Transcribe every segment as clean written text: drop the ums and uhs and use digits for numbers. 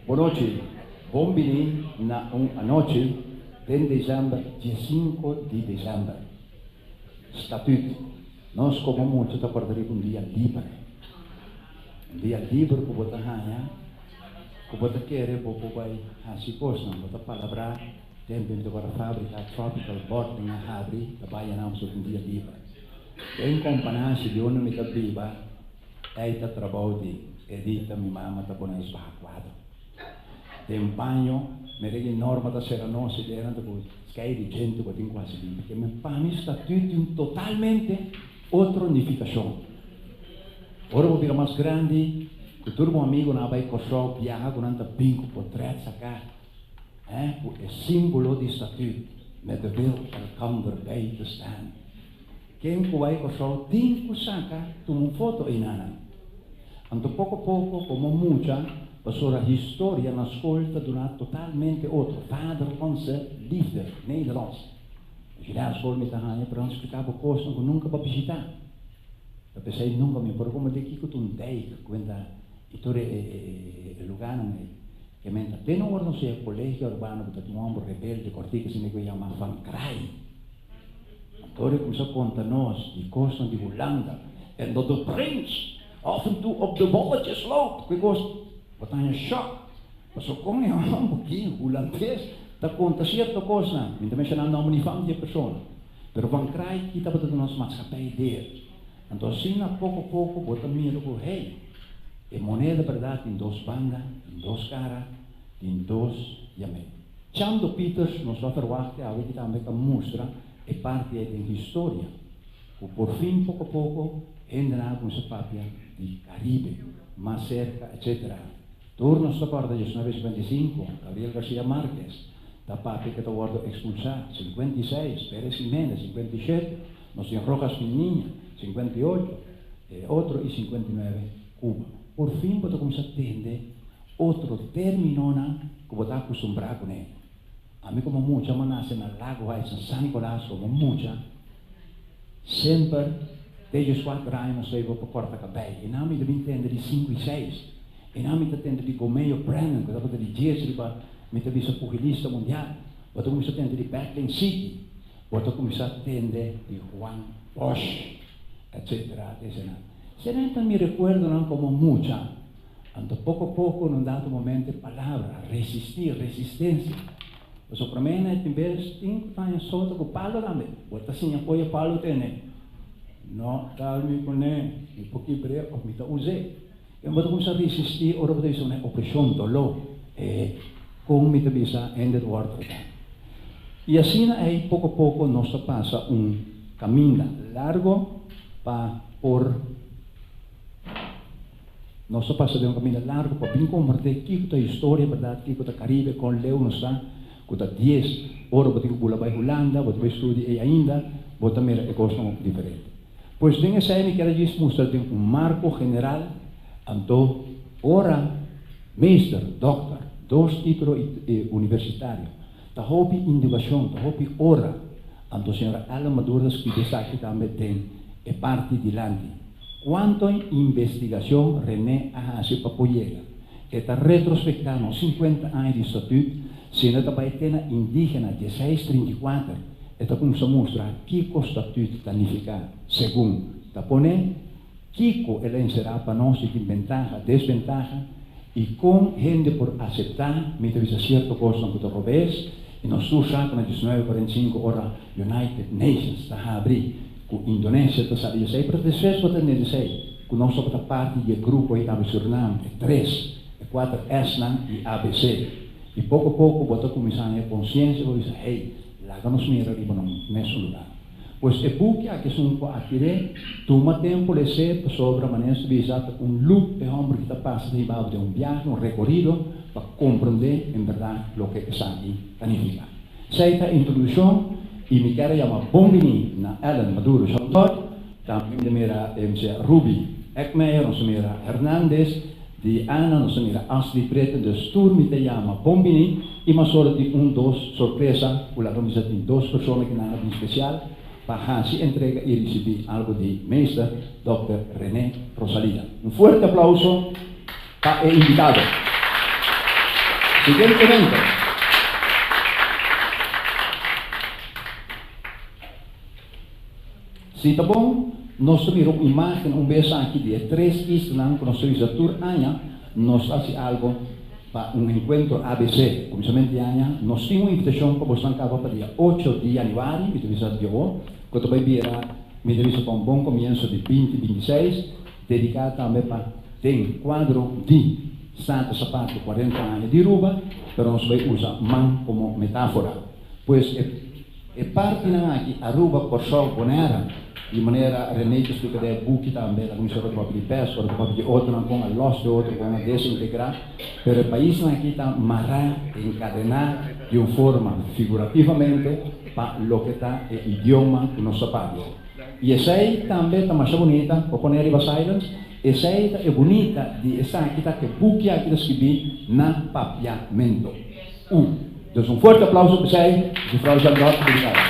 Bon nochi, bon bini na un anochi den december, 15 di december. Statuut. Nos como mucha ta corda riba un dia liber. Un dia liber cu bo ta haya, cu bo ta kere bo por bay haci cosnan, bo ta palabra tempo mi ta corda fabrica Tropical Bottling a habri, ta bay anan pasobra un dia liber. Den companashi di unda mi ta biba, ey ta trabou di Edita, mi mama ta pone nos baha cuadro. Den baño, mi regi Norma ta cera nos y dera ta cu skei di djente cu tin cu haci limpi. Ke men pa mi statuut tin un totalmente otro nificacion. Ora bo bira mas grandi, cu tur bo amigonan a bay Corsou biaha cu nan ta bin cu potret saca, he, cu e simbolo di statuut, met de wil elkander bij te staan. Ken ku bai Kòrsou tin ku saka tuma un foto einanan. Anto poko poko komo mucha pasobra historia na skol ta duna totalmente otro, Vader onze liefde, Nederlands. Als je na skol mi ta haña pero nan splika bo kosnan ku nunka bo a bishitá. Ta p'esei nunka mi por komprendé kiko ta un dijk, kuenta i tur e lugánan ei. Ke men ta te no ora nos yega Kolegio Urbano ku ta tin un hòmber rebelde kòrtiku asina ku yama Van Kraai. Antorio kumsa konta nos di kosnan di Hulanda en dat de prins af en toe op de bolletjes loopt. Ku e kos bo ta haña shòk. Pasobra kon e hòmber ki hulandes ta konta sierto kosnan. Mi ta menshoná nòmber ni fam di e persona. Pero Van Kraai ki tabata den nos maatschappij der. Anto asina poko poko bo ta mira ku hey, e moneda bèrdat tin dos banda, tin dos kara, tin dos yamé. Chando Pieters nos lo a verwachta awe ki tambe ta mustra e parti ei den historia, ku por fin poko poko hendenan a kuminsá papia di Karibe, mas serka etsetera. Tur nos ta kòrda 1955, Gabriel Garcia Marquez ta papia ku e ta wòrdu ekspulsá, 56, Pérez Jiménez, 57, nos tin Rojas Pinilla, 58, e otro i 59, Cuba. Por fin bo ta kuminsá tende otro términonan ku bo ta akustumbrá kuné. Ami komo mucha mi a nase na Lago Heights na San Nicolas komo mucha semper te dieskuater aña nos ta iba pa kòrta kabei. E nan mi ta bin tende di sinku i seis. E nan mi ta tende di Gomeo Brennan ku tabata di dies riba mi ta bisa pugilista mundial. Bo ta kuminsá tende di Battling City. Bo ta kuminsá tende di Juan Bosch etcetera etcetera. Esei ta mi rekuerdonan komo mucha. Anto poko poko no dado momento e palabra resistí, resistencia. Pasobra promé na e tin bes tin ku taña sota ku palo tambe. Bo ta siña koe palo tene. No dal mi kuné, mi por kibr'é òf mi ta us'é. I bo ta kuminsá resistí ora bo ta bisa un opreshon, doló. E kon mi ta bisa hende ta wòrdu tratá. I asina ei poko poko nos ta pasa un kaminda largo pa por. Nos a pasa den un kaminda largu pa bin komprendé kiko ta historia bèrdat, kiko ta Karibe, kon leu nos ta, ku ta dies ora bo tin ku bula bai Hulanda, bo ta bai studia ei ainda, bo ta mira e kosnan diferente. Pues den esei mi kier a djis mustra den un marko general, anto ora meester, dòkter, dos título universitario, ta hopi indugashon, ta hopi ora, anto señora Ellen Maduro ta skibi esaki tambe den e parti dilanti. Cuanto investigacion René a haci pa por yega? E ta retrospecta no 50 aña di Statuut, sino e ta bay te na indigena 1634. E ta cuminsa mustra kico Statuut ta nifica segun ta pone, kico el a encera pa nos si tin bentaha, desbentaha y con hende por acepta, mi ta bisa cierto cosnan cu ta robes y nos tur sa cu na 1945 ora United Nations ta habri ku Indonesia ta sali esei, pero despues bo ta tende esei, ku nos tabata parti di e grupo ei tambe Surinam, e tres, e kuater Snan i ABC. I poko poko bo ta kuminsá haña konsiensia, bo bisa, hey, laga nos mira riba nos mesun lugá. Pues e buki aki esun ku a adkir'é, tuma tempu les'é, pasobra manera nos ta bisa ta un loop e hòmber ki ta pasa ta hiba bo den un biahe, un rekorido, pa komprendé en bèrdat loke esaki ta nifiká. Esei ta introdukshon i mi kier a yama bon bini na Ellen Maduro Chantor, tambe mi ta mira MC Ruby Eckmeyer, nos ta mira Hernandez, di Ana, nos ta mira Ashley Britten, dus tur mi ta yama bon bini i mas ora tin un dos sorpresa ku laga misa tin dos persona ki nan a bin spesial pa hasi entrega i risibí algu di Meester Dòkter Rene Rosalia. Un fuerte aplauso pa e invitado. Siguientemente. Si ta bon, nos ta mira un imágen un bes aki di e tres islanan ku nos ta bisa tur aña nos ta hasi algo pa un enkuentro ABC. Kuminsamentu di aña nos tin un invitashon pa bosnan kaba pa dia ocho di yanüari, mi ta bisa di awor, ku ta bai bira, mi ta bisa pa un bon komienso di binti bintiseis, dediká tambe pa den kuadro di Status Aparte kuarenta aña di Aruba, pero nos bai usa man komo metáfora. Pues e. E partinan aki, Aruba, Kòrsou, Bonaire, di manera René ta splika den e buki tambe, ta kuminsá ora ta papia di pes, ora ta papia di otronan kon a lòs di otro, kon a desintegrá, pero e paisnan aki ta mará, enkadená di un forma figurativamente pa loke ta e idioma ku nos ta papia. I esei tambe ta masha bunita, por pone riba silence, esei ta e bunita di esaki ta ku e buki aki ta skibí na papiamento. U. Dus un fuerte aplauso p'esei, Jufrou Jean-Dot Obrigado.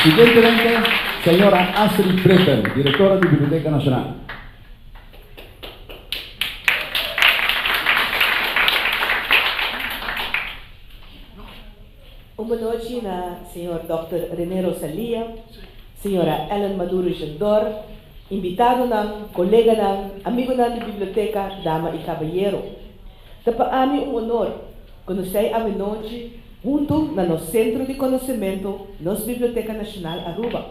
Siguientemente, señora Astrid Britten, directora di Biblioteca Nacional. Un bonochi na señor Dòkter René Rosalia, señora Ellen Maduro Jean-Dor, invitadonan, coleganan, amigonan di biblioteca, dama y cabayero. Ta pa ami un honor konosé awenochi huntu na nos sentro di konosementu, nos Biblioteka Nashonal Aruba.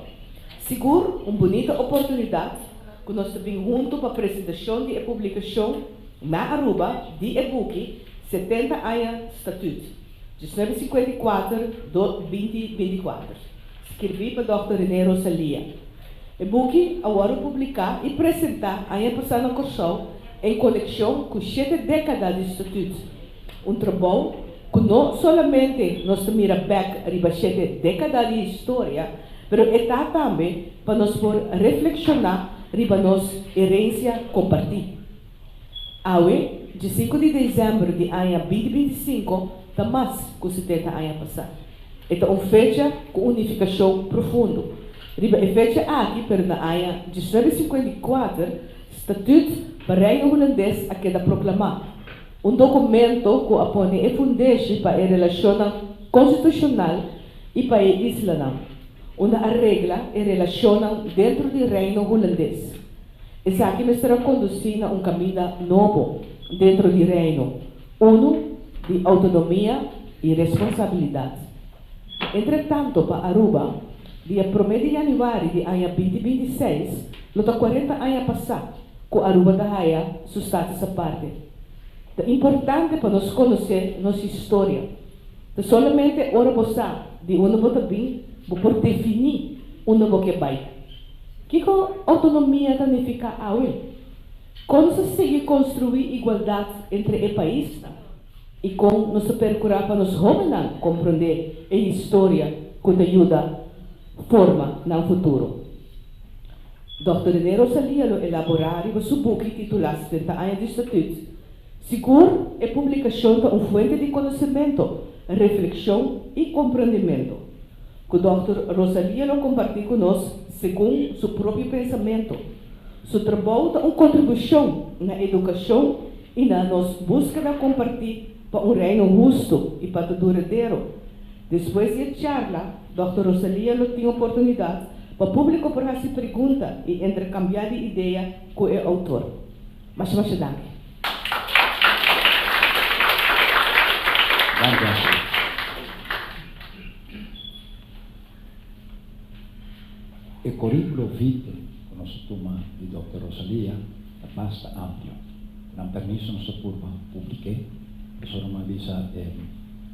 Sigur un bunita oportunidat ku nos ta bin huntu pa presentashon di e publikashon na Aruba di e buki 70 aña Statuut, 1954 do 2024, skirbí pa Dòkter René Rosalia. E buki a wòrdu publiká i presentá aña pasá na Kòrsou En konekshon ku shete dékada di Statuut, un trabou ku no solamente nos ta mira bèk riba shete dékada di historia, pero e ta tambe pa nos por reflekshoná riba nos herensia kompartí. Awe, diesinku di desèmber di aña 2025, ta mas ku 70 aña pasá. E ta un fecha ku un nifikashon profundo. Riba e fecha aki, pero na aña 1954, Statuut pa Reino Hulandes a keda proklamá, un dokumento ku a pone e fundeshi pa e relashonnan konstitushonal i pa e islanan, unda a regla e relashonnan dentro di Reino Hulandes. Esaki mester a kondusí na un kaminda nobo dentro di Reino, unu di outonomia i responsabilidat. Entretanto pa Aruba, dia promé di yanüari di aña 2026 lo ta 40 aña pasá ku Aruba ta haya su status aparte. Ta importante pa nos konosé nos historia. Ta solamente ora bo sa di unda bo ta bin, bo por definí unda bo ke bai. Kiko outonomia ta nifiká awe? Kon nos ta sigui konstruí igualdat entre e paisnan? I kon nos ta perkurá pa nos hóbennan komprondé e historia ku ta yuda forma nan futuro? Dòkter René Rosalia lo elaborá riba su buki titulá 70 aña di Statuut. Sigur e publikashon ta un fuente di konosementu, reflekshon i komprondementu ku Dòkter Rosalia lo kompartí ku nos segun su propio pensamentu. Su trabou ta un kontribushon na edukashon i na nos búskeda kompartí pa un Reino hustu i pa ta duradero. Despues di e charla, Dòkter Rosalia lo tin oportunidat pa públiko por hasi pregunta i interkambiá di idea ku e outor. Masha masha danki. Danki Ashley. E curriculo vitae cu nos a tuma di Dòkter Rosalia ta basta amplio. Cu nan permiso nos ta purba publik'é. Pasobra mi a bisa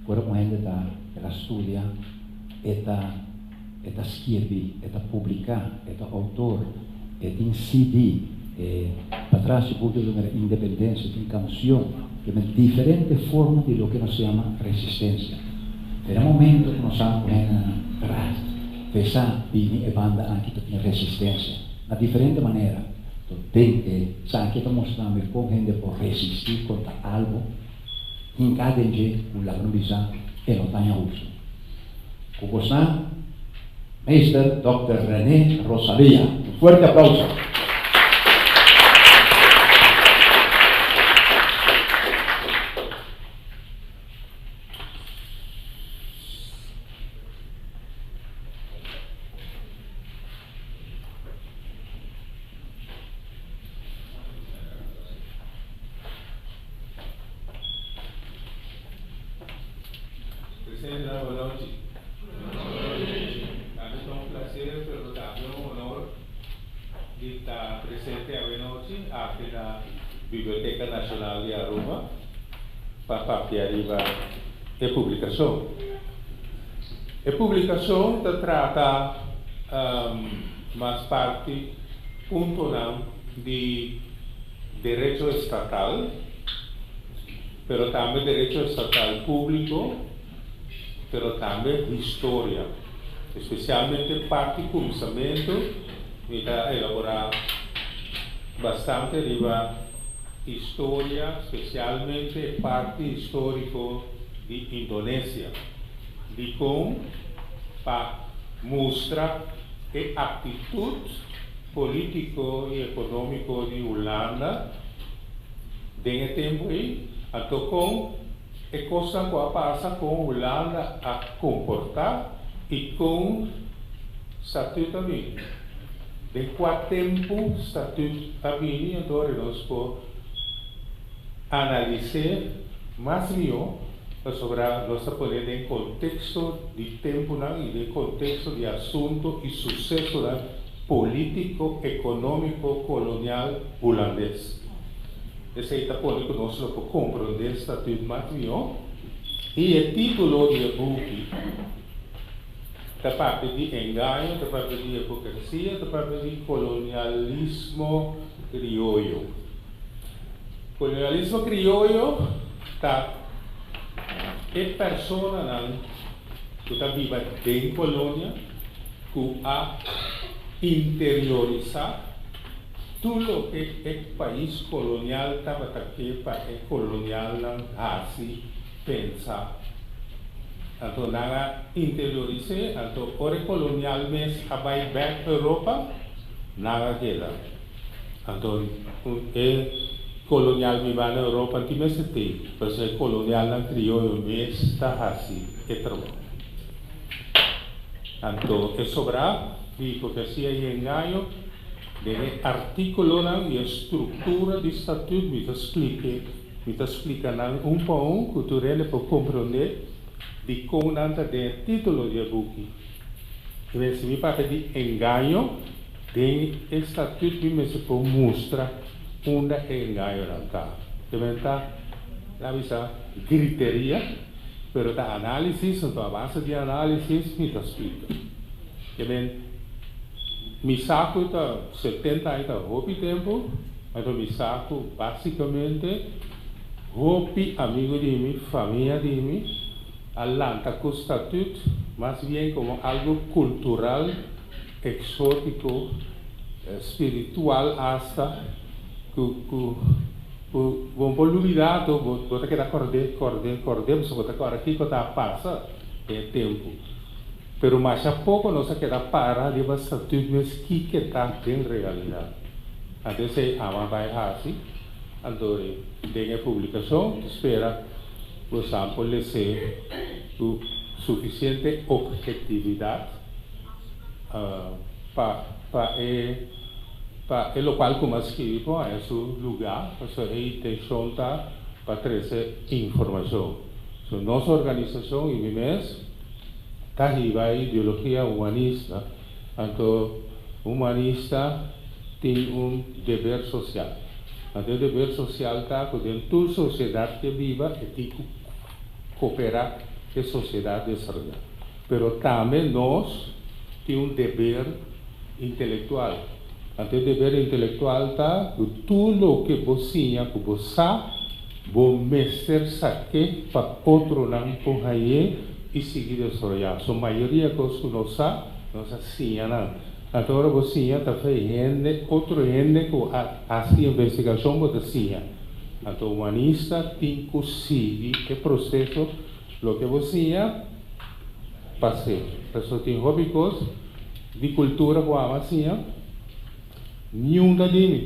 ora un hende ta el a studia, e ta e ta skirbi, e ta publiká, e ta outor, e tin CD, e patras di buki ta mira Independencia, tin cancion, ke men diferente forma di loke nos yama resistencia. Den e momento ku nos sa ku hendenan tras pesa bini e banda aki ta tin resistencia na diferente manera. To den e esaki ta mustra mi kon hende por resisti kontra algo hinka den dje ku laga no bisa e no ta haña hustu. Ku bosnan Meester Dòkter René Rosalia. Un fuerte aplauso. Sra. Bon nochi. Pa mi ta un plaser, pero tambe un honor di ta presente awe nochi aki na Biblioteca Nacional di Aruba pa papia riba e publicacion. E publicacion ta trata mas parti puntonan di derecho estatal, pero tambe derecho estatal publico, pero tambe historia. Especialmente parti cuminsamento mi ta elabora bastante riba historia, especialmente parti historico di Indonesia. Dicon? Pa mustra e actitud politico y economico di Hulanda den e tempo ey, anto con e cosnan cu a pasa, con Hulanda a comporta y con Statuut a bini. Den cua tempo Statuut a bini, anto ora nos por analise mas miho, pasobra nos ta pone den contexto di temponan y den contexto di asunto y sucesonan politico, economico, colonial Hulandes. Esey ta pone cu nos lo por comprende Statuut mas miho y e titulo di e buki ta papia di engaño, ta papia di hipocresia, ta papia di colonialismo crioyo. Colonialismo crioyo ta e personanan cu ta biba den colonia cu a interiorisa tur loke e pais colonial tabata ke pa e colonialnan haci, pensa. Anto nan a interioris'é, anto ora e colonial mes a bai bek Europa, nan a keda. Anto e colonial biba na Europa tin mester te, pasobra e colonialnan crioyo mes ta haci e trabou. Anto e sobrá di hipocresia i engaño den e artículonan i e structura di Statuut mi ta splique, mi ta splica nan un pa un cu tur hende por comprende dicon nan ta den e título di e buki. I men si mi papia di engaño den e Statuut mi mester por mustra unda e engañonan ta. Te men ta, laga bisa, griteria. Pero ta análisis, anto a base di análisis mi ta splika. Ke men, mi sa ku ta 70 aña ta hopi tempu, anto mi sa ku básikamente hopi amigu di mi, famia di mi, a lanta ku Statuut mas bien komo algu kultural, eksótiko, spiritual asta, ku ku. Ku bo por lubidá anto bo bo ta keda kòrd'é, kòrd'é, kòrd'é pasobra bo ta kòrda kiko ta a pasa den e tempu. Pero masha poko nos a keda para riba Statuut mes kiko ta den realidat. Anto esei ama bai hasi, anto den e publikashon ta spera bo sa por les'é ku sufisiente ophetividat pa pa e. Pa e lokual ku mi a skibi por haña su lugá, pasobra e intenshon ta pa trese informashon. So nos organisashon i mi mes ta hiba e ideologia humanista, anto humanista tin un deber sosial. Anto e deber sosial ta ku den tur sosiedat ke biba e tin ku koperá e sosiedat desaroyá. Pero tambe nos tin un deber Intelektual. Anto e deber intelektual ta ku tur loke bo siña ku bo sa, bo mester sak'é pa otronan por hañ'é i sigui desaroyá. So mayoria kos ku nos sa, nos a siña nan. Anto ora bo siña ta fe hende, otro hende ku a hasi investigashon bo ta siña. Anto humanista tin ku sigui e proseso loke bo siña pas'é. Pasobra tin hopi kos. Di kultura ku aba siña, niun ta di mi.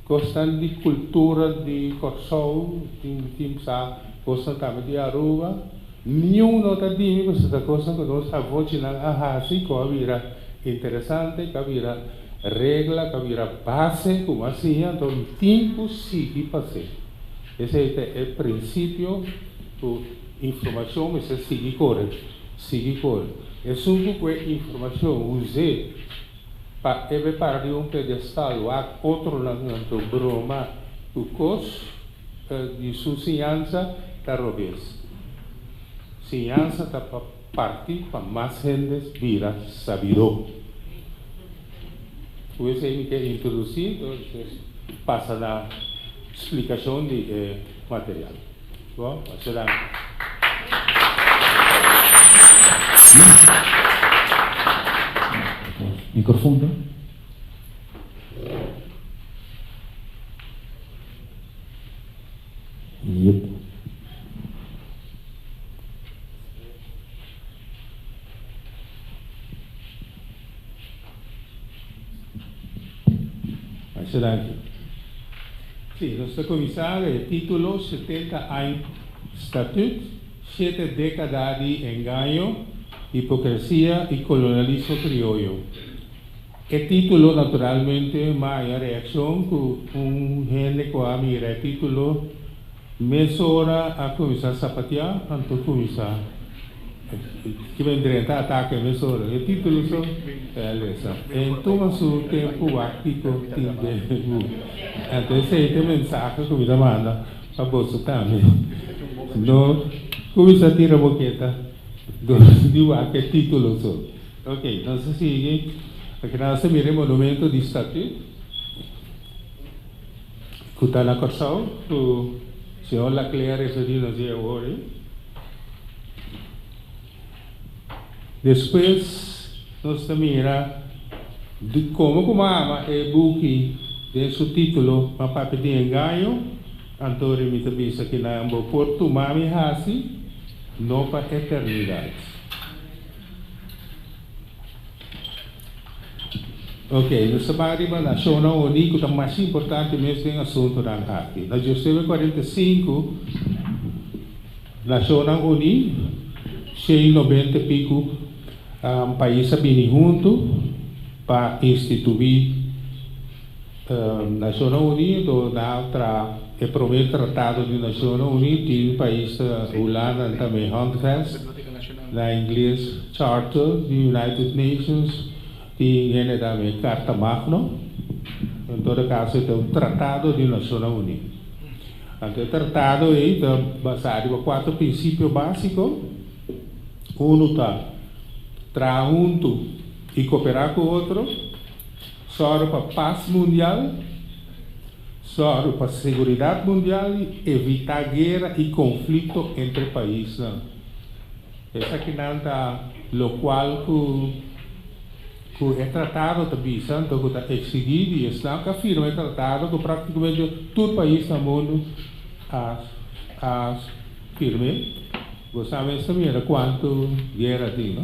Kosnan di kultura di Kòrsou, tin tin sa kosnan tambe di Aruba, niun no ta di mi pasobra ta kosnan ku nos avochinan a hasi ku a bira interesante, ku a bira regla, ku a bira base ku bo a siña, anto mi tin ku sigui pas'é. Esei ta e prinsipio ku. Informashon mester sigui kore, sigui kore. Esun ku kue informashon us'é pa e be para riba un pedestal wak otronan anto broma ku kos di su siñansa ta robes. Siñansa ta pa parti pa mas hende bira sabidó. Ku esei mi ke introdusí, entonces pasa na splikashon di e material. Bo, masha danki. Microfoon ta? Yep. Masha danki. Sí, nos ta kuminsá e título 70 aña Statut, Shete dékada di engaño, hipokresia i kolonialismo krioyo. E título naturalmente m'a haña reakshon ku un hende ku a mira e título Mesora a kuminsá sapatiá, anto kuminsá ki men drenta atake mesora. E título so e a lesa. E tuma su tempu wak kiko tin den e buki. Anto esei ta e mensahe ku mi ta manda pa boso tambe. No kuminsá tira boketa dor di wak e título so. Ok, nos a sigui. Aki nan nos ta mira e monumento di Statut. Ku ta na Kòrsou ku señor Laclé a referí nos di awor ei. Despues nos ta mira di komo ku mama e buki den su título Ma Papia di Engaño, anto mi ta bisa kinan bo por tuma mi hasi no pa eternidat. Ok, nos ta bai riba Nashonnan Uní ku ta mas importante mes den asuntunan aki. Na diesnuebe 45, Nashonnan Uní, 190 i piku pais a bini huntu pa instituí Nashonnan Uní, anto nan a traha e promé tratado di Nashonnan Uní, tin pais Hulanda tambe Handvest, na ingles Charter di United Nations, tin hende tambe Carta Magno, en todo kaso e ta un tratado di Nashonnan Uní. Anto e tratado ei ta basá riba kuater prinsipio básiko, unu ta traha huntu i koperá ku otro, Sòru pa pas mundial, sòru pa seguridat mundial i evitá guera i konflikto entre paisnan. Esakinan ta lokual ku ku e tratado ta bisa, anto ku ta eksigí di esnan ku a firma e tratado ku praktikamente tur pais na mundu a a firm'é. Bo sa mes ta mira kuantu guera tin, no?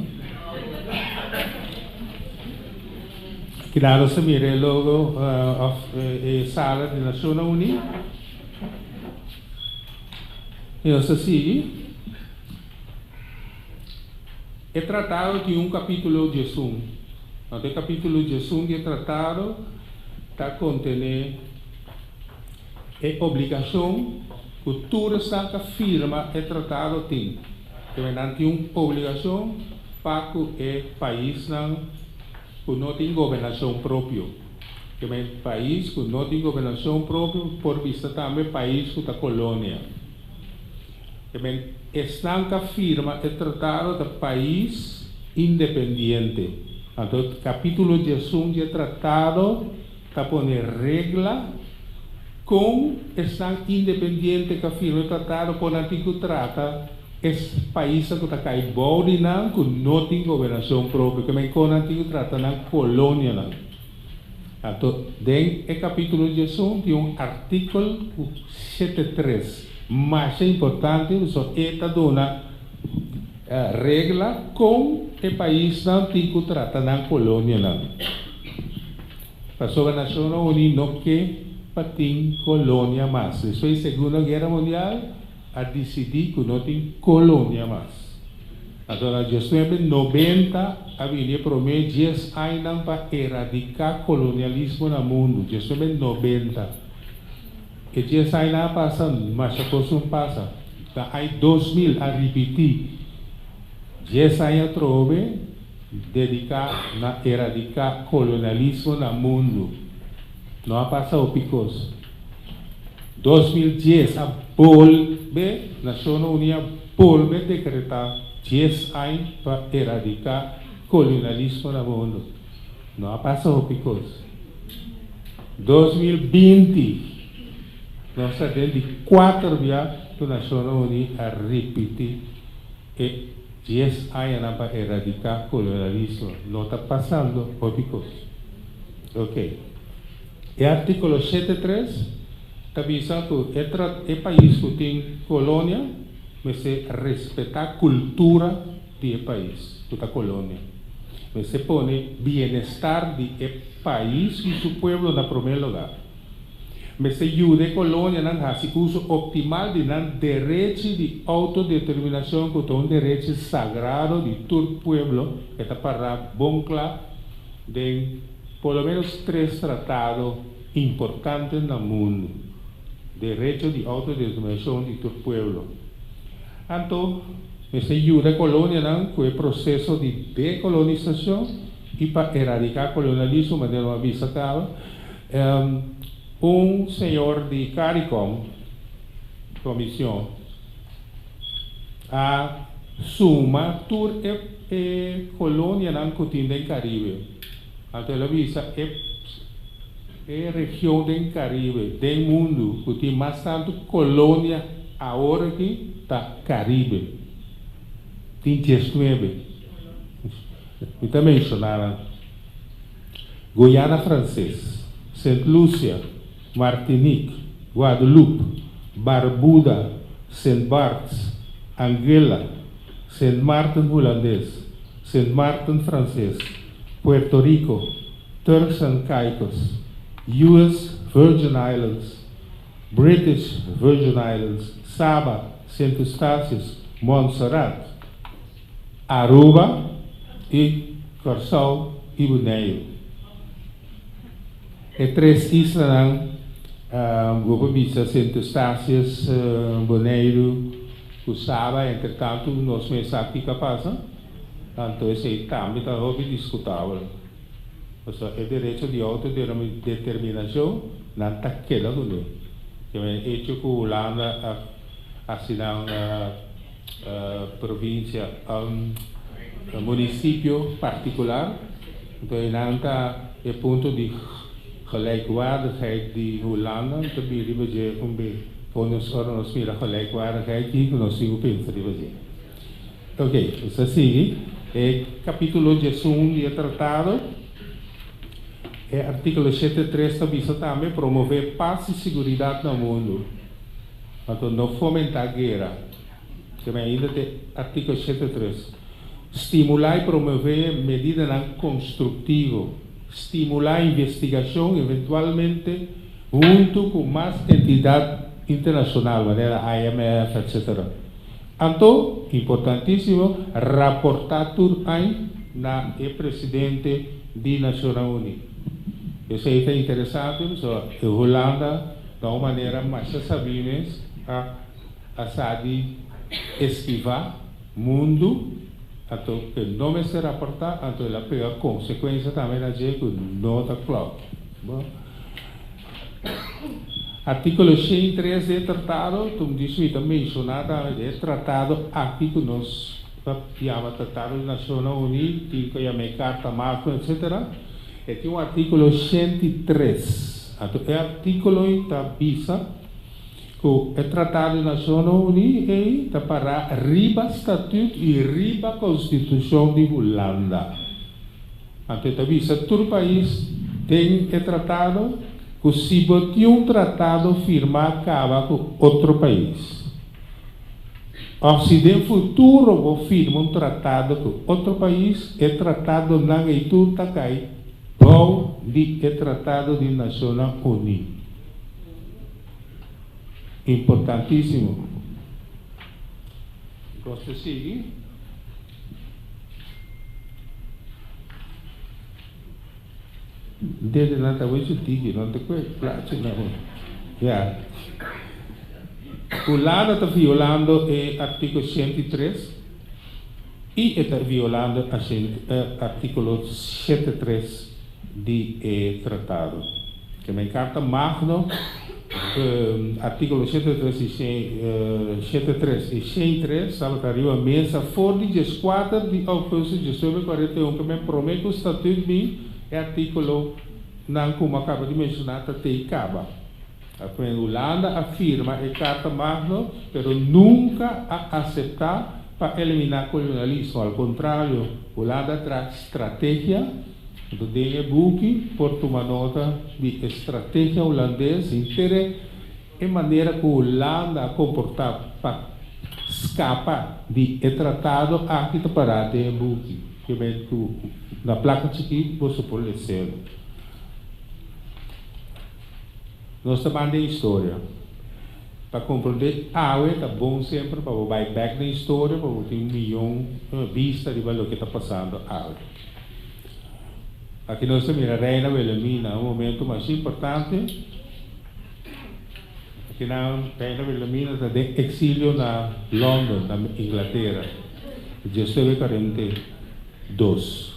Kina nos ta mira e logo of e sala di Nashonnan Uní. I nos ta sigui. E tratado tin un kapítulo 11. Anto e kapítulo 11 di e tratado ta kontené e obligashon ku tur esnan ta firma e tratado tin. Keme nan tin un obligashon pa ku e paisnan ku no tin gobernashon propio. Keme pais ku no tin gobernashon propio por bisa tambe pais ku ta kolonia. Keme esnan ta firma e tratado ta pais independiente. Anto kapítulo 11 di e tratado ta pone regla kon esnan independiente ku a firma e tratado por nan tin ku trata e paisnan ku ta kai bou di nan ku no tin gobernashon propio, ke men kon nan tin ku trata nan kolonianan. Anto den e kapítulo 11 tin un artíkel ku 73 masha importante pasobra e ta duna regla kon e paisnan tin ku trata nan kolonianan. Pasobra Nashonnan Uní no ke pa tin kolonia mas. Despues di Segunda Guera Mundial a disidí ku no tin kolonia mas. Anto na 1990 a bini e promé dies añanan pa eradiká kolonialismo na mundu. 1990. E dies añanan a pasa, masha kos un pasa. Na aña 2000 a ripití 10 aña atrobe dediká na eradiká kolonialismo na mundu. No a pasa hopi kos. 2010 a bolbe Nashonnan Uní a bolbe dekretá 10 aña pa eradiká kolonialismo na mundu. No a pasa hopi kos. 2020 nos ta den di kuater bia ku Nashonnan Uní a ripití e 10 añanan pa eradiká kolonialismo. No ta pasando hopi kos. Ok. E artíkulo 73 ta bisa ku e e pais ku tin kolonia mester respetá kultura di e pais ku ta kolonia. Mester pone bienestar di e pais i su pueblo na promé lugá. Mester yuda e kolonianan hasi uso optimal di nan derechi di outodeterminashon ku ta un derechi sagrado di tur pueblo, e ta pará bon kla den por lo ménos tres tratado importante na mundu, derecho di outodeterminashon di tur pueblo. Anto, mester yuda e kolonianan ku e proseso di dekolonisashon i pa eradiká kolonialismo, manera nos a bisa kaba. Un señor di Caricom, comision, a suma tur e e colonianan cu tin den Caribe. Anto el a bisa e e region den Caribe, den mundu, cu tin mas tantu colonia awor aki ta Caribe. Tin 19. Mi ta menciona nan. Guyana Franses, Sint Lucia, Martinique, Guadeloupe, Barbuda, Sint Barts, Anguilla, Sint Maarten Hulandes, Sint Maarten Franses, Puerto Rico, Turks and Caicos, US Virgin Islands, British Virgin Islands, Saba, Sint Eustatius, Montserrat, Aruba i Kòrsou i Boneiru. E tres islanan bo por bisa Sint Eustatius, Boneiru ku Saba, entretantu nos mes sa kiko a pasa, anto esei tambe ta hopi diskutabel. Pasobra e derecho di outodeterminashon nan ta keda kuné. Ke men echo ku Hulanda a hasi nan provincia, municipio particular, enton einan ta e punto di gelijkwaardigheid di Hulanda, ta bin riba dje un be nos ora nos mira gelijkwaardigheid kiko nos tin ku pensa riba dje. Ok, nos ta sigui e capitulo 11 di e tratado, e articulo 73 ta bisa tambe promove paz y seguridad na mundo. Anto no fomentá guera. Keme ainda te artíkulo 103. Stimulá i promové medidanan konstruktivo. Stimulá investigashon eventualmente huntu ku mas entidat internashonal manera IMF etc. Anto, importantísimo, raportá tur añ na e presidente di Nashonnan Uní. Esei ta interesante pasobra e Hulanda Na un manera masha sabí mes a a sa di eskivá mundu, anto e no mester raportá, anto el a pega konsekuensia tambe na dje ku no ta klòp. Bo. Artíkulo 103 di e tratado, tum di su i ta menshoná tambe di e tratado aki ku nos ta yama Tratado di Nashonnan Uní, tin ku yama e Karta Magno, etsetera. E tin un artíkulo 103. Anto e artíkulo ei ta bisa ku e Tratado di Nashonnan Uní ei ta pará riba statüt i riba konstitushon di Hulanda. Anto e ta bisa tur pais den e tratado ku si bo tin un tratado firmá kaba ku otro pais, Òf si den futuro bo firma un tratado ku otro pais, e tratadonan ei tur ta kai bou di e Tratado di Nashonnan Uní. Importantísimo. Nos ta sigui. Dede nan ta wechi tiki, nan ta kue plachi nan. Ya. Hulanda ta violando e artíkulo 103 i e ta violando e artíkulo 73 di e tratado. Ke men Karta Magno, artíkulo 73 i 73 i 103 tabata riba mesa for di 14 di ougùstùs 1941, ke men promé ku Statuut bin, e artíkulonan ku mi a kaba di menshoná ta tei kaba. Hulanda a firma e Karta Magno, pero nunka a aseptá pa eliminá kolonialismo. Al kontrario, Hulanda a traha strategia. Anto den e buki por tuma nota di e strategia hulandes henter e manera ku Hulanda a komportá pa skapa di e tratado aki ta pará den e buki. Ke men ku na plaka chikí boso por les'é. Nos ta ban den historia. Pa komprondé awe ta bon semper pa bo bai bèk den historia pa bo tin un miyon bista riba loke ta pasando awe. Aki nos ta mira Reina Wilhelmina, un momento masha importante. Aki nan Reina Wilhelmina ta den exilio na London, na Inglatera, 1942.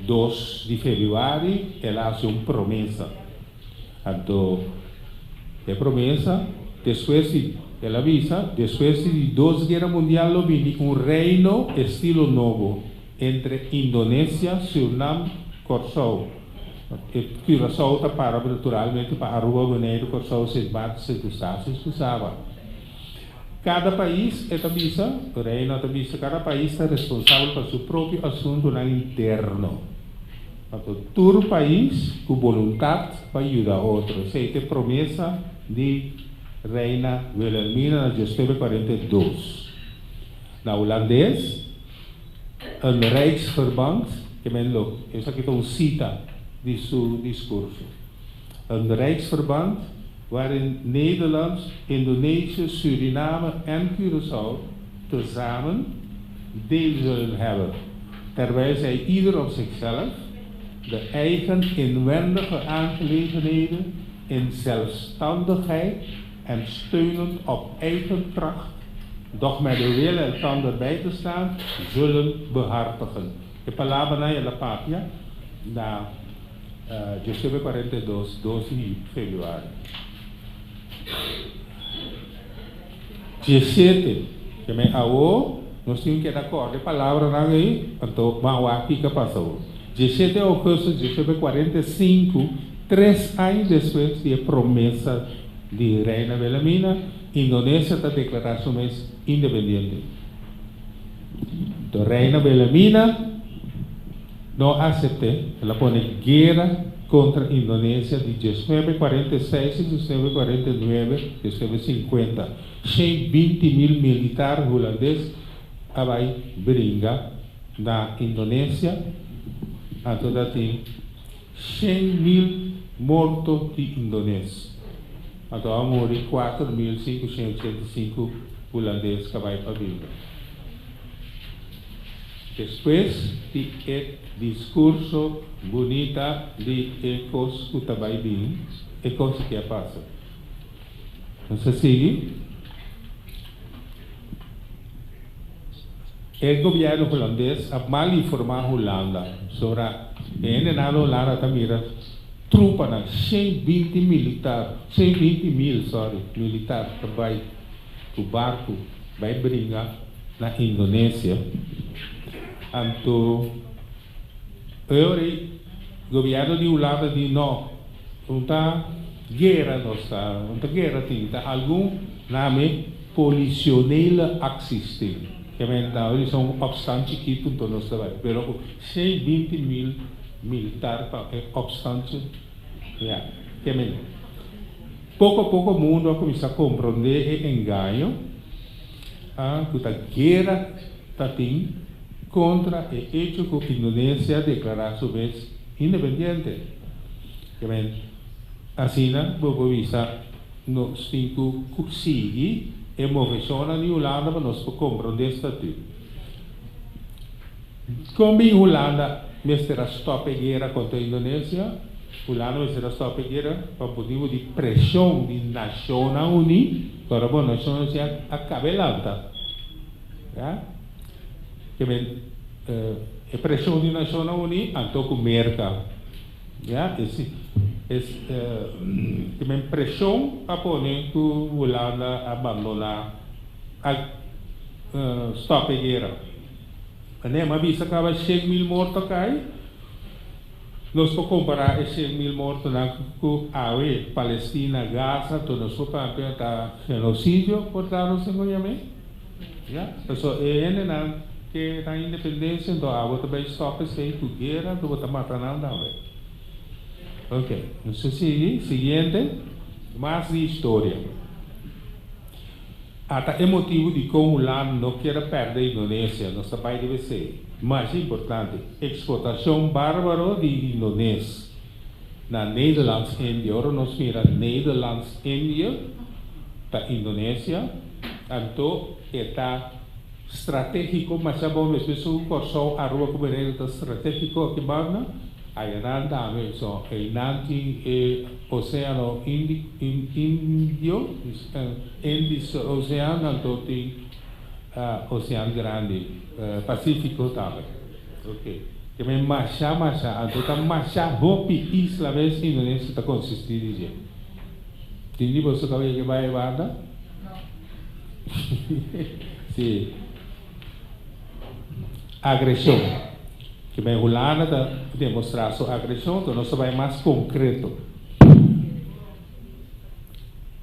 2 di febrüari el a hasi un promesa. Anto e promesa, despues di, el a bisa, despues di di dos guera mundial lo bini un reino estilo nobo entre Indonesia, Surnam, Kòrsou. E Curaçao ta para naturalmente pa Aruba, Boneiru, Kòrsou, Sint Maarten, Sint Eustatius ku Saba. Kada pais, e ta bisa, Reino ta bisa, kada pais ta responsabel pa su propio asuntunan interno. Anto tur pais ku boluntat pa yuda otro. Esei ta e promesa di Reina Wilhelmina na 1942. Na hulandes, Een rijksverband, ke men lo, esaki ta un sita di su diskurso. Een rijksverband waarin Nederland, Indonesië, Suriname en Curaçao tezamen deel zullen hebben, terwijl zij ieder op zichzelf de eigen inwendige aangelegenheden in zelfstandigheid en steunend op eigen kracht, doch met de wil elkander bij te staan, zullen behartigen. E palabranan el a papia na 1942, 2 di febrüari. 17, Ke men awo nos tin keda kòrda e palabranan ei, anto ban wak kiko a pasa awo. 17 ougùstùs 1945, tres aña despues di e promesa di Reina Wilhelmina, Indonesia ta deklará su mes independiente. Anto Reina Wilhelmina no a asept'é, el a pone guera kontra Indonesia di 1946 i 1949, 1950. 120.000 militar hulandes a bai bringa na Indonesia, anto ta tin 100.000 morto di indones. Anto a muri 4585 hulandes ku a bai pa bringa. Despues di e diskurso bunita di e kos ku ta bai bin, e kos ki a pasa. Nos a sigui. E gobièrnu hulandes a mal informá Hulanda sobra e hendenan di Hulanda ta mira trupanan, 120 militar, 120 mil, sorry, militar ta bai ku barku bai bringa na Indonesia. Anto e ora ei gobièrnu di Hulanda di no, no ta guera nos ta, no ta guera tin, ta algun name politionele acties tin. Ke men ta ora un opstand chikitu anto nos ta bai, pero ku 120 mil militar pa e opstandje, ya, ke men poko a poko mundu a kuminsá komprondé e engaño ku ta guera ta tin kontra e echo ku Indonesia a deklará su mes independiente. Ke men asina bo por bisa nos tin ku sigui e moveshonnan di Hulanda pa nos por komprondé Statuut. Kon bin Hulanda mester a stòp e guera kontra Indonesia? Hulanda mester a stòp e guera pa motibu di preshon di Nashonnan Uní, ku ora bo Nashonnan Uní a kaba e lanta, ya, ke men e preshon di Nashonnan Uní anto ku Merka, ya, e si e ke men preshon a pone ku Hulanda a bandoná, a stòp e guera. Anem a bisa kaba 100.000 morto a kai. Nos por kompará e 100.000 mortonan ku awe Palestina, Gaza, anto nos por papia ta genosidio por ta nos tin ku yam'é? Ya, pasobra e hendenan ke nan independensia anto abo ta bai stòp esei ku guera anto bo ta mata nan tambe. Ok, nos ta sigui, siguiente, mas di historia. Ata e motibu dikon Hulanda no kier a pèrdè Indonesia, nos ta bai riba esei. Masha importante, eksportashon bárbaro di Indones na Nederlands-Indië. Ora nos mira Nederlands-Indië ta Indonesia, anto e ta stratégiko masha bon mes. Mesun ku Kòrsou, Aruba ku Boneiru ta stratégiko aki banda, ayanan tambe. So, einan tin e Oséano Indio. Indische Oceaan anto tin Oceaan Grandi, Pacifico tambe. Ok. Ke men masha masha anto ta masha hopi isla mes Indonesia ta consisti di dje. Tin di boso ta yega bai e banda? No. Si. Agresion. Ke men Hulanda ta demostra su agresion anto nos ta bai mas concreto.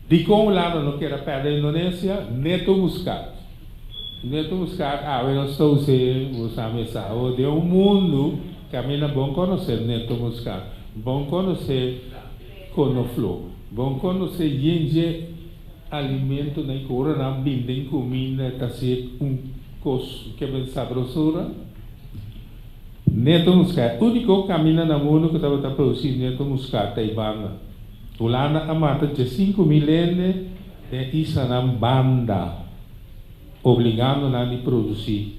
Dikon Hulanda no kier a pèrdè Indonesia? Neto Muscat. Neto Muscat awe nos ta us'é, bo sa mi sa awo den un mundu kaminda bon konosé Neto Muscat, bon konosé konofló, bon konosé yen dje alimentonan ku ora nan bin den kuminda ta hasié un kos ke ben sabrosura. Neto Muscat, úniko kaminda na mundu ku tabata produsí Neto Muscat ta e banda. Hulanda a mata 15.000 hende den islanan Banda, obligando nan di produsí.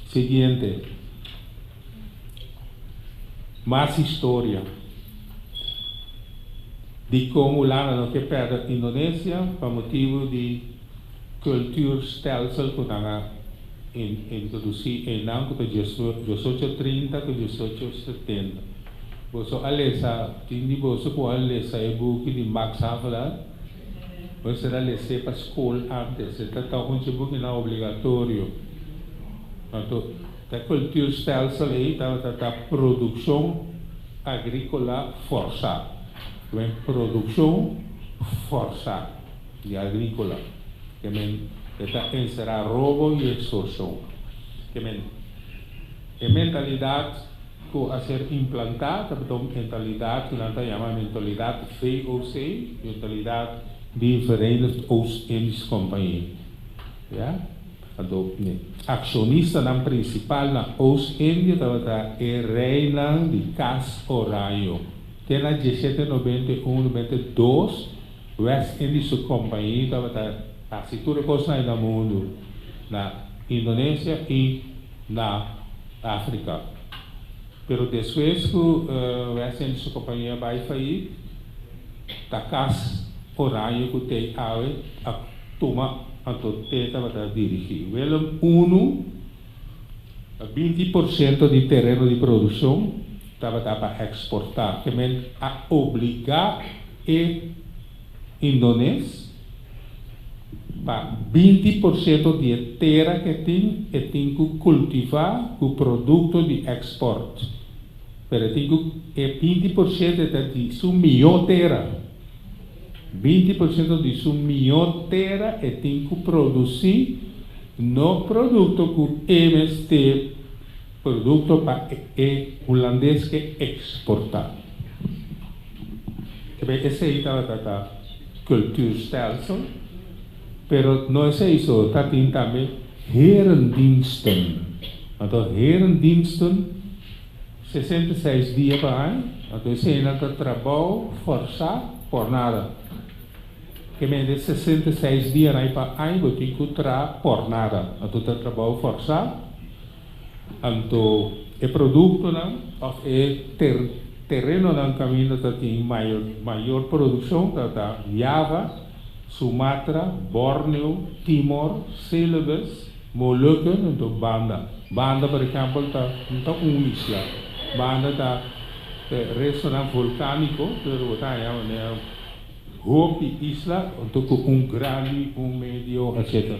Siguiente. Mas historia di kon Hulanda no ke pèrdè Indonesia pa motibu di cultuurstelsel ku nan a introdusí einan ku ta 1830 ku 1870. Boso a lesa, tin di boso ku a lesa e buki di Max Havelaar? Boso a les'é pa skol ántes, e ta ta un dje bukinan obligatorio. Anto e cultuurstelsel ei tabata ta produkshon agríkola fòrsá. Produkshon fòrsá di agríkola. Ke men e ta enserá robo i ekstorshon. Ke men e mentalidat ku a ser implantá tabata un mentalidat ku nan ta yama mentalidat VOC, mentalidat di Verenigd Oost-Indisch Compagnie. Ya. Anto akshonistanan prinsipal na Oost-Indië tabata e reinan di Kas Oranjo. Te na 1791, 92, West Indische Compagnie tabata hasi tur e kosnan ei na mundu, na Indonesia i na Afrika. Pero despues ku West Indische Compagnie a bai fayit, ta Kas Oranje ku t'ei awe a tuma anto t'e tabata dirigí. Willem I, 20% di tereno di produkshon tabata pa eksportá, ke men a obligá e indones pa 20% di e tera ku e tin, e tin ku kultivá ku produkto di ekspòrt. Pero e tin ku e 20% ta di su mihó tera. 20% di su mihó tera e tin ku produsí no produkto ku e mester, produkto pa e hulandes ke eksportá. Esei tabata ta cultuurstelsel, pero no esei so, tatin tambe herendiensten. Anto herendiensten 66 dia pa aña, anto eseinan ta trabou fòrsá por nada. Ke men den 66 dianan pa aña bo tin ku traha por nada, anto ta trabou fòrsá. Anto e produktonan òf e terenonan kaminda ta tin mayor mayor produkshon tabata Java, Sumatra, Borneo, Timor, Celebes, Molukken anto Banda. Banda por ehèmpel ta no ta un isla. Banda ta restonan volkániko pero bo ta haña manera hopi isla anto ku un grandi, un medio etcetera.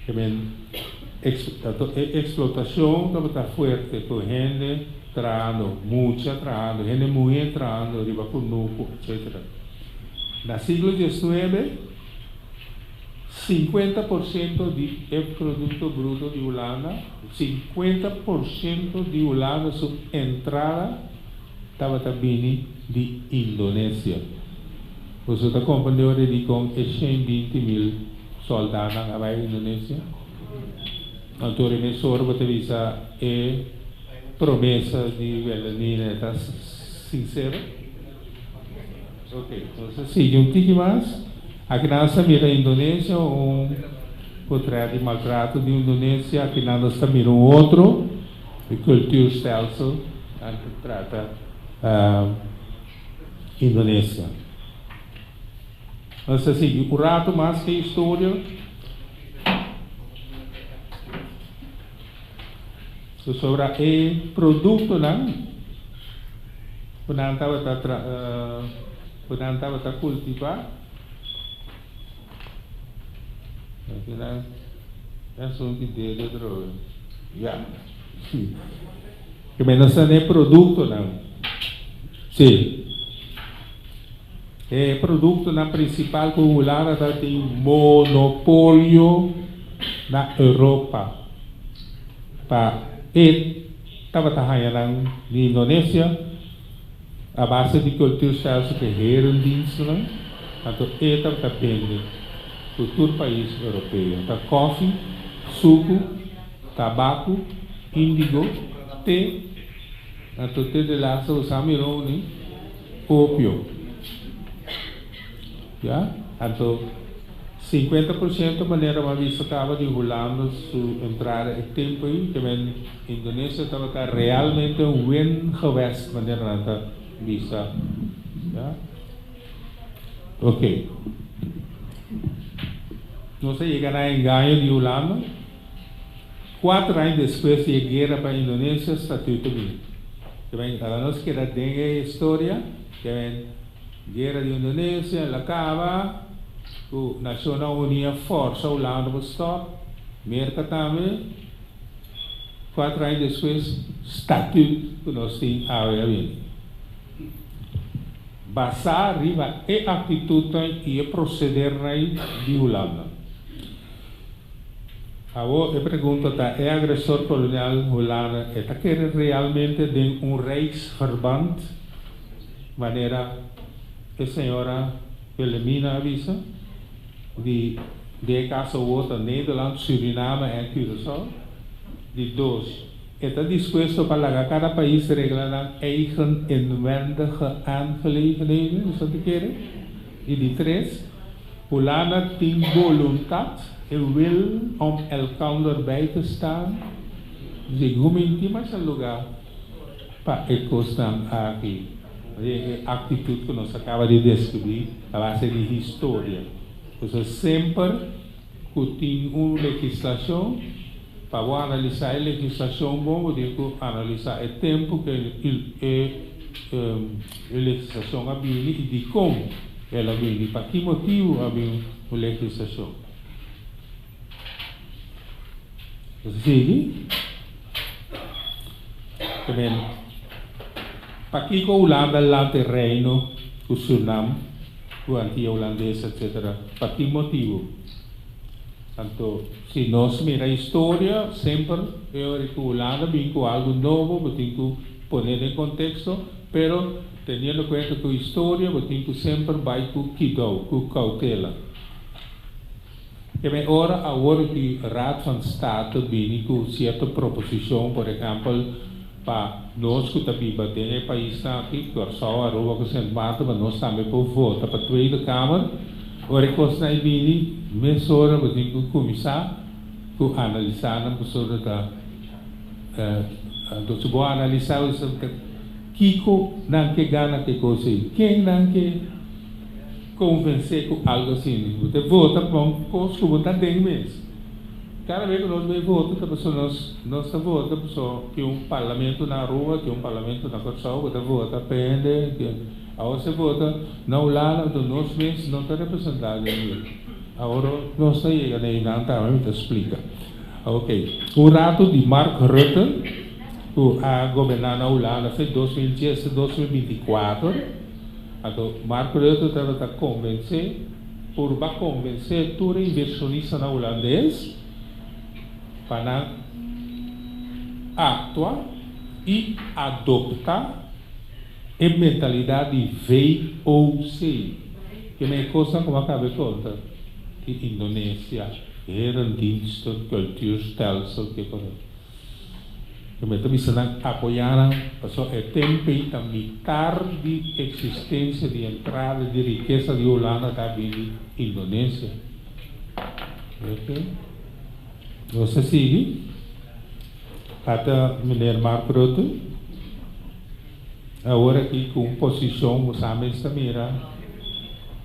Ke men e eksplotashon tabata fuerte ku hende trahando, mucha trahando, hende muhé trahando riba kunuku etcetera. Na siglo diesnuebe 50% di e produkto bruto di Hulanda, 50% di Hulanda su entrada tabata bini di Indonesia. Boso ta komprendé ora dikon e 120 mil sòldánan a bai Indonesia? Anto ora mesora bo ta bisa e promesa di Wilhelmina ta sinsero? Ok, nos a sigui un tiki mas. Aki nan nos ta mira Indonesia, un potrèt di maltrato di Indonesia. Aki nan nos ta mira un otro, e cultuurstelsel nan ta trata Indonesia. Nos ta sigui un rato mas ke historia. Sobra e produktonan ku nan tabata ku nan tabata kultivá. Akinan e asuntu di dede atrobe. Ya. Ke men nos ta na e produktonan. Sí. E produktonan prinsipal ku Hulanda ta tin monopolio na Europa pa e tabata haña nan di Indonesia a base di cultuurstelsel ku herendienstnan, anto e tabata bende ku tur pais europeo. Ta kòfi, suku, tabaku, indigo, te, anto te de laatste usa mironi. Opio. Ya? Anto, 50% manera bo a bisa kaba di Hulanda su entrada e tempu ei, ke men Indonesia tabata realmente un wingewest, manera nan ta bisa. Ya? Oke. Nos a yega na engaño di Hulanda. Kuater aña despues di e guera pa Indonesia, Statuto bini. Ke ora nos keda den e historia, ke men guera di Indonesia el a kaba, ku Nashonnan Uní a forsa Hulanda pa stòp, Merka tambe. Kuater aña despues, Statut ku nos tin awe a bini. Basá riba e aktitutnan i e prosedernan di Hulanda. Awor e pregunta ta, e agresor kolonial Hulanda e ta kere realmente den un rijksverband, manera e señora Wilhelmina a bisa, di den e kaso awor ta Nederland, Suriname en Curaçao? Di dos, e ta dispuesto pa laga kada pais regla nan eigen inwendige aangelegenheden, boso ta kere? I di tres, Hulanda tin boluntat, e wil om elkander bij te staan. Dus ik minti masha luga pa e kosnan aki, den e aktitut ku nos a kaba di deskribí a base di historia. Pasobra semper ku tin un legislashon, pa bo analisá e legislashon bon, bo tin ku analisá e tempu ku e legislashon a bini i dikon el a bini, pa ki motibu a bin un legislashon. Nos a sigui. Tamen, pakiko Hulanda lanta e Reino ku Surnam, ku Antia Hulandes, etcetera? Pa ki motibu? Anto, si nos mira historia, semper e ora ku Hulanda bin ku algu nobo, bo tin ku pone den konteksto, pero teniendo kuenta ku historia, bo tin ku semper bai ku kidou, ku koutela. Keme ora awor di Raad van State bini ku sierto proposishon, por ehèmpel, pa nos ku ta biba den e paisnan aki, Kòrsou, Aruba ku Sint Maarten, pa nos tambe por vota pa Tweede Kamer, ora e kosnan ei bini, mesora bo tin ku kuminsá ku analisá nan pasobra ta. Anto si bo analisá kiko nan ke gana ku e kos ei? Ken nan ke konvensé ku algu asina? Bo ta vota pa un kos ku bo ta den mes. Kada bes ku nos bai vota ta pasobra nos nos ta vota pasobra tin un parlamento na Aruba, tin un parlamento na Kòrsou, bo ta vota pa hende. Awor si vota na Hulanda anto nos mes no ta representá den e. Awor nos ta yega na einan tambe mi ta splika. Ok, un ratu di Mark Rutte ku a goberná na Hulanda fe 2010 te 2024, anto Mark Rutte tabata konvensé, purba konvensé tur e invershonistanan hulandes pa nan aktua i adoptá e mentalidat di VOC, ke men e kosnan ku mi a kaba e konta di Indonesia. Herendiensten, cultuurstelsel, ke cosa. Ke mi ta bisa nan apoyá nan, pasobra e tempu ei ta mitar di eksistensia di entrada di rikesa di Hulanda ta bin di Indonesia. Ok. Nos ta sigui. Ata meneer Mark Rutte awor aki ku un posishon bo sa mes ta mira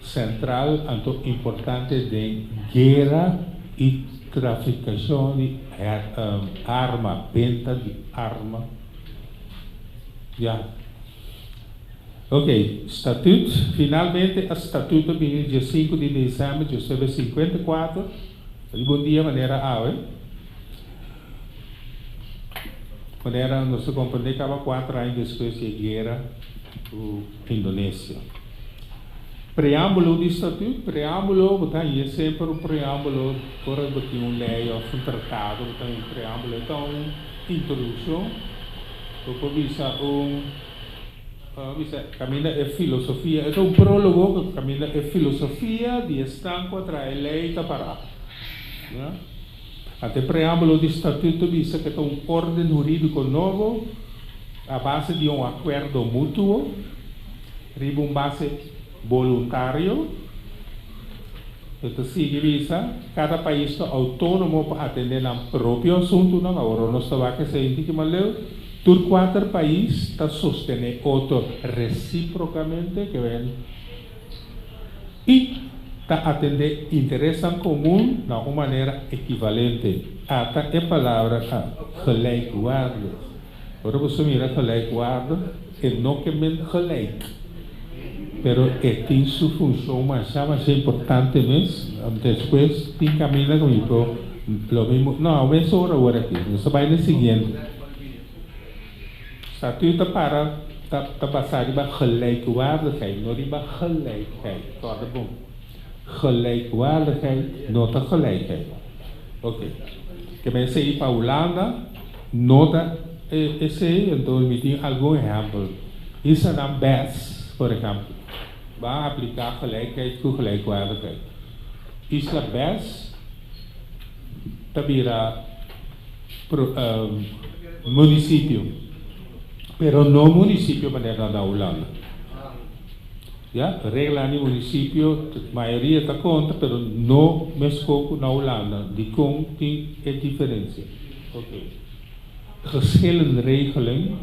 sentral anto importante den guera i trafikashon di arma, benta di arma. Ya. Ok, Statuut, finalmente a statuut a bini dia sinku di desèmber 1954, riba un dia manera awe. Manera nos ta komprendé kaba kuater aña despues di e guera ku Indonesia. Preámbulo di statut, Preámbulo, bo ta haña semper un preámbulo ora bo tin un lei òf un tratado, bo ta haña un preámbulo. E ta un introdukshon, bo por bisa un, bisa kaminda e filosofia, e ta un prólogo ku kaminda e filosofia di esnan ku a traha e lei ta pará. Ante preámbulo di statuto bisa ku ta un órden hurídiko nobo a base di un akuerdo mutuo riba un base boluntario. E ta sigui bisa, Kada pais ta outónomo pa atendé nan propio asuntunan. Awor nos ta wak esei un tiki mas leu. Tur kuater pais ta sostené otro resíprokamente, ke wen. I ta atendé interesnan komun na un manera ekivalente. Ata e palabra a gelijkwaardig. Ora boso mira gelijkwaardig, e no ke men gelijk, pero e tin su funshon masha masha importante mes. Despues tin kaminda ku mi por lo mi no, mes ora awor aki. Nos ta bai na e siguiente. Statuut ta para ta ta basá riba gelijkwaardigheid, no riba gelijkheid. Kòrda bon. Gelijkwaardigheid no ta gelijkheid. Oké. Ke men esei pa Hulanda no ta esei, enton mi tin algun ehèmpel. Isa nan bes, por ehèmpel. Ban apliká gelijkheid ku gelijkwaardigheid. Isla bes ta bira. Municipio, pero no municipio manera na Hulanda. Ya, reglanan di municipio mayoria ta conta pero no mesco cu na Hulanda. Dicon tin e diferencia? Ok. Geschillenregeling,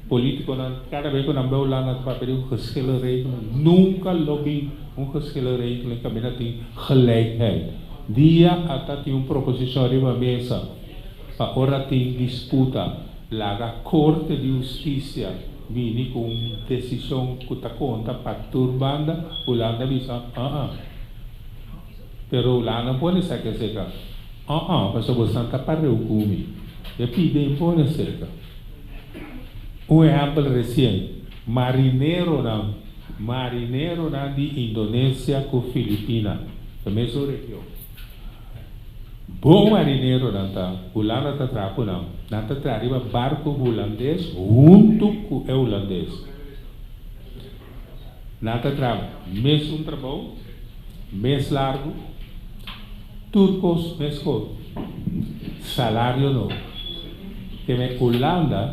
politiconan cada vez cu nan bay Hulanda ta papia di un geschillenregeling, nunca lo bin un geschillenregeling caminda tin gelijkheid. Dia ata tin un proposicion riba mesa pa ora tin disputa laga Corte di Husticia bini cu un decision cu ta conta pa tur banda, Hulanda bisa uh-uh. Pero Hulanda pone esaki acerca uh-uh pasobra bosan ta pareu cu mi. E pide impone acerca. Un ehempel recien, marineronan Marineronan di Indonesia ku Filipina ta mesun region. Bon marineronan ta, Hulanda ta traha ku nan. Nan ta traha riba barku hulandes huntu ku e hulandes. Nan ta traha mesun trabou, mes largu, tur kos meskos. Salario no. Keme Hulanda.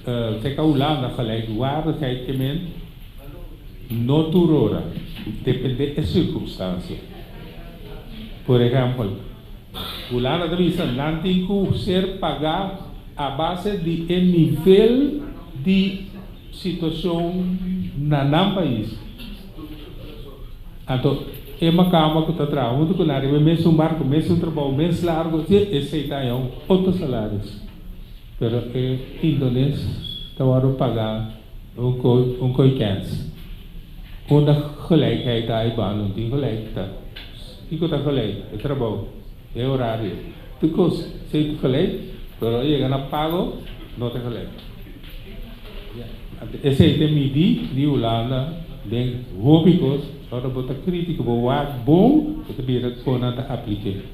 Keka Hulanda gelijkwaardigheid ke men no tur ora, depende e circunstancia. Por ehempel, Hulanda ta bisa nan tin ku ser pagá a base di e nivel di situashon na nan pais. Anto e makamba ku ta traha huntu ku nan riba e mesun barku, mesun trabou, mes largu, esei ta haña un otro salaris. Pero e indones ta wòrdu pagá un koi un koi kèns. Unda gelijkheid ta ai ban? No tin gelijk ta. Kiko ta gelijk? E trabou, e orario, tur kos esei ta gelijk, pero a yega na pago no ta gelijk. Anto esei ta e midí di Hulanda den hopi kos. Ora bo ta kritiko bo wak bon, bo ta bira kon nan ta aplik'é.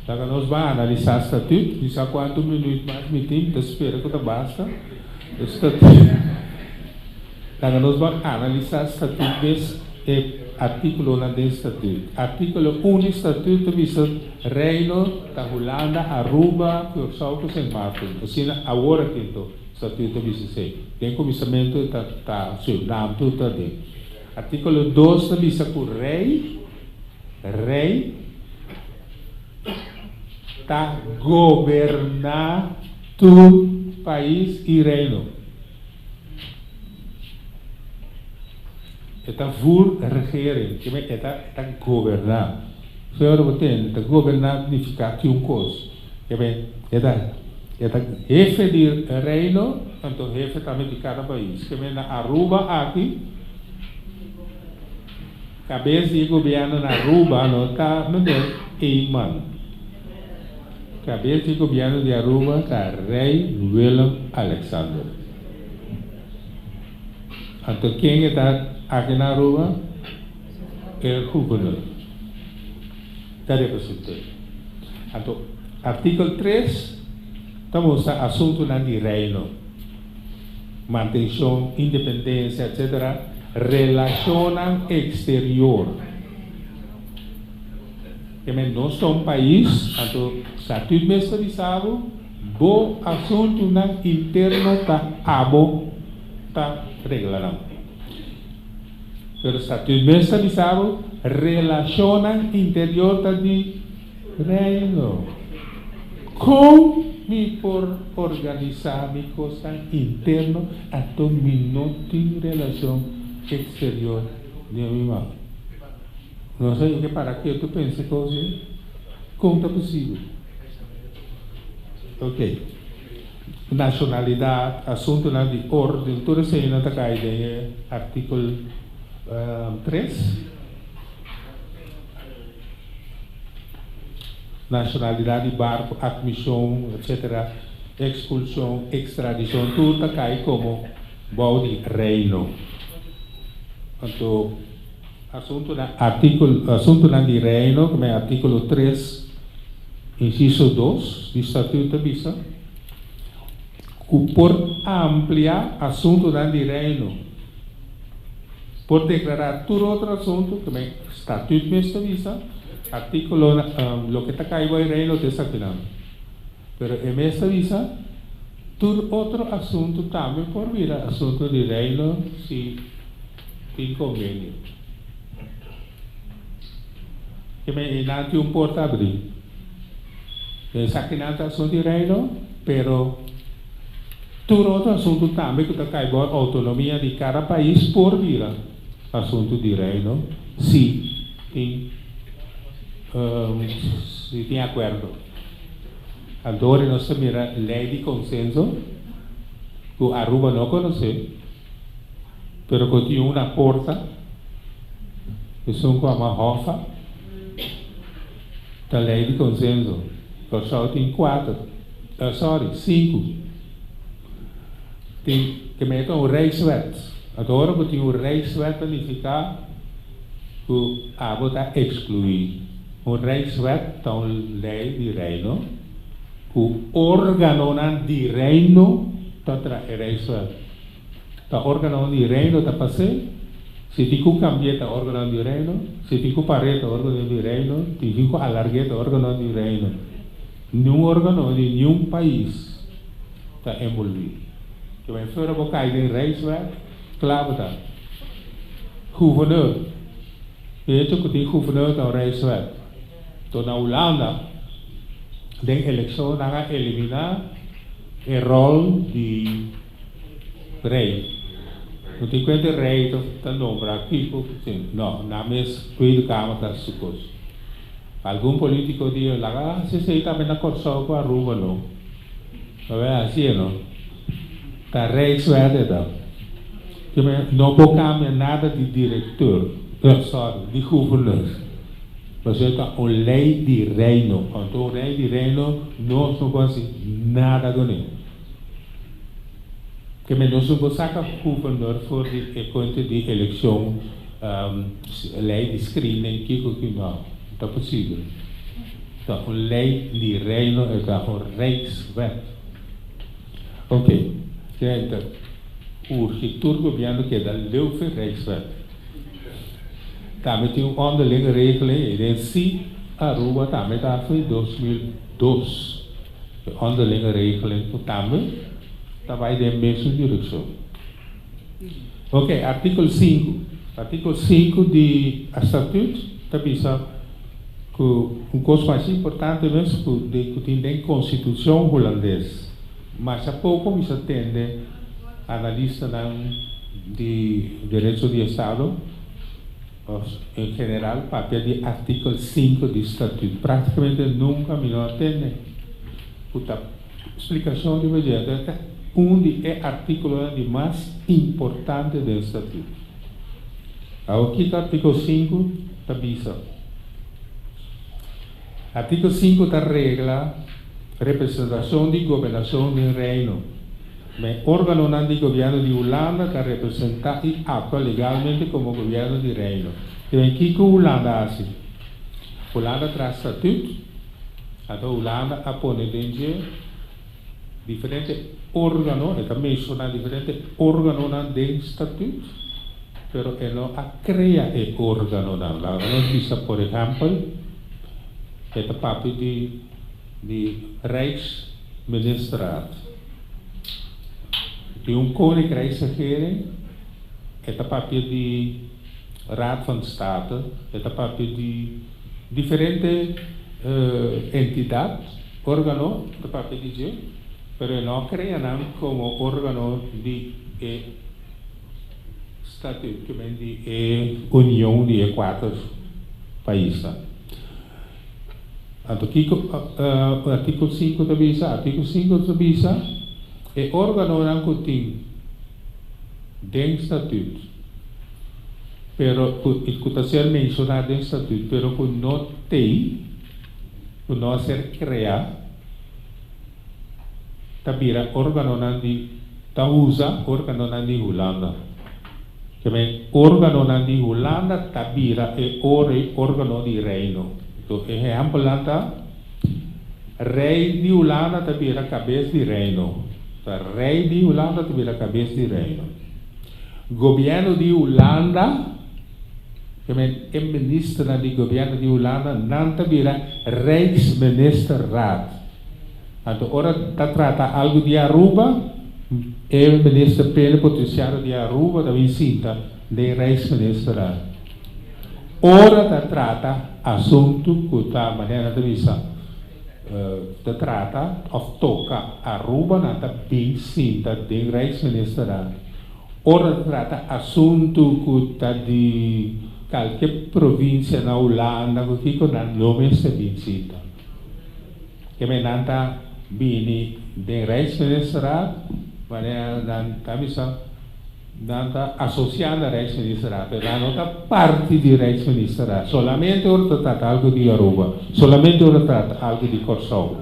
Laga nos ban analisá statüt. Mi sa kuantu minüt mas mi tin, mi ta spera ku ta basta. E statüt. Laga nos ban analisá statüt mes e artíkulonan den statüt. Artíkulo un di statüt ta bisa Reino ta Hulanda, Aruba, Kòrsou ku Sint Maarten. Asina awor aki anto statüt ta bisa esei. Den kuminsamentu ta ta Surinam tur ta den. Artíkulo dos ta bisa ku Rei. Rei ta goberná tur pais i reino. E ta voer regering, ke men e ta e ta goberná. Señor bo tende, ta goberná nifiká ki un kos. Ke men e ta e ta hefe di reino, anto hefe tambe di kada pais. Ke men na Aruba aki. Kabes di e gobièrnu na Aruba no ta meneer Eman. Kabes di e gobièrnu di Aruba ta Rei Willem Alexander. Anto ken e ta aki na Aruba? E guvernor ta represent'é. Anto artíkel tres ta mustra asuntunan di Reino. Mantenshon, independensia, etc. Relashonnan eksterior. Ke men nos ta un pais, anto statut mes ta bisa bo, bo asuntunan interno ta abo ta regla nan. Pero statut mes ta bisa bo, relashonnan interior ta di Reino. Kon mi por organisá mi kosnan interno anto mi no tin relashon eksterior den mi man? No sa ke para ketu pensa kos ei. Kon ta posibel? Ok. Nashonalidat, asuntunan di orden, tur eseinan ta kai den e artíkulo tres. Nacionalidad di barco, admision, etc. Expulsion, extradicion, tur ta cay como bou di Reino. Anto, asuntonan articulo, asuntonan di Reino, como e articulo tres, inciso dos di Statuut ta bisa, cu por amplia asuntonan di Reino. Por declara tur otro asunto, como e Statuut mes ta bisa, Artíkulo Loke ta kai bo e Reino ta esakinan. Pero e mes ta bisa, Tur otro asuntu tambe por bira asuntu di Reino si tin konvenio. Ke men einan tin un porta abrí. Esakinan ta asuntu di Reino, pero tur otro asuntu tambe ku ta kai bo outonomia di kada pais por bira asuntu di Reino si tin si tin akuerdo. Anto ora nos ta mira lei di konsenso ku Aruba no konosé pero ku tin un porta, esun ku ama Hoffa, ta lei di konsenso. Kòrsou tin kuater, sorry, sinku. Tin ke meta un Rijkswet. Anto ora bo tin un Rijkswet ta nifiká ku abo ta ekskluí. Un Rijkswet ta un lei di Reino ku órganonan di Reino ta traha e Rijkswet. Ta órganonan di Reino ta pas'é, si tin ku kambi'é ta órganonan di Reino, si tin ku par'é ta órganonan di Reino, si tin ku alarg'é ta órganonan di Reino. Niun órgano di niun pais ta envolví. Ke men fuera bo kai den Rijkswet, kla bo ta. Gouverneur. E hecho ku tin gouverneur ta un Rijkswet. Anto na Hulanda den elekshon nan a eliminá e ròl di rei. No tin kuenta e rei ta nombra kiko ku tin. No, nan mes Tweede Kamer ta hasi su kos. Algun polítiko di laga hasi esei tambe na Kòrsou ku Aruba no. Lo bay hasi e no. Ta Rijkswet e ta. No por kambia nada di direkteur, sorry, di guverneur. Pasobra e ta un lei di Reino. Anto un lei di Reino nos no por hasi nada kuné. Ke men nos no por saka guverneur for di e kuenta di elekshon, lei di screening, kiko ki no. No ta posibel. Ta un lei di Reino, e ta un Rijkswet. Ok, gente, urgi tur gobierno keda leu fe Rijkswet. Tambe tin un onderlinge regeling y den si Aruba tambe ta afui 2002. E onderlinge regeling cu tambe ta bay den mesun direccion. Ok, artikel sinku. Artikel sinku di a statuut ta bisa cu un cos masha importante mes cu cu tin den constitucion Hulandes. Masha poco mi sa tende analistanan di derecho di estado of en general papia di artikel sinku di statuut. Practicamente nunca mi no a tende cu ta splicacion riba dje. Entonces ta un di e articulonan di mas importante den statuut. Awor kiko artikel sinku ta bisa? Artikel sinku ta regla representacion di gobernacion den Reino. Men organonan di gobierno di Hulanda ta representa y actua legalmente como gobierno di Reino. Te kico Hulanda a haci? Hulanda traha statuut, anto Hulanda a pone den dje diferente organo, e ta menciona diferente organonan den statuut, pero e no a crea e organonan. Laga nos bisa por ehempel, e ta papia di Rijksministerraad. Di un Koninkrijksregering, e ta papia di Raad van State, e ta papia di diferente entidad, organo, ta papia di dje, pero e no a crea nan como organo di e statuut, ke men di e union di e kuater paisnan. Anto kiko artíkulo sinku ta bisa? Artíkulo sinku ta bisa e órganonan ku tin den statüt, pero ku ku ta ser menshoná den statüt, pero ku no tei, ku no a ser kreá, ta bira órganonan di ta usa órganonan di Hulanda. Ke men órganonan di Hulanda ta bira e ora e órgano di Reino. Anto e ehèmpelnan ta, Rei di Hulanda ta bira kabes di Reino. Ta Rei di Hulanda ta bira kabes di Reino. Gobièrnu di Hulanda, ke men e ministernan di gobièrnu di Hulanda, nan ta bira Rijksministerraad. Anto ora ta trata algu di Aruba, e minister plenipotenciario di Aruba ta bin sinta den Rijksministerraad. Ora ta trata asuntu cu ta, manera nan ta bisa, ta trata of toca Aruba, nan ta bin sinta den Rijksministerraad. Ora ta trata asuntu cu ta di calke provincia na Hulanda cu kico, nan lo mester bin sinta. Ke men nan ta bini den Rijksministerraad, wanneer nan ta bisa nan ta asocia na Rijksministerraad, pero nan no ta parti di Rijksministerraad, solamente ora ta trata algo di Aruba, solamente ora ta trata algo di Kòrsou.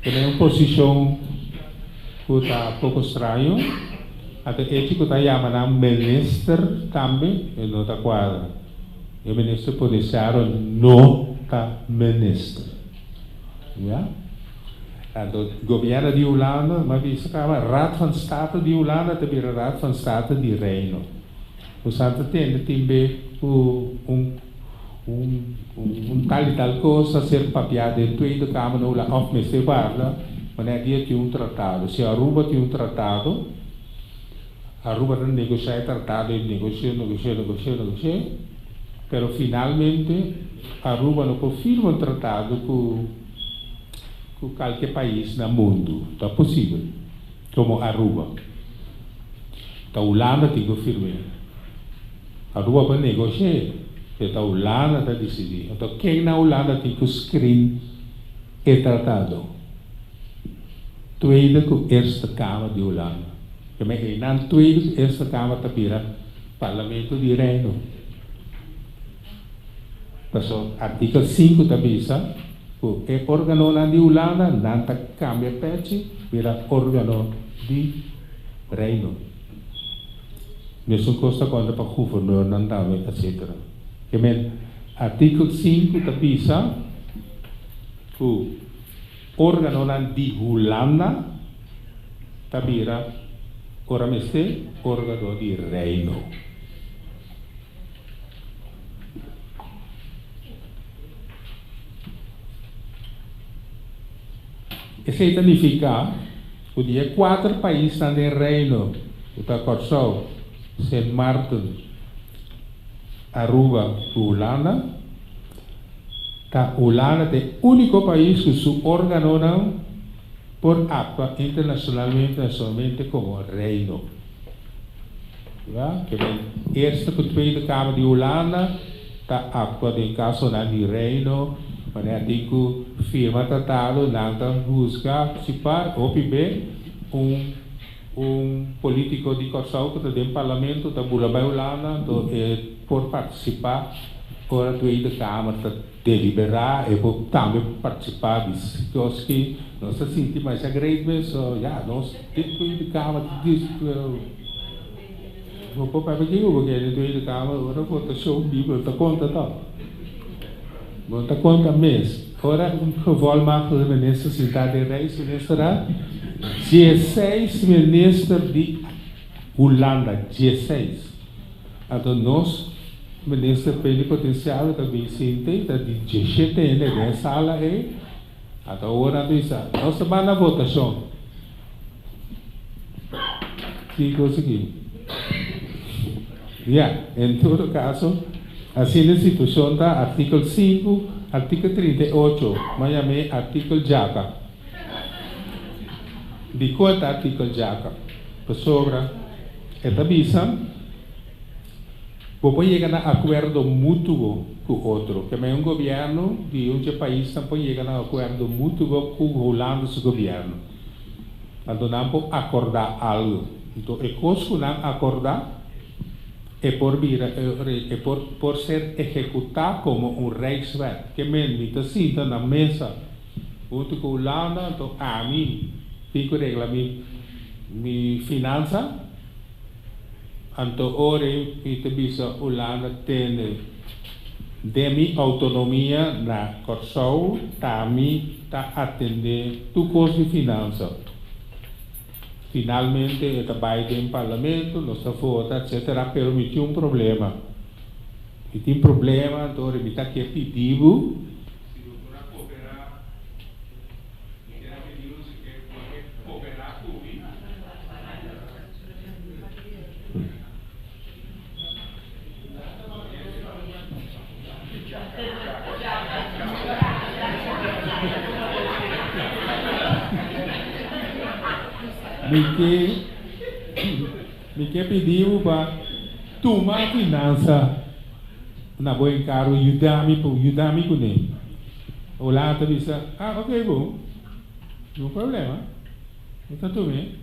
Ke men un posishon ku ta poko straño, anto echi ku ta yama nan minister tambe e no ta kuadra. E minister policiaro no ta minister. Ya. Anto gobierno di Hulanda, m'a bisa caba, Raad van State di Hulanda ta bira Raad van State di Reino. Bo sa ta tende tin be cu un un un tal y tal cos a ser papia den Tweede Kamer na Hulanda of mester warda wanneer dia tin un tratado. Si Aruba tin un tratado, Aruba ta negocia e tratado y negocia, negocia, negocia, negocia, pero finalmente. Aruba no por firma un tratado ku ku kalke pais na mundu. Ta posibel. Komo Aruba. Ta Hulanda tin ku firm'é. Aruba por negosh'é, pero ta Hulanda ta disidí. Anto ken na Hulanda tin ku screen e tratado? Tweede ku Eerste Kamer di Hulanda. Keme einan Tweede ku Eerste Kamer ta bira Parlamento di Reino. Paso artikel sinku ta bisa ku e organonan di Hulanda nan ta kambia pechi bira organo di Reino. Mesun kos ta konta pa guvernornan tambe etcetera. Ke men artikel sinku ta bisa ku organonan di Hulanda ta bira ora mester organo di Reino. Esei ta nifiká ku di e kuater paisnan den Reino, ku ta Kòrsou, Sint Maarten, Aruba ku Hulanda, ta Hulanda ta e úniko pais ku su órganonan por aktua internashonalmente nacionalmente komo Reino. Ya, ke den Eerste ku Tweede Kamer di Hulanda ta aktua den kasonan di Reino, wanneer tin ku firma tratado nan ta husga si par hopi be un un politiko di Kòrsou ku ta den parlamento ta bula bai Hulanda anto e por partisipá ora Tweede Kamer ta deliberá e por tambe partisipá di kos ki nos ta sinti masha great mes so ya nos den Tweede Kamer ta dis Bo por papia kiko bo kere den Tweede Kamer ora votashon di bo ta konta tòg. Bo no ta konta mes. Ora un gevolmachtigde minister sintá den Rijksministerraad, dieseis minister di Hulanda, dieseis. Anto nos minister plenipotenciario ta bin sinta i ta di dieshete hende den e sala ei. Anto awor nan ta bisa, nos ta manda votashon. Kiko esaki? Ya, en todo kaso, asina e situashon ta, artikel sinku, artikel 38, mas yam'é artikel djaka. Dikon e ta artikel djaka? Pasobra e ta bisa bo por yega na akuerdo mutuo ku otro. Ke men un gobièrnu di un dje paisnan por yega na akuerdo mutuo ku Hulanda su gobièrnu. Anto nan por akordá algu. Anto e kos ku nan akordá e por bira e por por ser ehekutá komo un rijkswet. Ke men mi ta sinta na mesa huntu ku Hulanda anto ami tin ku regla mi mi finansa. Anto ora mi ta bisa Hulanda tende den mi autonomia na Kòrsou ta mi ta atende tur kos di finansa. Finalmente e ta bai den parlamento, nos ta vota etcetera pero mi tin un problema. Mi tin problema anto ora mi ta ke pidi bo. Si bo por a koperá. Mi kier a pidi bo si ke bo ke koperá ku mi. Mi ke mi ke pidi bo pa tuma finansa na bo enkargo yuda mi yuda mi kuné. Olá ta bisa, Ah, ok bo, no problema, mi ta tum'é.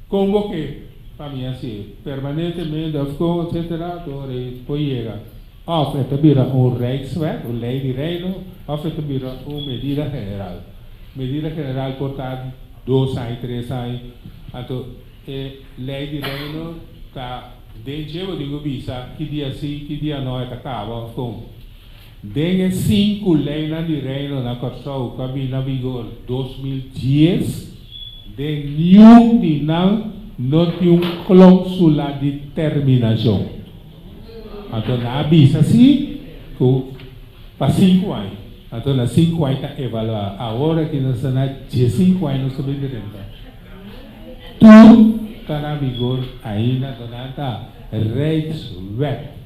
Kon bo ke pa mi hasié? Permanentemente òf kon, etsetera, tur e por yega. Òf e ta bira un Rijkswet, un lei di Reino, òf e ta bira un medida general. Medida general por ta di dos aña, tres aña, anto e lei di Reino ta den dje bo tin ku bisa ki dia si, ki dia no e ta kaba òf kon. Den e sinku leinan di Reino na Kòrsou ku a bini na vigor 2010, den niun di nan no tin un klóusula di terminashon. Anto nan a bisa si ku pa sinku aña. Anto na sinku aña ta evaluá. Awor aki nos ta na diesinku aña nos ta bin drenta. Tur ta na vigor ainda, anto nan ta Rijkswet.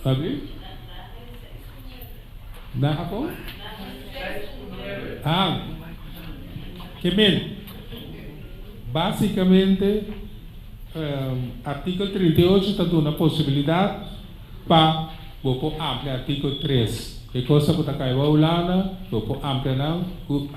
Abi? Na ako? Ah, ke men, básicamente, artíkulo 38 ta duna posibilidat pa bo por amplia artíkulo 3. E kos ku ta kai bou Hulanda, bo por amplia nan ku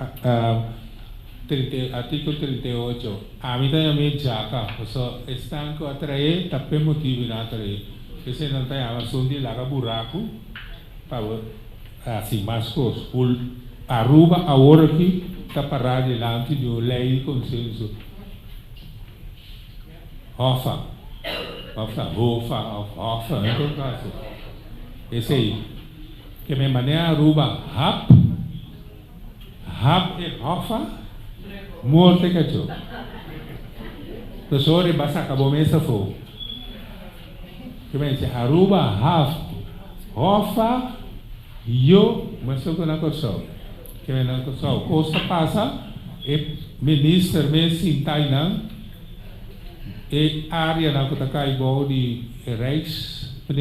artíkulo 38. Ami ta yam'é djaka, pasobra esnan ku a traé ta p'e motibu nan a traé. P'esei nan ta yama asun di laga buraku pa bo hasi mas kos. Aruba awor aki ta pará dilanti di un lei di konsenso. Hoffa, òf ta Hofa òf Hoffa, en todo kaso esei ke men manera Aruba hap, hap e Hoffa, morte kachó. Pasobra e ba saka bo mes afó. Ke men si Aruba haf Hoffa, yo mesun ku na Kòrsou. Ke men na Kòrsou kos ta pasa e minister mes sinta einan. E áreanan ku ta kai bou di e Rijks e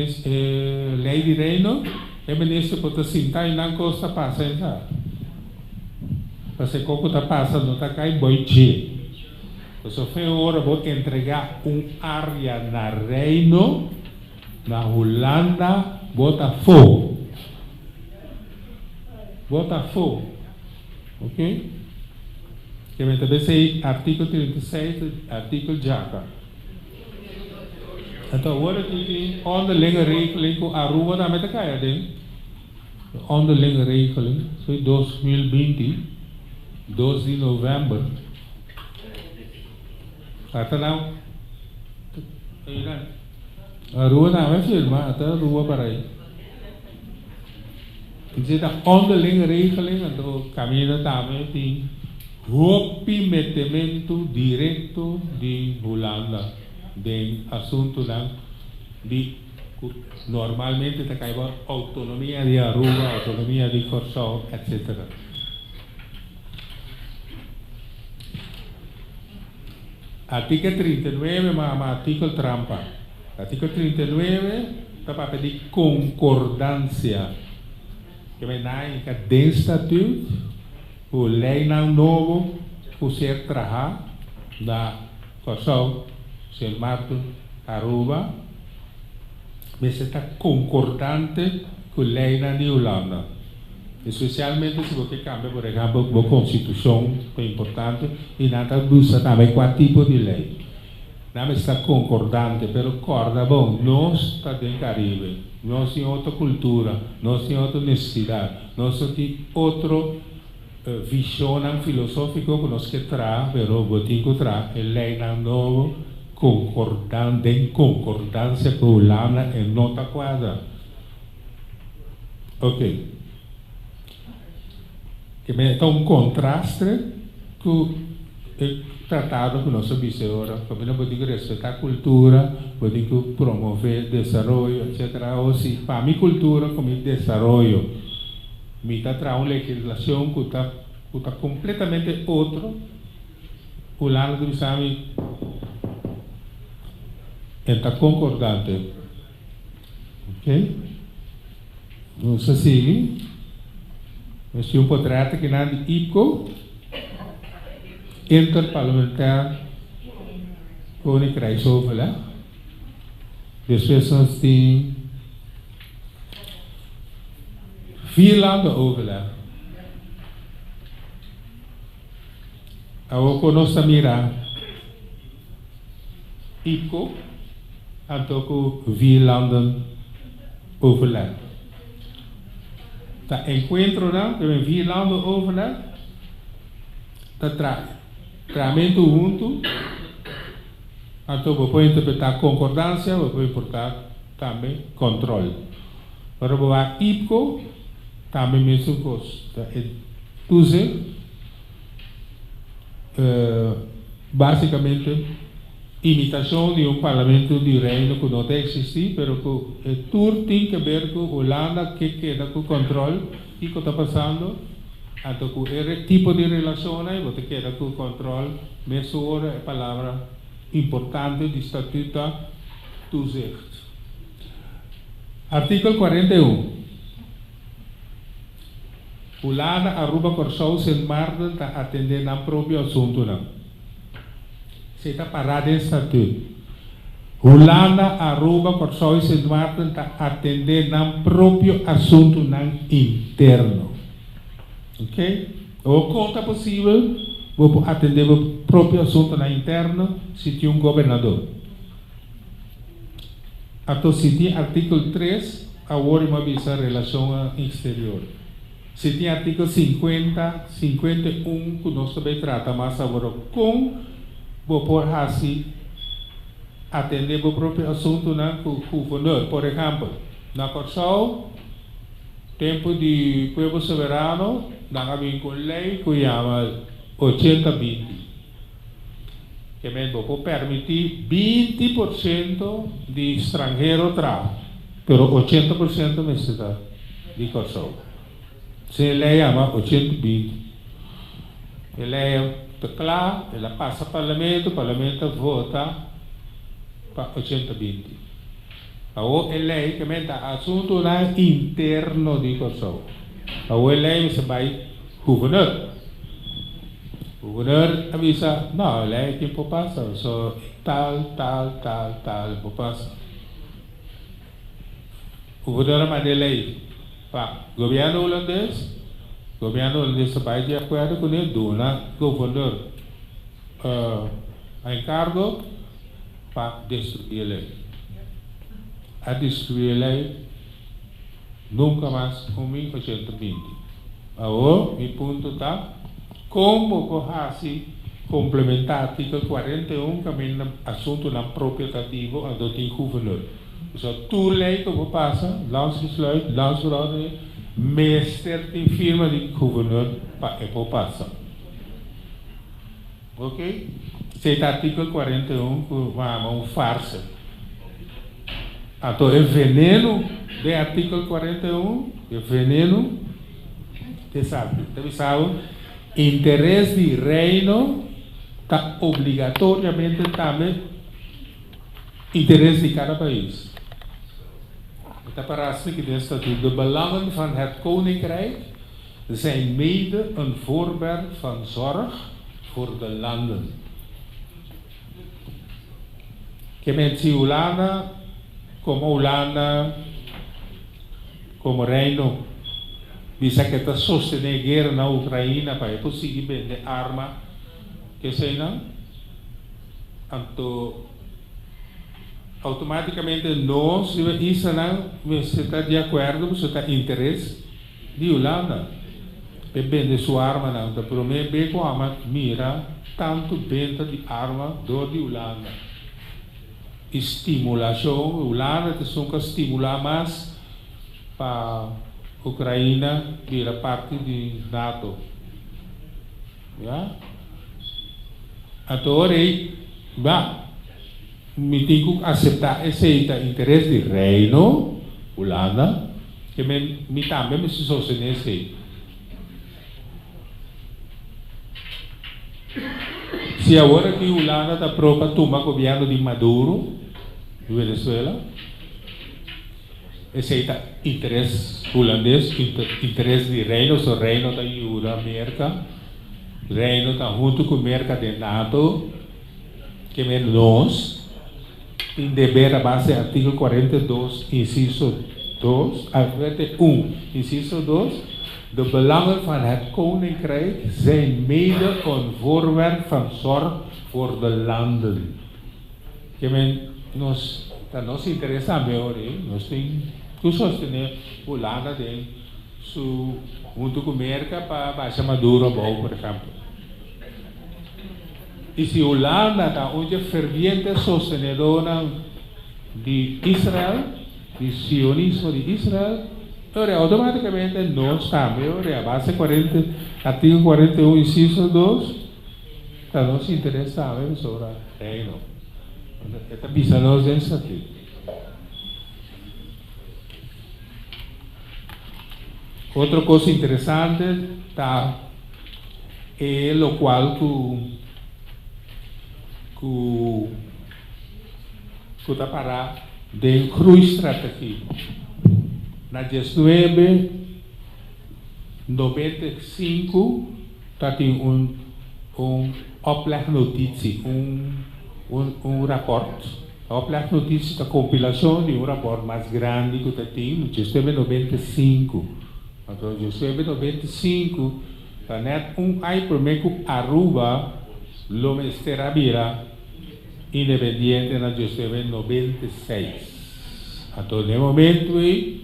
Lei di Reino, e minister por ta sinta i nan kos ta pasa esaki. Pasobra e kos ku ta pasa no ta kai bou dje. Pasobra fe ora bo entregá un área na Reino, na Hulanda, bo ta afó. Bo ta afó. Oke. Ke men ta besei artíkulo 36 artíkulo djaka. Anto awor aki tin onderlinge regeling ku Aruba tambe ta kai aden. Onderlinge regeling, so 2020, 2 di novèmber. Ata nan, Aruba tambe a firma, ata Aruba para ei. Esei ta onderlinge regeling, anto kaminda tambe tin hopi metementu direkto di Hulanda den asuntunan di ku normalmente ta kai bo outonomia di Aruba, outonomia di Kòrsou, etsetera. Artikel 39 mama artikel trampa. Artikel 39 ta papia di konkordansia. Ke men nan a hinka den statuut ku leinan nobo ku ser traha na Kòrsou, Sint Maarten, Aruba mester ta konkordante ku leinan di Hulanda. Espesialmente si bo ke kambia por ehèmpel bo konstitushon ta importante i nan ta buska tambe kua tipo di lei. Nan mester ta concordante, pero corda bon, nos ta den Caribe, nos tin otro cultura, nos tin otro necesidad, nos no tin otro visionnan filosofico cu nos ke traha, pero bo tin cu traha e leynan nobo concordan den concordancia cu Hulanda e no ta cuadra. Ok. Ke me ta un contraste cu e tratado cu nos a bisa e ora, pasobra bo tin cu respeta cultura, bo tin cu promove desaroyo, etcetera. Awor si pa mi cultura cu mi desaroyo mi ta traha un legislacion cu ta cu ta completamente otro, Hulanda ta bisa mi e ta concordante. Ok. Nos a sigui. Nos tin un potret akinan di IPCO, Interparlementair Koninkrijksoverleg. Despues nos tin Vierlandenoverleg. Awor ku nos ta mira IPCO anto ku Vierlandenoverleg. Ta enkuentronan ku e Vierlandenoverleg ta traha trahamentu huntu, anto bo por interpretá konkordansia, bo por importá tambe kòntròl. Ora bo wak IPCO tambe mesun kos, ta e toezicht. Básicamente imitacion di un parlamento di reino cu no ta existi pero cu e tur tin ke ber cu Hulanda ke keda cu control kico ta pasando anto cu e tipo di relacionnan y bo ta keda cu control mesora e palabra importante di statuut ta toezicht. Artíkulo 41. Hulanda, Aruba, Kòrsou, Sint Maarten ta atendé nan propio asuntunan. Esei ta pará den Statüt. Hulanda, Aruba, Kòrsou i Sint Maarten ta atendé nan propio asuntunan interno. Ok? Awor kon ta posibel bo por atendé bo propio asuntunan interno si tin un gobernador? Anto si tin artíkulo tres, awor mi a bisa relashon eksterior. Si tin artíkulo sinkuenta, 51 ku nos ta bai trata mas awor kon bo por hasi atendé bo propio asuntunan ku guvernor. Por ehèmpel, na Kòrsou tempu di Pueblo Soberano nan a bin ku un lei ku yama ochenta binti. Ke men bo por permití 20% di stranhero traha, pero 80% mester ta di Kòrsou. Esei e lei yama 80-20. E lei ta kla, el a pasa parlamento, parlamento a vota pa 80-20. Awor e lei ke men ta asuntunan interno di Kòrsou. Awor e lei mester bai guvernor. Guvernor a bisa, No, e lei aki por pasa, pasobra tal, tal, tal, tal por pasa. Guvernor a manda e lei pa gobièrnu hulandes, gobièrnu hulandes a bai di akuerdo kuné, duna guvernor a enkargo pa destruí e lei. A destruí e lei nunka mas un 1820. Awor mi punto ta, kon bo por hasi komplementá artíkulo 41 kaminda asuntunan propio ta di bo anto tin guvernor? Pasobra tur lei ku bo pasa, landsbesluit, landsverordening, mester tin firma di guvernor pa e por pasa. Ok? Esei ta artíkulo 41 ku mama un farsa. Anto e veneno den artíkulo 41, e veneno ta esaki, ta bisa bo interes di Reino ta obligatoriamente tambe interes di kada pais. E ta para asina den Statuut, De belangen van het Koninkrijk zijn mede een voorwerp van zorg voor de landen. Ke men si Hulanda komo Hulanda komo Reino bisa ke ta sostené guera na Ukraina pa e por sigui bende arma keseinan, anto outomátikamente nos riba islanan mester ta di akuerdo pasobra ta interes di Hulanda p'e bende su armanan. Ta promé be ku ama mira tantu benta di arma dor di Hulanda. I stimulashon, Hulanda ta esun ku a stimulá mas pa Ukraina bira parti di nato. Ya. Anto ora ei, ba, mi tin ku aseptá esei ta interes di Reino, Hulanda, ke men mi tambe mester sostené esei. Si awor aki Hulanda ta pro pa tuma gobièrnu di Maduro di Venezuela, Esei ta interes hulandes, interes di Reino, so Reino ta yuda Merka, Reino ta huntu ku Merka den nato, ke men nos tin deber a base artíkulo 42 insiso dos, 41 insiso dos, De belangen van het Koninkrijk zijn mede een voorwerp van zorg voor de landen. Ke men nos ta nos interes tambe ora ei nos tin ku sostené Hulanda den su huntu ku Merka pa basha Maduro abou por ehèmpel. I si Hulanda ta un dje ferviente sostenedónan di Israel, di sionismo di Israel, ora ei outomátikamente nos tambe ora ei a base 40 artíkulo 41 insiso 2, Ta nos interes tambe pasobra Reino. E ta bisa nos den Statut. Otro kos interesante ta e lokual ku ku ku ta pará den groeistrategie. Na 19 95 tatin un un oplegnotitie, un un un rapport. Oplegnotitie ta kompilashon di un rapport mas grandi ku tatin 1995. Anto 1995 ta nèt un ai promé ku Aruba lo mester a bira independiente na 1996. Anto den e momento ei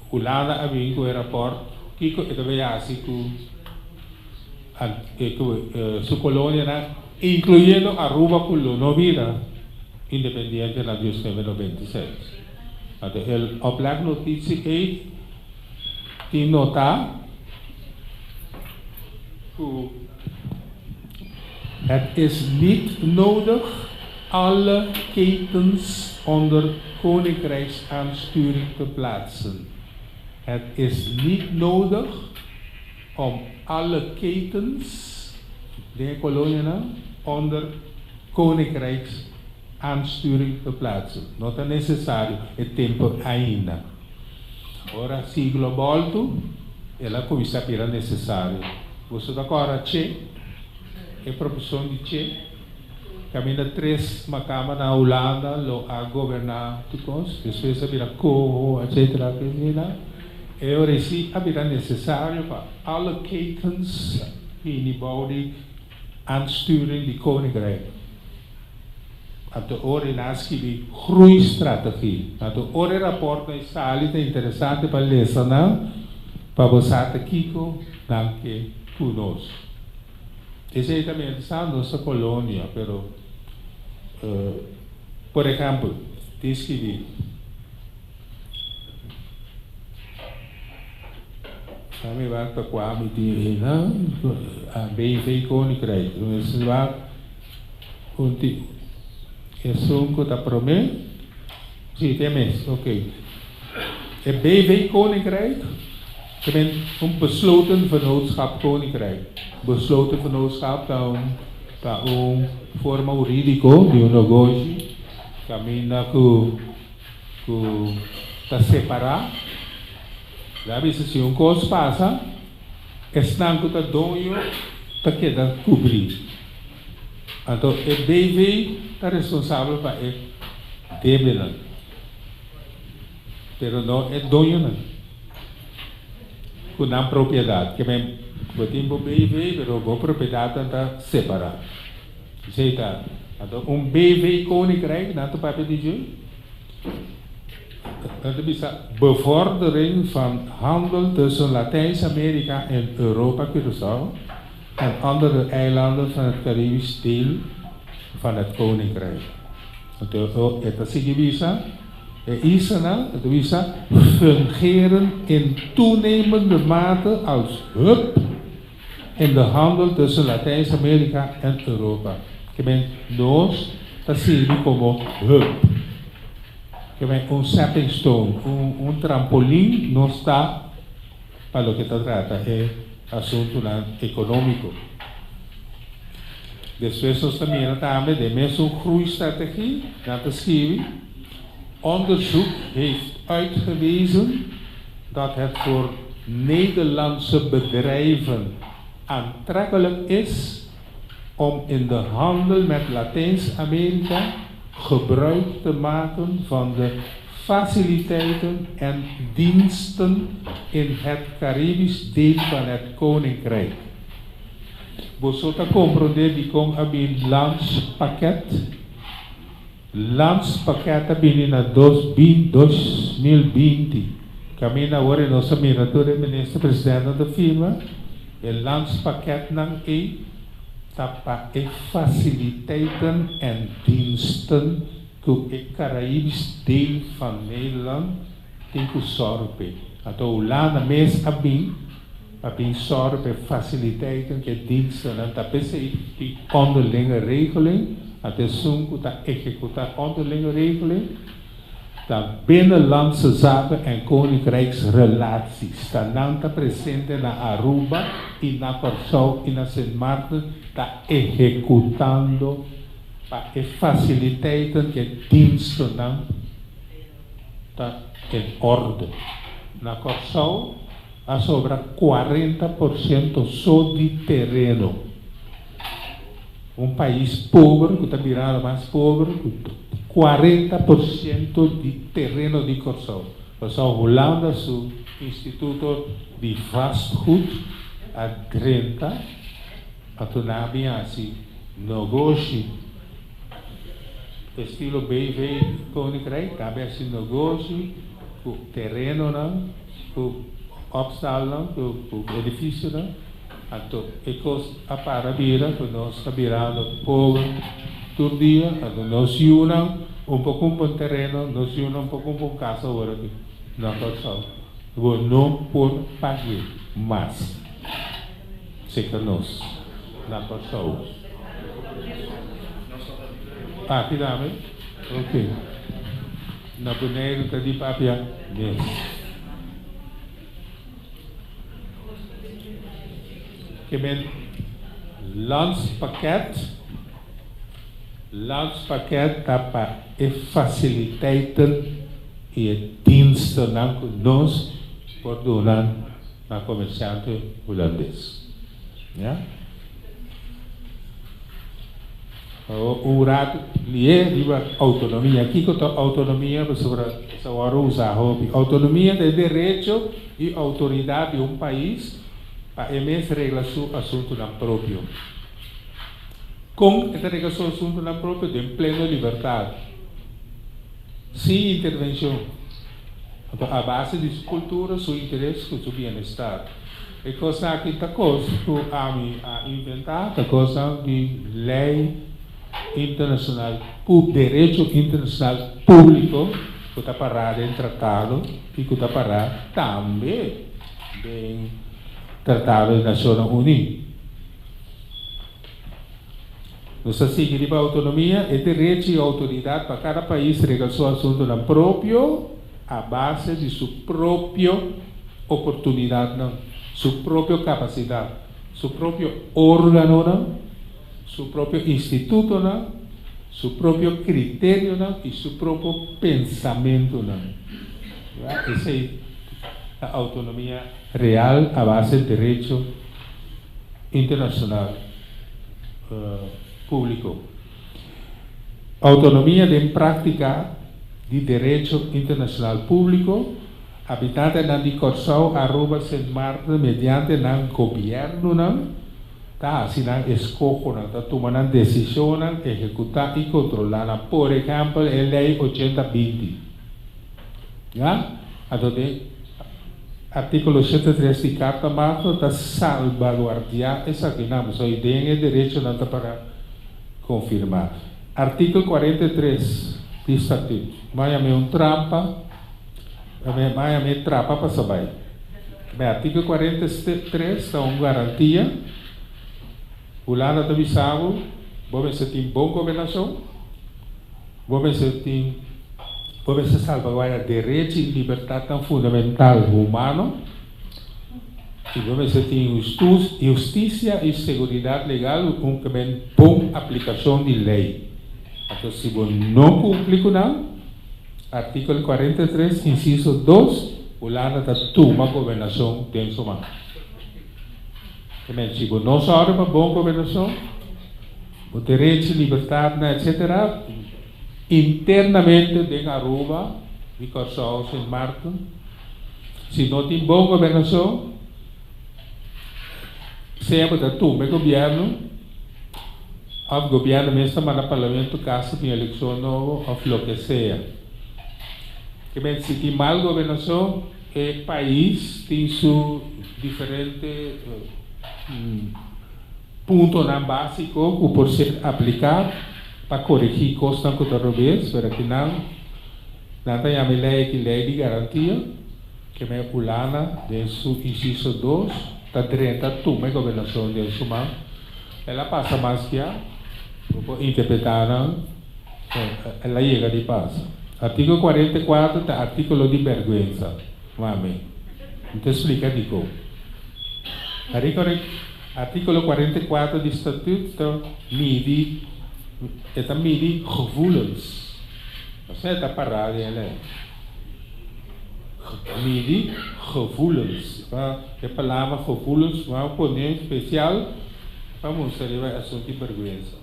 Hulanda a bin ku e rapòrt kiko e ta bay hasi ku ku su kolonianan inkluyendo Aruba ku lo no bira independiente na 1996. Anto e oplegnotitie ei tin notá ku Het is niet nodig alle ketens onder koninkrijksaansturing te plaatsen. Het is niet nodig om alle ketens den e kolonianan onder koninkrijksaansturing te plaatsen. No ta nesesario e tempu ainda. Ora siglo bòltu, el a kuminsá bira nesesario. Boso ta kòrda Che? E proposishon di Che, kaminda tres makamba na Hulanda lo a goberná tur kos, despues a bira Coho, etcetera, etcetera. E ora esei a bira nesesario pa alle ketens bini bou di aansturing di Koninkrijk. Anto ora e nan a skibi Groeistrategie. Anto ora e raportnan e sali ta interesante pa lesa nan pa bo sa ta kiko nan ke ku nos. Esei ta mester sa nos ta kolonia pero por ehempel tin skibi Dame wak pa kua mi tin einan a BV Koninkrijk. Mester wak un ti esun ku ta promé. Sí, te mes, ok. E BV Koninkrijk ta men un besloten vennootschap koninkrijk. Besloten vennootschap ta un ta un forma hurídiko di un negoshi kaminda ku ku ta separá. La bisa si un kos pasa, esnan ku ta doño ta keda kubrí. Anto e BV ta responsabel pa e debenan, pero no e doñonan ku nan propiedat. Ke men bo tin bo BV, pero bo propiedatnan ta separá. Esei ta. Anto un BV Koninkrijk, nan ta papia di dje. Nan ta bisa bevordering van handel tussen Latijns-Amerika en Europa, Curaçao en andere eilanden van het Caribisch deel van het Koninkrijk. Anto e ta sigui bisa, e islanan, e ta bisa, fungeren in toenemende mate als hub in de handel tussen Latijns-Amerika en Europa. Ke men nos ta sirbi komo hub. Ke men un stepping stone, un un trampolin nos ta pa loke ta trata e asuntunan ekonómiko. Despues nos ta mira tambe den mesun groeistrategie, nan ta skibi, Onderzoek heeft uitgewezen dat het voor Nederlandse bedrijven aantrekkelijk is om in de handel met Latijns-Amerika gebruik te maken van de faciliteiten en diensten in het Caribisch deel van het Koninkrijk. Boso ta komprondé dikon a bin landspakket? Landspakket a bini na dos bin 2020. Kaminda awor e nos a mira tur e minister presidentnan ta firma e landspakketnan ei ta pa e faciliteiten en diensten ku e Caraïbisch deel van Nederland tin ku sòru p'e. Anto Hulanda mes a bin pa bin sòru p'e fasiliteiten ku e dienstennan ta p'esei tin onderlinge regeling, anto esun ku ta ehekutá onderlinge regeling ta Binnenlandse Zaken en Koninkrijksrelaties. Ta nan ta presente na Aruba i na Kòrsou i na Sint Maarten ta ehekutando pa e fasiliteiten ku e dienstennan. ta en orde. Na Kòrsou a sobra 40% so di tereno. Un pais pober ku ta birando mas pober ku 40% di tereno di Kòrsou. Pasobra Hulanda su instituto di vastgoed a drenta anto nan a bin hasi nogoshi estilo BV Koninkrijk, nan a bin hasi nogoshi ku terenonan, ku opstalnan, ku edifisionan. Anto e kos a para bira ku nos ta birando pober tur dia, anto nos yunan un por kumpra un tereno, nos yunan un por kumpra un kas awor aki na Kòrsou. Bo no por pag'é mas seka nos na Kòrsou. Aki tambe? Ok. Na Boneiru ta di papia mes. Ke men landspakket? Landspakket ta pa e fasiliteiten i e dienstennan ku nos por duna na komersiante hulandes. Ya. Un rato lié riba autonomia. Kiko ta autonomia? Pasobra sa wòrdu usá hopi. Autonomia ta e derecho i outoridat di un pais pa e mes regla su asuntunan propio. Kon e ta regla su asuntunan propio? Den pleno libertat, sin intervenshon. Anto a base di su kultura, su interes ku su bienestar. E kosnan aki ta kos ku ami a inventá, ta kosnan di lei internashonal, derecho internashonal públiko ku ta pará den tratado i ku ta pará tambe den Tratado di Nashonnan Uní. Nos ta sigui riba outonomia, e derecho i outoridat pa kada pais regla su asuntunan propio a base di su propio oportunidatnan, su propio kapasidat, su propio órganonan, su propio institutonan, su propio kriterionan i su propio pensamentunan. Esei ta outonomia real a base derecho internashonal públiko. Outonomia den práktika di derecho internashonal públiko, Habitantenan di Kòrsou, Aruba, Sint Maarten mediante nan gobièrnunan ta hasi nan eskohonan, ta tuma nan desishonnan, ehekutá i kontrolá nan. Por ehèmpel e lei 80 20. Ya? Anto den artíkulo 103 di Karta Magna ta salbaguardiá esakinan, pasobra ei den e derechonan ta para konfirmá. Artíkulo 43 di Statut. Maya mi un trampa. Maya mi trapa pasa bai. Be artíkulo 43 ta un garantia. Hulanda ta bisa bo, bo mester tin bon gobernashon, bo mester tin, bo mester salvaguardia derecho i libertatnan fundamental humano, i bo mester tin hustisia i seguridat legal ku un bon aplikashon di lei. Anto si bo no kumpli ku nan, Artíkulo 43, insiso 2, Hulanda ta tuma gobernashon den su man. Ke men, si bo no sòru pa bon gobernashon, bo derecho, libertatnan, etsetera, internamente den Aruba i Kòrsou, Sint Maarten, si no tin bon gobernashon, sea bo ta tuma e gobièrnu, òf gobièrnu mes ta manda parlamento kasa tin elekshon nobo òf loke sea. Ke men si tin mal gobernashon e pais tin su diferente puntonan básiko ku por ser apliká pa koregí kosnan ku ta robes, pero akinan nan ta yama e lei aki lei di garantia. Ke men Ulana den su insiso dos ta drenta tuma e gobernashon den su man. El a pasa mas bia, bo por interpretá nan, el a yega di pasa. Artíkulo 44 ta artíkulo di bèrgwensa, mami. Mi ta splika dikon. Artíkulo 44 di Statut ta midi, e ta midi gevoelens. Osea e ta pará den e lei. Midi gevoelens. E palabra gevoelens m'a pone spesial pa mustra riba e asuntu di bèrgwensa.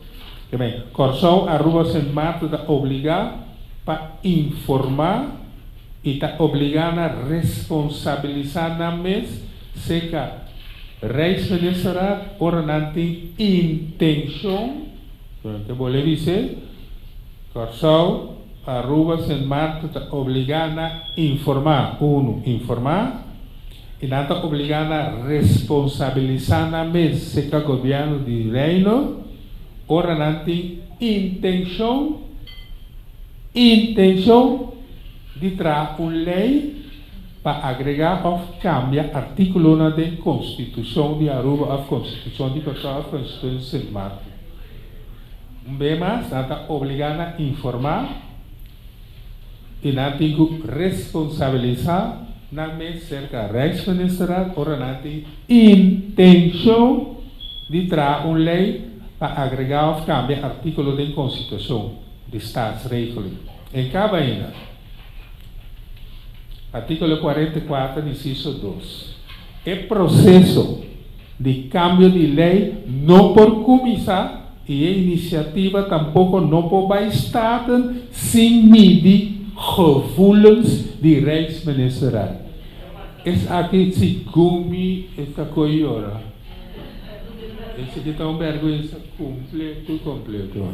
Ke men, Kòrsou, Aruba, Sint Maarten ta obligá pa informá i ta obligá na responsabilisá nan mes serka Rijksministerraad ora nan tin intenshon, ke bo le bis'é, Kòrsou, Aruba, Sint Maarten ta obligá na informá, unu, informá, i nan ta obligá na responsabilisá nan mes serka gobièrnu di Reino ora nan tin intenshon, intenshon di traha un lei pa agregá òf kambia artíkulonan den Konstitushon di Aruba òf Konstitushon di Kòrsou òf Konstitushon di Sint Maarten. Un be mas, nan ta obligá na informá i nan tin ku responsabilisá nan mes serka Rijksministerraad ora nan tin intenshon di traha un lei pa agregá òf kambia artíkulo den Konstitushon di Staatsregeling. E kaba ainda. Artíkulo 44, insiso 2. E proseso di kambio di lei no por kuminsá i e inisiativa tampoko no por bai Staten sin midi gevoelens di Rijksministerraad. Esaki segun mi e ta koe yora. Esaki ta un bèrgwensa kompleto kompleto.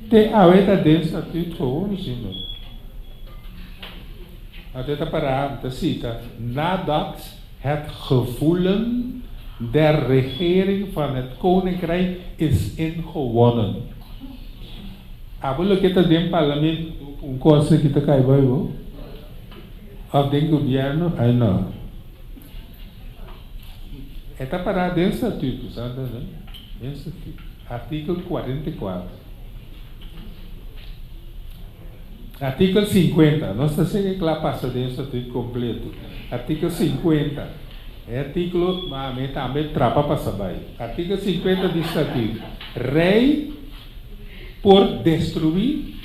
Te awe ta den statuut gewoon si no. Ate ta pará, ta sita, Nadat het gevoelen der regering van het Koninkrijk is ingewonnen. Abo loke ta den parlamento un kos aki ta kai bai bo? Of den gobierno? Ai no. E ta pará den statuto, sa ntende? Den statuto. Artíkulo 44. Artíkulo 50. Nos ta sigui kla pasa den statuto kompleto. Artíkulo 50. E artíkulo, ma mi tambe trapa pasa bai. Artíkulo 50 di statuto. Rei por destruí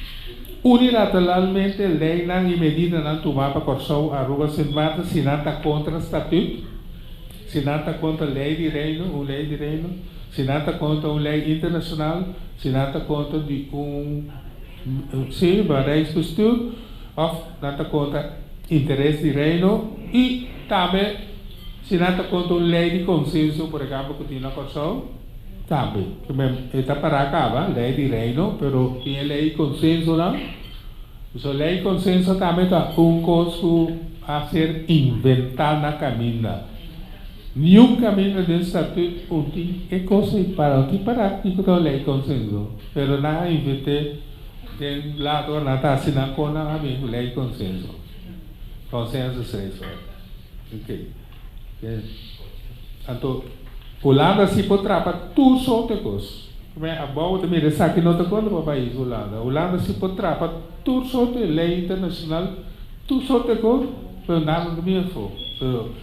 unilateralmente leinan i medidanan tumá pa Kòrsou, Aruba, Sint Maarten si nan ta kontra statut, si nan ta kontra lei di Reino, un lei di Reino, si nan ta kontra un lei internashonal, si nan ta kontra di un, sí, Rijksbestuur, òf nan ta kontra interes di Reino i tambe si nan ta kontra un lei di konsenso, por ehèmpel, ku tin na Kòrsou. Tambe, e ta pará kaba, lei di Reino, pero tin e lei konsensonan. So lei konsenso tambe ta un kos ku a ser inventá na kaminda. Niun kaminda den statut un tin e kos ei para, no tin pará kiko ta un lei konsenso, pero nan a invent'é den lato ora nan ta hasi nan kon nan a bin ku lei konsenso. Consensusregel. Oké. Anto Hulanda si por trapa tur soorte kos. Kume abou ta mira esaki no ta konta pa pais Hulanda. Hulanda si por trapa tur soorte lei internashonal, tur soorte kos, pero nan no ta mira afó. Pero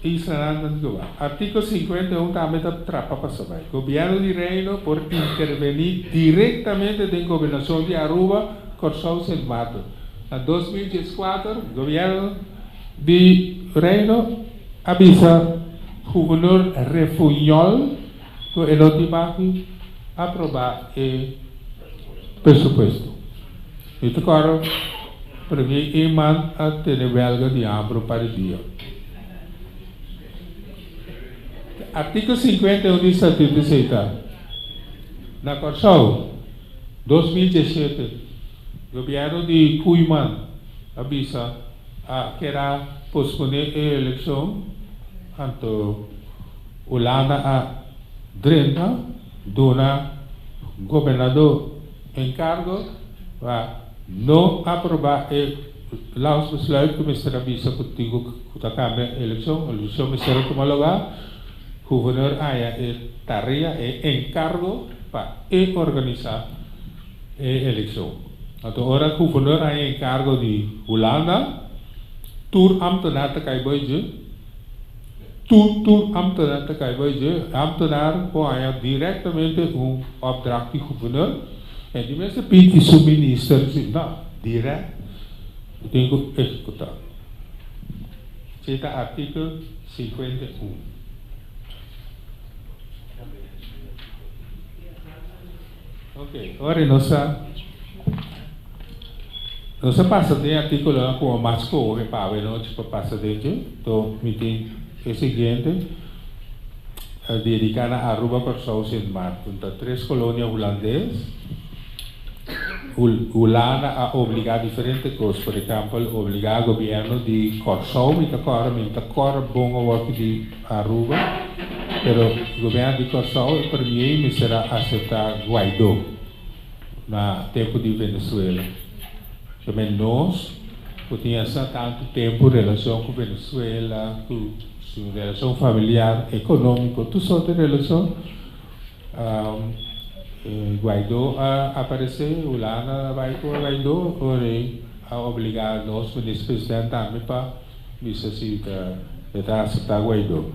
islanan ta di Artíkulo 51 tambe ta trapa pasa bai. Gobièrnu di Reino por intervení direktamente den gobernashon di Aruba, Kòrsou, Sint Maarten. Na 2014 gobièrnu di Reino a bisa Guvernor Refunjol ku e lo tin baki aprobá e presupuesto. Mi ta kòrda Premier Eman a tene wèlga di hamber un par di dia. Artíkulo 51 di Statuto esei ta, Na Kòrsou, 2017, Gobièrnu di Koeiman a bisa a kera posponé e elekshon, anto Hulanda a drenta duna gobernador enkargo pa no aprobá e landsbesluit ku mester a bisa ku tin ku ta kambia elekshon, elekshon mester a tuma lugá, guvernor haña e tarea, e enkargo pa e organisá e elekshon. Anto ora guvernor haña enkargo di Hulanda, tur ambtenaar ta kai bai dje, tur tur ambtenaar ta kai bai dje, ambtenaar por haña direktamente un opdracht di guvernor en di mester pidi su minister si no, dirèkt tin ku ehekutá. Esei ta artíkulo 51. Ok, ora nos a pasa den artíkulo ku mas kohe pa anochi pa pasa den, anto mi tin e siguiente dediká na Aruba, Kòrsou, Sint Maarten. Anto, tres kolonia hulandes. Hulanda a obligá diferente kos, por ehèmpel, obligá gobièrnu di Kòrsou, mi ta kòrda bon awor di Aruba, pero gobièrnu di Kòrsou, premier mester a aseptá Guaidó na tempu di Venezuela. Tambe nos, ku tabatin tantu tempu relashon ku Venezuela, ku su relashon familiar, ekonómiko, tur sorto di relashon, Guaidó a aparesé, Hulanda bai ku Guaidó, a obligá nos minister-presidente tambe pa bisa si ta aseptá Guaidó.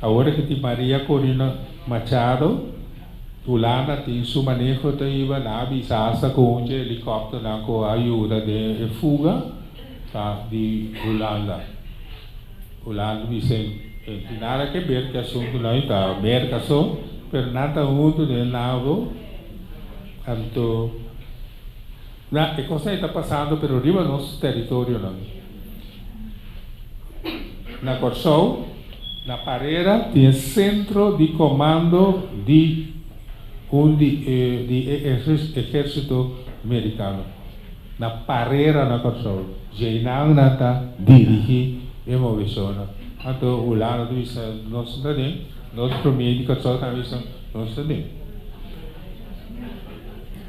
Awor ku tin Maria Corina Machado, Hulanda tin su maneho ta iba na bisa hasta ku un helikòpter ku ayuda den fuga ta di Hulanda. Hulanda bisa tin nada ke ber ku asuntu no ta Merka so, pero nan ta huntu den NAVO. Anto na e kos ta pasando pero riba nos teritorionan. Na Kòrsou, na Parera, tin sentro di komando di ehérsito merikano. Na Parera na Kòrsou, Einan nan ta dirigí e moveshon. Anto Hulanda bisa nos ta den, nos premier di Kòrsou tambe bisa nos ta den.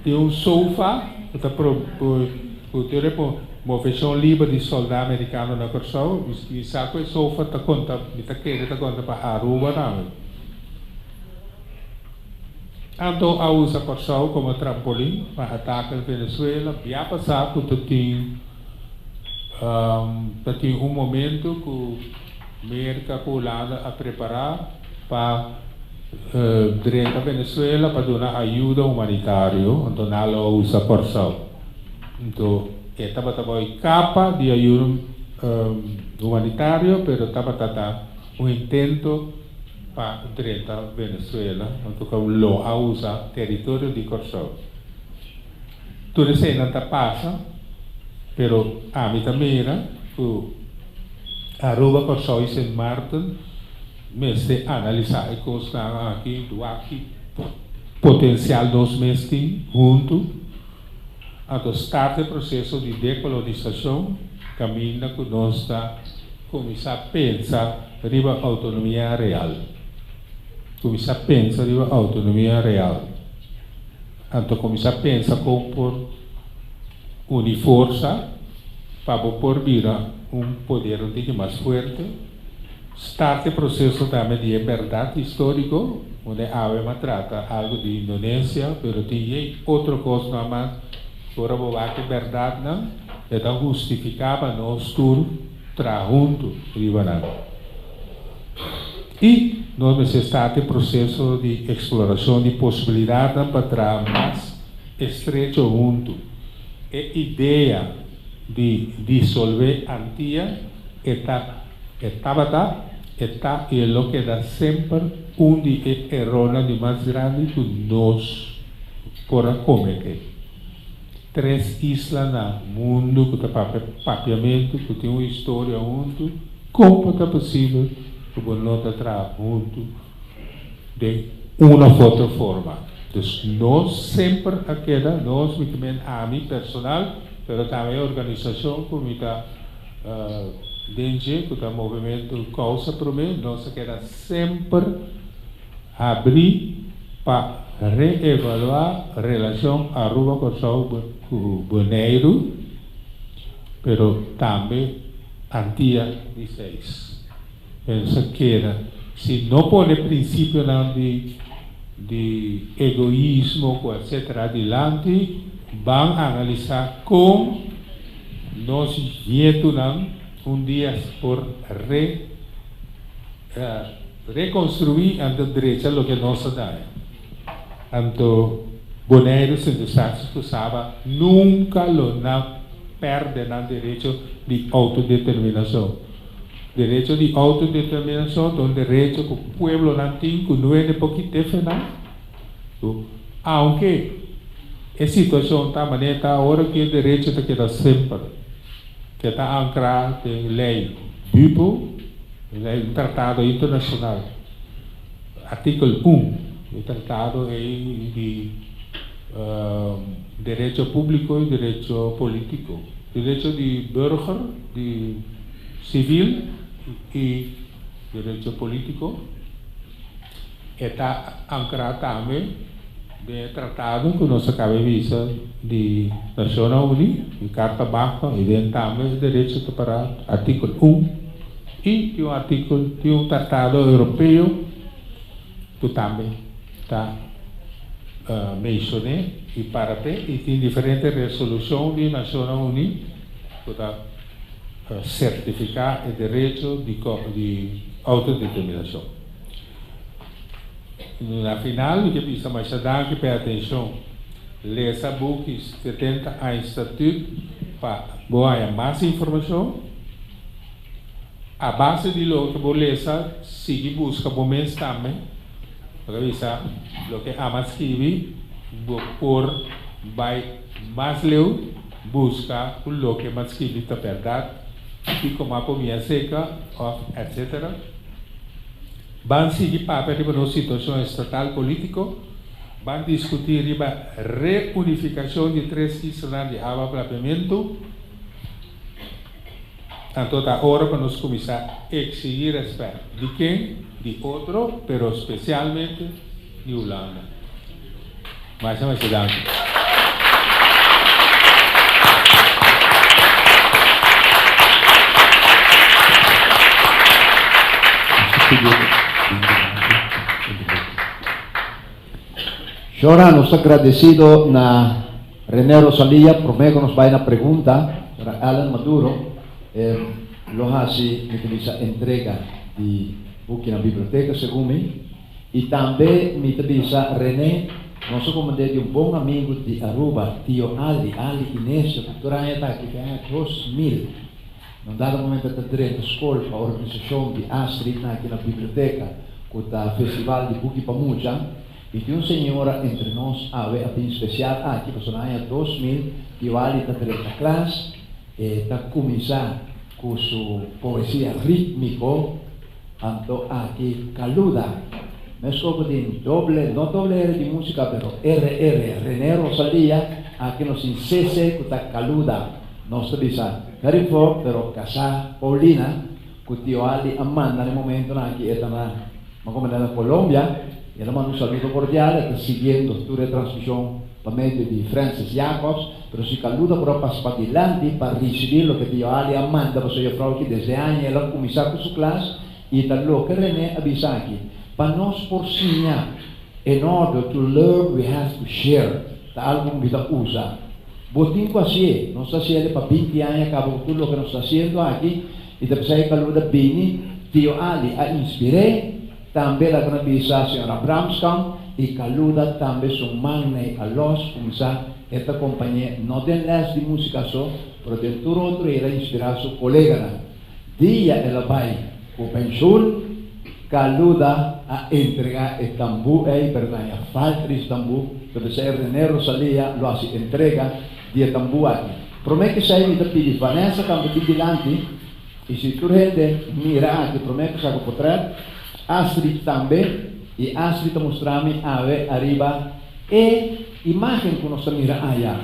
Tin un SOFA, ku ta ku tin moveshon liber di sòldá merikano na Kòrsou, i sa ku e SOFA ta konta, mi ta kere ta konta pa Aruba tambe. Anto a usa Kòrsou komo trampolin pa ataka Venezuela, ya pasá ku tin un momento ku Merka ku Hulanda a prepará pa drenta Venezuela pa duna ayuda humanitario, anto nan a usa Kòrsou. Anto, e tabata kapa di ayuda humanitario, pero tabata un intento pa drenta Venezuela, anto lo a usa teritorio di Kòrsou. Tur esei ta pasa, pero ami ta mira ku Aruba, Kòrsou i Sint Maarten mester analisá e kos aki, aki potensial nos mes tin huntu, anto start e proseso di dekolonisashon, kaminda ku nos ta kuminsá pensa riba outonomia real. Kuminsá pensa riba outonomia real. Anto kuminsá pensa kon por uni forsa pa por bira un poder un tiki mas fuerte. Start e proseso tambe di bèrdat históriko, unda awe m'a trata algu di Indonesia, pero tin otro kos mas, ora bo wak bèrdat nan, ta hustifiká pa nos tur traha huntu riba nan. I nos mester start e proseso di eksplorashon di posibilidat pa traha mas estrecho huntu. E idea di disolvé Antia tabata, ta i lo keda semper un di e erornan di mas grandi ku nos por a kometé. Tres isla na mundu ku ta papia papiamentu, ku tin un historia huntu, kon ta posibel ku bo no ta traha huntu di un òf otro forma? Anto, nos semper a keda, nos, ami personal, pero tambe organisashon ku mi ta den, ku ta Movementu Kousa Promé, nos a keda semper habrí pa reevaluá relashon Aruba, Kòrsou, Boneiru, pero tambe Antia di seis. Pensa keda, si no pone prinsipio di egoismo, etc. Dilanti, ban analisá kon nos ñetunan un dia por rekonstruí anto drecha loke nos a daña. Anto Boneiru, Sint Eustatius ku Saba nunka lo no pèrdè nan derecho di outodeterminashon. Derecho di outodeterminashon ta un derecho ku pueblonan tin ku no hende por kit'é fe nan. Aunke e situashon ta manera ta awor aki e derecho ta keda semper, ke ta ankrá den lei BUPO, lei un tratado internashonal, artíkel un di e tratado ei di derecho públiko i derecho polítiko, derecho di burger, di sivil i derecho polítiko. E ta ankrá tambe den e tratado ku nos a kaba e bisa di Nashonnan Uní, di Karta Magna, i den tambe e derecho ta pará artíkel un i tin un artíkel, tin un tratado europeo ku tambe ta menshoné i para p'e i tin diferente resolushon di Nashonnan Uní ku ta sertifiká e derecho di outodeterminashon. Na final mi ke bisa masha danki pa e atenshon. Lesa buki 70 aña Statuut pa bo haña mas informashon. A base di loke bo lesa, sigui buska bo mes tambe. Bo ta bisa loke ama skibi, bo por bai mas leu buska ku loke m'a skibi ta bèrdat, kiko m'a por mia seka òf etsetera. Ban sigui papia riba nos situashon estatal polítiko, ban diskutí riba reunifikashon di tres islanan di awa Papiamentu. Anto ta ora pa nos kuminsá eksigí rèspèt. Di ken? Di otro, pero spesialmente di Hulanda. Masha masha danki. Shora, nos ta gradesido na Rene Rosalia, prome ku nos bai na pregunta, señora Ellen Maduro lo hasi mi ta bisa entrega di buki na biblioteka segun mi. I tambe mi ta bisa Rene, nos a komand'é di un bon amigu di Aruba, Tio Ali, Ali Inesio, ku tur aña ta aki, fe aña 2000. Na un dado momento ta drenta skol pa organisashon di Astrid na aki na biblioteka, ku ta festival di buki pa mucha. I tin un señora entre nos awe a bin spesial aki, pasobra na aña 2000 Tio Ali ta drenta klas, e ta kuminsá ku su poesia rítmiko. Anto aki Caluda, mesco cu tin doble, no doble R di musica pero RR, Rene Rosalia, aki nos tin CC cu ta Caluda. Nos ta bisa very for pero casá Paulina cu Tio Ali a manda na e momentonan aki e ta na, m'a comenta na Colombia y el a manda un saludo cordial, e ta siguiendo tur e transmision pa medio di Francis Jacobs, pero si Caluda por a pasa padilanti pa ricibi loke Tio Ali a manda pasobra juffrouw aki desde aña el a cuminsa cu su klas y ta loke Rene a bisa aki, pa nos por siña, in order to learn we have to share, ta algo cu mi ta usa. Bo tin cu hacié, nos ta haciele pa 20 aña caba cu tur loke nos ta haciendo aki y ta p'esey Caluda bini, Tio Ali a inspir'é, Tambe laga na bisa señora Bramskamp y Caluda tambe su man-nay a los cuminsa e ta compañe no den les di musica so pero den tur otro y el a inspira su coleganan. Dia el a bay cu pensioen Caluda a entrega e tambu ey pero ta haña falta di su tambu pero esey Rene Rosalia lo haci entrega di e tambu aki. Prome cu esey mi ta pidi Vanessa tambe bin dilanti. I si tur hende mira aki promé ku saka potrèt, Astrid tambe, i Astrid ta mustra mi awe ariba e imágen ku nos ta mira aya.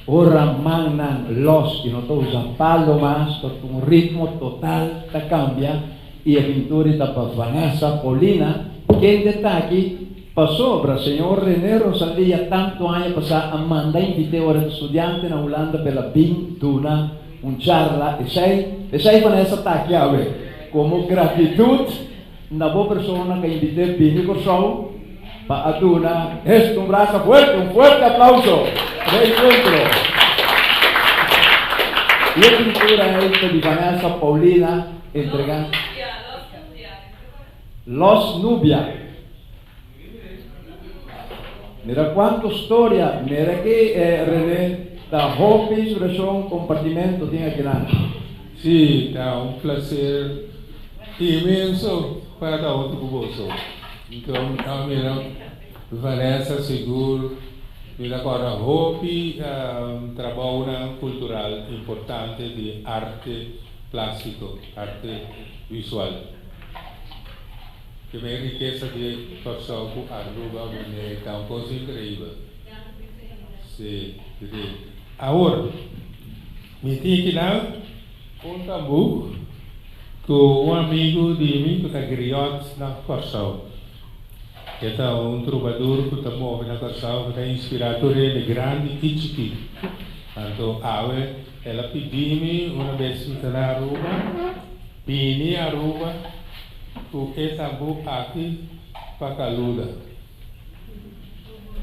Ora mannan lòs i no ta usa palo mas, ta un ritmo total ta kambia i e pintura ta pa Vanessa Paulina, kende ta aki pasobra señor René Rosalia tantu aña pasá a manda invit'é ora ta studiante na Hulanda pa el a bin duna Un charla esei, esei Vanessa ta aki awe komo gratitut na bo persona ku a invit'é bini Kòrsou pa a duna esto un brasa fuerte, un fuerte aplauso pa e enkuentro. I e pintura ei ta di Vanessa Paulina entregá Los Nubia. Mira cuanto storia, mira ki Rene ta hopi inspiracion compartimento tin akinan. Sí, ta un plaser inmenso pa ta huntu ku boso. Anto, a mira Vanessa sigur mi ta kòrda hopi trabounan kultural importante di arte plástiko, arte visual. Ke men rikesa di Kòrsou ku Aruba manera ta un kos inkreibel. Sí, sí. Awor, mi tin kinan un tambú ku un amigu di mi ku ta griot na Kòrsou. E ta un trubadur ku ta move na Kòrsou ku ta inspirá tur hende grandi i chikí. Anto awe el a pidi mi una bes mi ta na Aruba, bini Aruba ku e tambú aki pa Kaluda.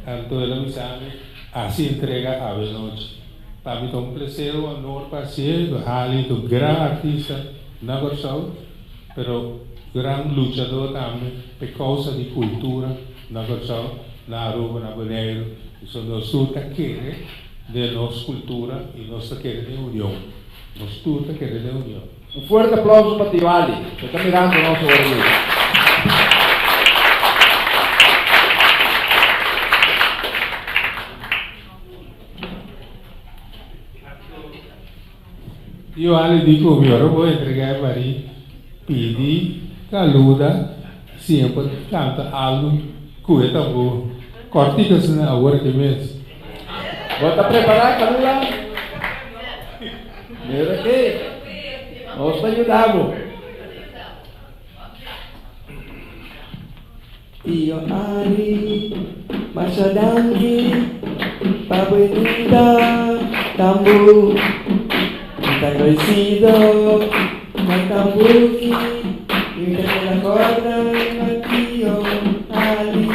Anto el a bisa mi, Hasi entrega awe nochi. Pa mi ta un placer, un honor pa hasié. Hali ta un gran artista na Kòrsou, pero gran luchadó tambe p'e kousa di kultura na Kòrsou, na Aruba, na Boneiru. So nos tur ta kere den nos kultura i nos ta kere den union. Nos tur ta kere den union. Un fuerte aplauso pa Tio Ali, cu ta mirando nos awor aki. Tio Ali di cu mi ora bo entrega e bari pidi caluda si e por canta algo cu e tambor. Cortico asina awor aki mes. Bo ta prepara caluda? Mira aki, nos ta yuda bo. Tio Ari, masha danki pa bo enida tambu. Mi ta agradecido pa tambuki i mi ta keda corda riba Tio Ali.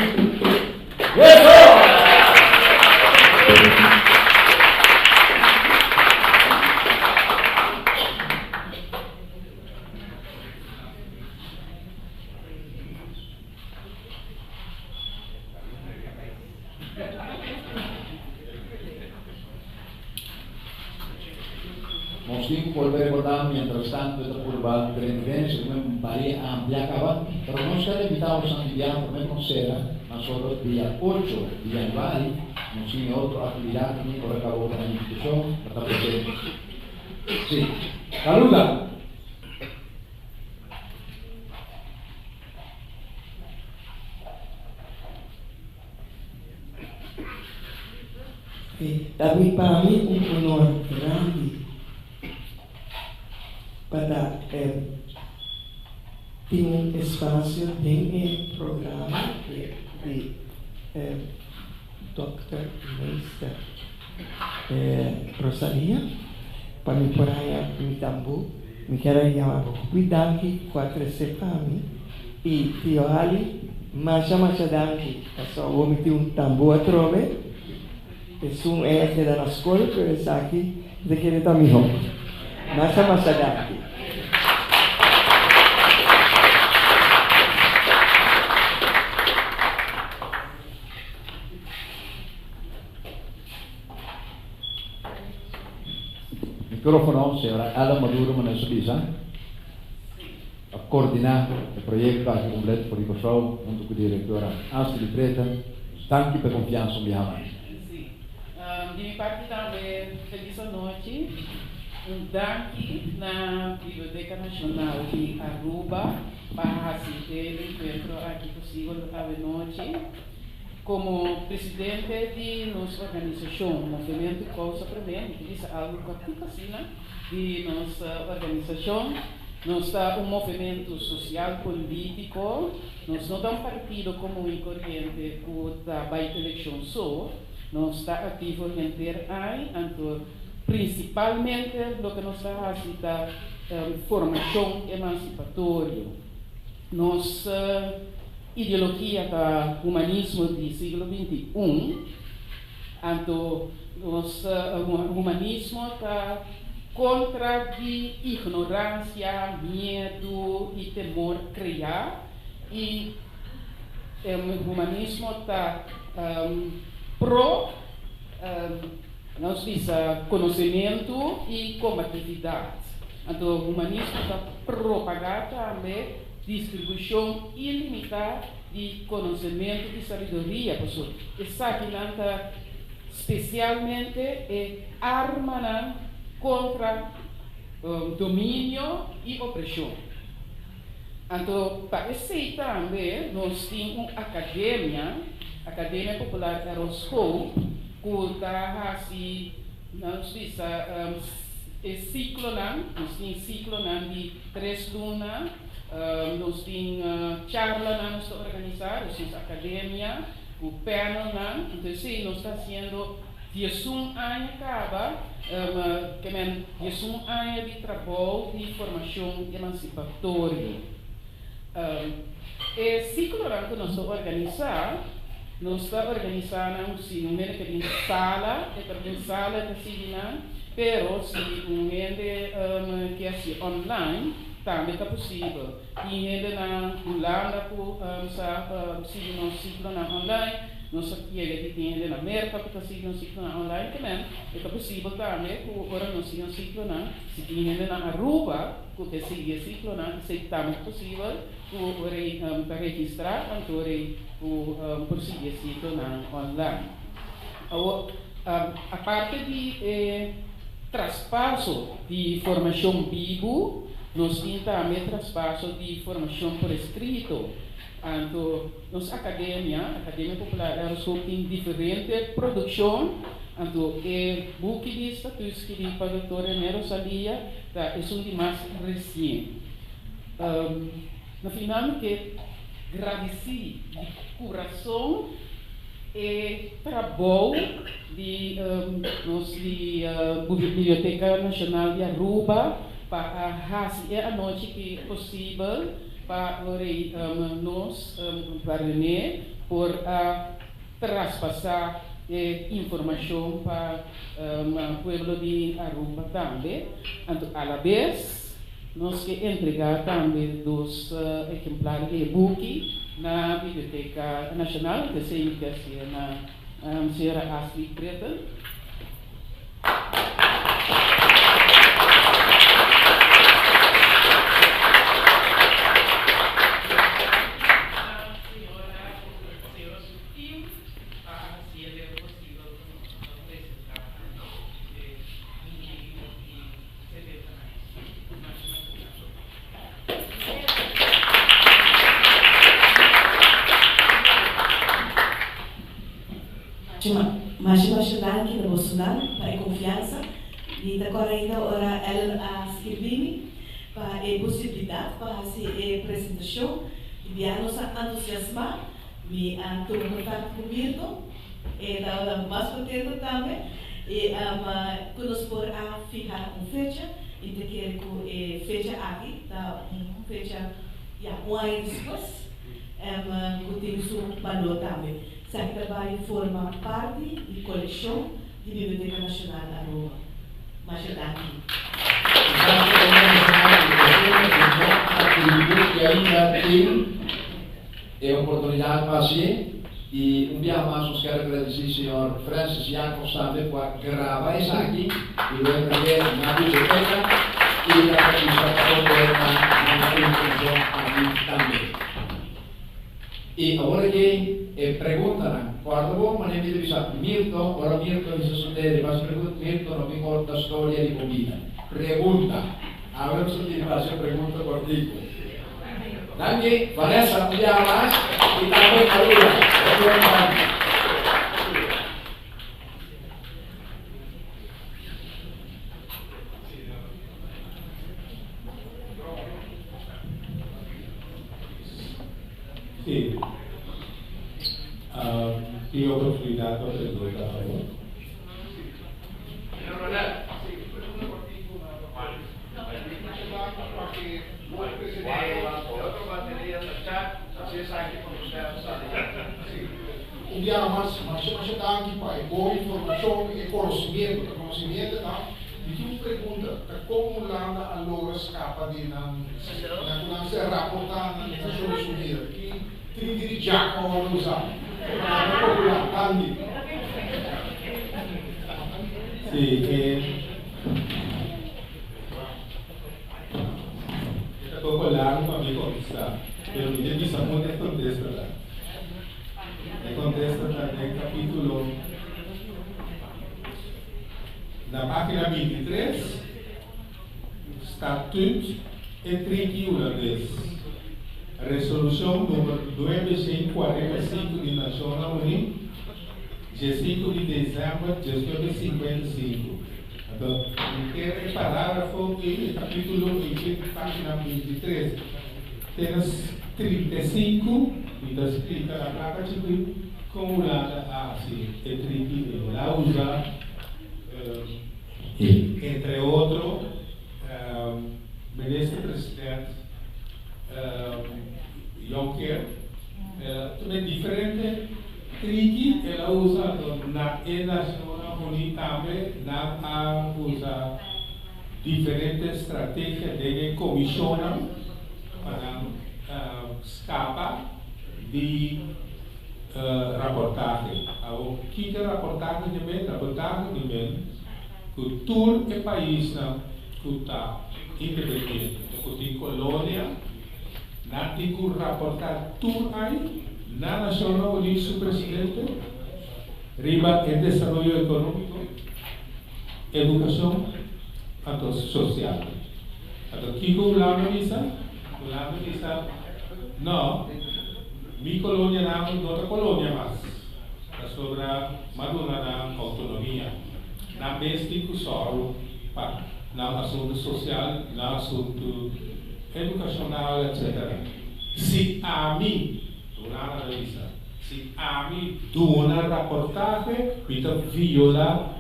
Nos tin cu bolbe recorda mientras tanto e ta purba diferente vense cu men baria amplia caba, pero nos ker invita bosan di bia prome con cera na solo dia ocho di januari nos tin e otro actividad aki ora caba bo ta haña invitacion pa ta presente. Si. Saluda! E ta bin pa mi un honor grandi pa ta tin un espacio den e programa di Dòkter Meester Rosalia pa mi por haña mi tambú. Mi kier a yama bo hopi danki ku a trese pa mi i Tio Ali masha masha danki pasobra bo mi tin un tambú atrobe esun ei a keda na skol pero esaki mi ta kere ta mihó masha masha danki. Microfono, Señora Ellen Maduro Maneso bisa a coordina e proyecto aki completo for di Kòrsou hunto cu directora Astrid de Preta. Danki pa e confiansa un biaha mas. Sí. Di mi parti tambe feliz anochi. Un danki na Biblioteca Nacional di Aruba pa haci e encuentro aki posibel awe nochi. Komo presidente di nos organisashon Movementu Kousa Promé, mi ta bisa algu kòrtiku asina di nos organisashon. Nos ta un movementu sosial polítiko, nos no ta un partido komun i koriente ku ta bai elekshon so. Nos ta aktivo henter ai, anto prinsipalmente loke nos ta hasi ta formashon emansipatorio. Nos ideologia ta humanismo di siglo 21, anto nos humanismo ta kontra di ignoransia, miedu i temor kreá, i humanismo ta pro nos bisa konosementu i kombatividat. Anto humanismo ta propagá tambe distribushon ilimitá di konosementu i sabiduria, pasobra esakinan ta spesialmente e armanan kontra dominio i opreshon. Anto pa esei tambe nos tin un akademia, Akademia Popular Eros Hope, ku ta hasi, nos bisa, e siklonan, nos tin siklonan di tres luna, nos tin charlanan nos ta organisá, dus nos akademia ku panelnan, anto esei nos ta hasiendo 11 aña kaba, ke men 11 aña di trabou di formashon emansipatorio. E siklonan ku nos ta organisá, nos ta organisá nan si un hende ke bin sala, e ta bin sala e ta sigui nan, pero si un hende ke hasi online tambe ta posibel. Tin hende na Hulanda ku sa sigui nos siklonan online. Nos a yega di tin hende na Merka ku ta sigui nos siklonan online. Ke men, e ta posibel tambe ku ora nos sigui nos siklonan, si tin hende na Aruba ku ke sigui e siklonan, esei tambe ta posibel ku ora ei ta registrá anto ora ei ku por sigui e siklonan online. Awor, aparte di e traspaso di formashon bibu, nos tin tambe traspaso di formashon por eskrito. Anto nos akademia, Akademia Popular Eroscoop tin diferente produkshon, anto e buki di statut skibí pa Dòktor René Rosalia ta esun di mas resien. Na final mi ke gradisí di kurason e trabou di nos di Biblioteka Nashonal di Aruba pa a hasi e anochi ki posibel. Pa ora nos, pa René, por a traspasá e informashon pa pueblo di Aruba tambe. Anto alabes nos ke entregá tambe dos ehemplar di e buki na Biblioteka Nashonal, esei mi ke hasié na Señora Astrid Britten. Masha masha danki na bosonan pa e konfiansa. Mi ta kòrda ainda ora Ellen a skirbi mi pa e posibilidat pa hasi e presentashon i bia nos a entusiasmá. Mi a tuma kontakto ku Mirto, e tabata mas kontento tambe i ku nos por a fiha un fecha i ta kere ku e fecha aki ta un fecha ya un aña despues ku tin su balor tambe. Esaki ta bai forma parti di kolekshon di Biblioteka Nashonal Aruba. Masha danki. Esaki ta un mensahe di esun ku no a atribuí i ainda tin e oportunidat pa hasié. I un biaha mas nos kier agradisí señor Francis Jacobs tambe ku a graba esaki i lo entreg'é na biblioteka i ta bisa pa por na nos informashon aki tambe. I awor aki e preguntanan. Kòrda bo manera mi ta bisa Mirto, ora Mirto hisa su dede bas pregunta, Mirto no bin konta storia di bo bida. Pregunta. Awe nos ta tin hasi un pregunta kòrtiku. Danki Vanessa un biaha mas i tambe Aruba. Hopi hopi danki. Sí. Tin oportunidat pa pregunta awor. Un biaha mas, masha masha danki pa e bon informashon, e konosimiento, ta konosimiento ta. Mi tin un pregunta, ta kon Hulanda a logra skapa di nan nan ku nan ser raportá na Naciones Unidas? Ki trinki di djak a wòrdu usá? E palabra popular, danki. Sí, e. Poko largu pa mi kontestá, pero mi ta bisa unda e kontesta ta. E kontesta ta den kapítulo, na página 23, Statuut e Triki Hulandes, Resolushon number 945 di Nashonnan Uní, 15 di desèmber 1955. Anto, henter e parágrafo ei, e kapítulo ei te di página 23 te na 35, mi ta splika na plaka chikí kon Hulanda a hasi e triki ei. El a usa, entre otro, minister-president Jonker, el a tuma diferente Triki el a usa anto na e Nacionnan Uní tambe nan a usa diferente strategia den e comisionnan pa nan scapa di raportahe. Awor kiko raportahe ke men? Raportahe ke men ku tur e paisnan ku ta independiente, ku tin colonia, Nan tin ku raportá tur ai na Nashonnan Uní su presidente riba e desaroyo ekonómiko, edukashon anto sosial. Anto kiko Hulanda bisa? Hulanda bisa, No, mi kolonianan no ta kolonia mas, pasobra m'a duna nan outonomia. Nan mes tin ku sòru pa nan asuntu sosial, nan asuntu. Edukashonal etc. Si ami, Hulanda ta bisa, si ami duna raportahe mi ta viola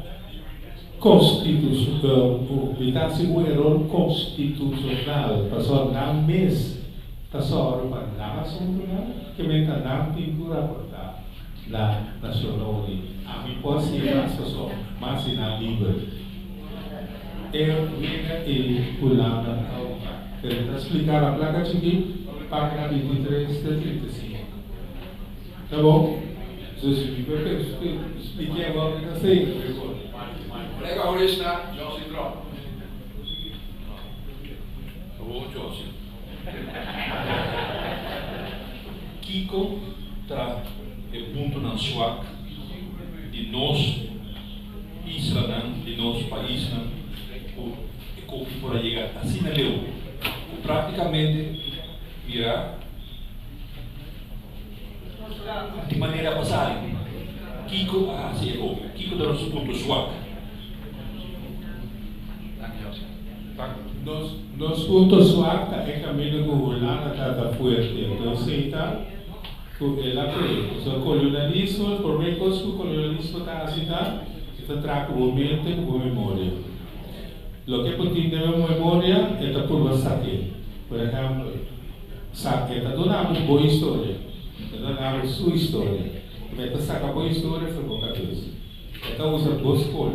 konstitushon, mi ta hasi un eror konstitushonal pasobra nan mes ta sòru pa nan asuntunan ke men ta nan tin ku raportá na Nashonnan Uní. Ami por hasié mas pasobra mas si nan liber. E wega ei Hulanda ta usa. Pero ta splika na plaka chikí, página 23 te 35. Ta bon? So si mi por spliké awor mi ta sega mehor. Kolega hurista Josie Tromp. Awor Josie. Kiko ta e puntonan swak di nos islanan di nos paisnan ku e koki por a yega asina leu ku praktikamente mira di manera pa sali. Kiko a hasi e koki? Kiko ta nos punto swak? Nos punto swak ta e kaminda ku Hulanda ta ta fuerte. Entonces ei ta ku el a krea. Pasobra kolonialismo, e promé kos ku kolonialismo ta hasi ta, e ta traha ku bo mente, ku bo memoria. Loke bo tin den bo memoria, e ta purba sak'é. Por ehèmpel, sa e ta duna bo bo historia, e ta duna bo su historia, pero e ta saka bo historia for bo kabes. E ta usa bo skol,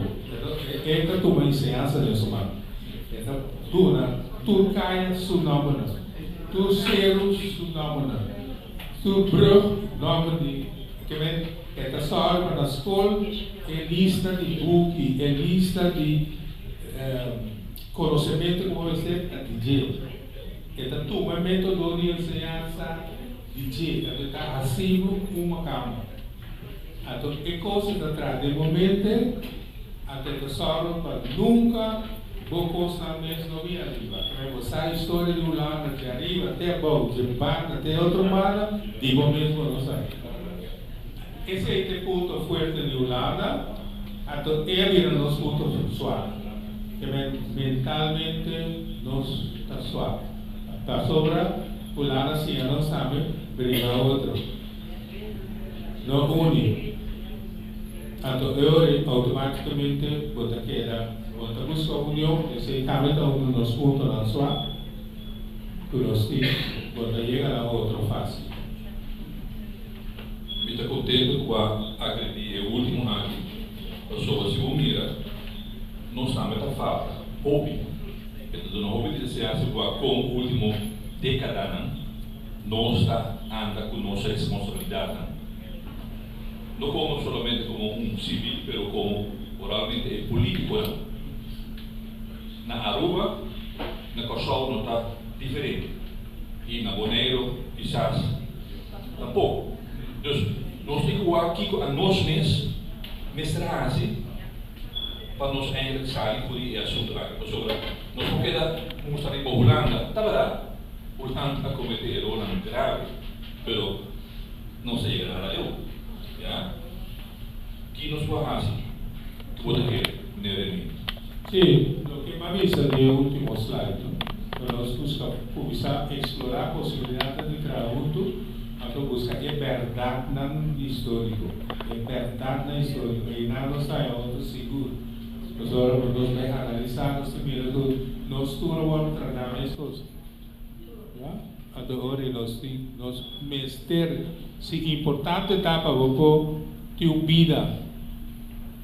e ta tuma enseñansa den su man. E ta duna tur kaya su nòmbernan, tur seru su nòmbernan. Tur brug nòmber di ke men e ta sòru pa na skol e lista di buki, e lista di konosementu ku bo mester ta di dje. E ta tuma e método di enseñansa di dje, anto e ta hasi bo un makamba. Anto e kos e ta traha den bo mente. Anto e ta sòru pa nunka bo kosnan mes no bin ariba. Kende bo sa historia di Hulanda dje ariba te abou, dje banda te otro banda, di bo mes bo no sa. Esei ta e punto fuerte di Hulanda, anto e a bira nos punto suak. Kende mentalmente nos ta suak. Pasobra Hulanda siña nos tambe bringa otro. No uni. Anto e ora ei automáticamente bo ta keda, bo ta busca union, esei tambe ta un di nos puntonan swak cu nos tin, bo ta yega na otro fácil. Mi ta contento cu bo a agredi e ultimo aki, pasobra si bo mira, nos tambe ta falta hopi. E ta duna hopi di desea si bo a con ultimo decadanan nos ta anda cu nos responsabilidadnan. No como solamente como un civil pero como moralmente e politiconan. Na Aruba, na Corsou no ta diferente. I na Boneiru kisas tampoko. Dus nos tin ku wak kiko a nos mes mester hasi pa nos eindelijk sali for di e asuntu aki. Pasobra nos por keda mustra riba Hulanda. Ta bèrdat, Hulanda a kometé erornan grave, pero nos a yega nada leu. Ya. Ki nos por hasi? Ki bo ta kere, meneer Remy? Sí, loke m'a bisa den e último slide, no? Ku nos buska kuminsá eksplorá posibilidatnan di traha huntu, anto buska e bèrdatnan históriko, e bèrdatnan históriko. Einan nos ta haña otro sigur. Pasobra ora ku nos bai analisá, nos ta mira ku nos tur a wòrdu tratá meskos. Ya? Anto ora nos tin, nos mester, si importante ta pa bo por tin un bida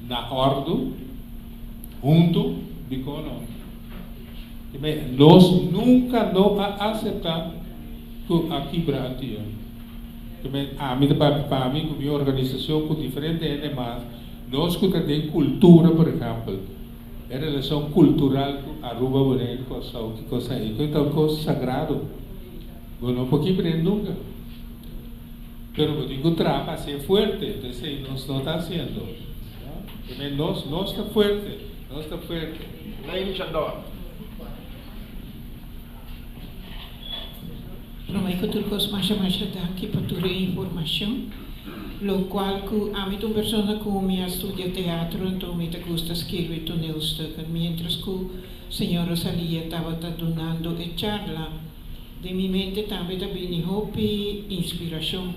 na òrdu, huntu, dikon no? Te nos nunka no a aseptá ku a kibra Antia. Te ami ta papia pa mi ku mi organisashon ku diferente hende mas, nos ku ta den kultura por ehèmpel, E relashon kultural ku Aruba, Boneiru, Kòrsou, ki kos ei? Ku e ta un kos sagrado. Bo no por kibr'é nunka. Pero bo tin ku traha pa hasié fuerte. Enton esei nos no ta hasiendo. Primer nos, nos ta fuerte. Nos ta fuerte. Lady Chandor. Promé ku tur kos masha masha danki pa tur e informashon. Lokual ku ami ta un persona ku mi a studia teatro anto mi ta gusta skirbi toneelstukken. Miéntras ku señor Rosalia tabata dunando e charla den mi mente tambe ta bini hopi inspirashon.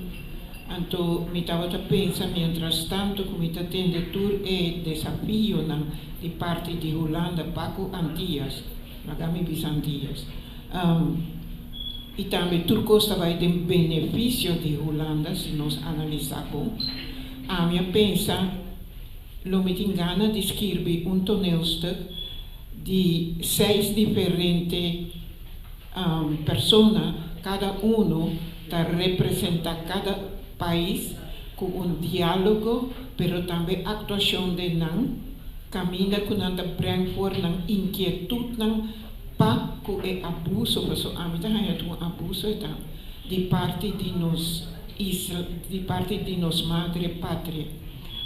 Anto mi tabata pensa miéntras tanto ku mi ta tende tur e desafionan di parti di Hulanda pa ku Antias, laga mi bisa Antias. I tambe tur kos ta bai den benefisio di Hulanda si nos analisá bon. Ami a pensa lo mi tin gana di skirbi un toneelstuk di seis diferente persona, kada unu ta representá kada pais ku un diálogo pero tambe aktuashon den nan kaminda ku nan ta breng for nan inkietutnan Pa ku e abuso, paso ami ta haña ta un abuso e ta di parti di nos isla, di parti di nos madre patria.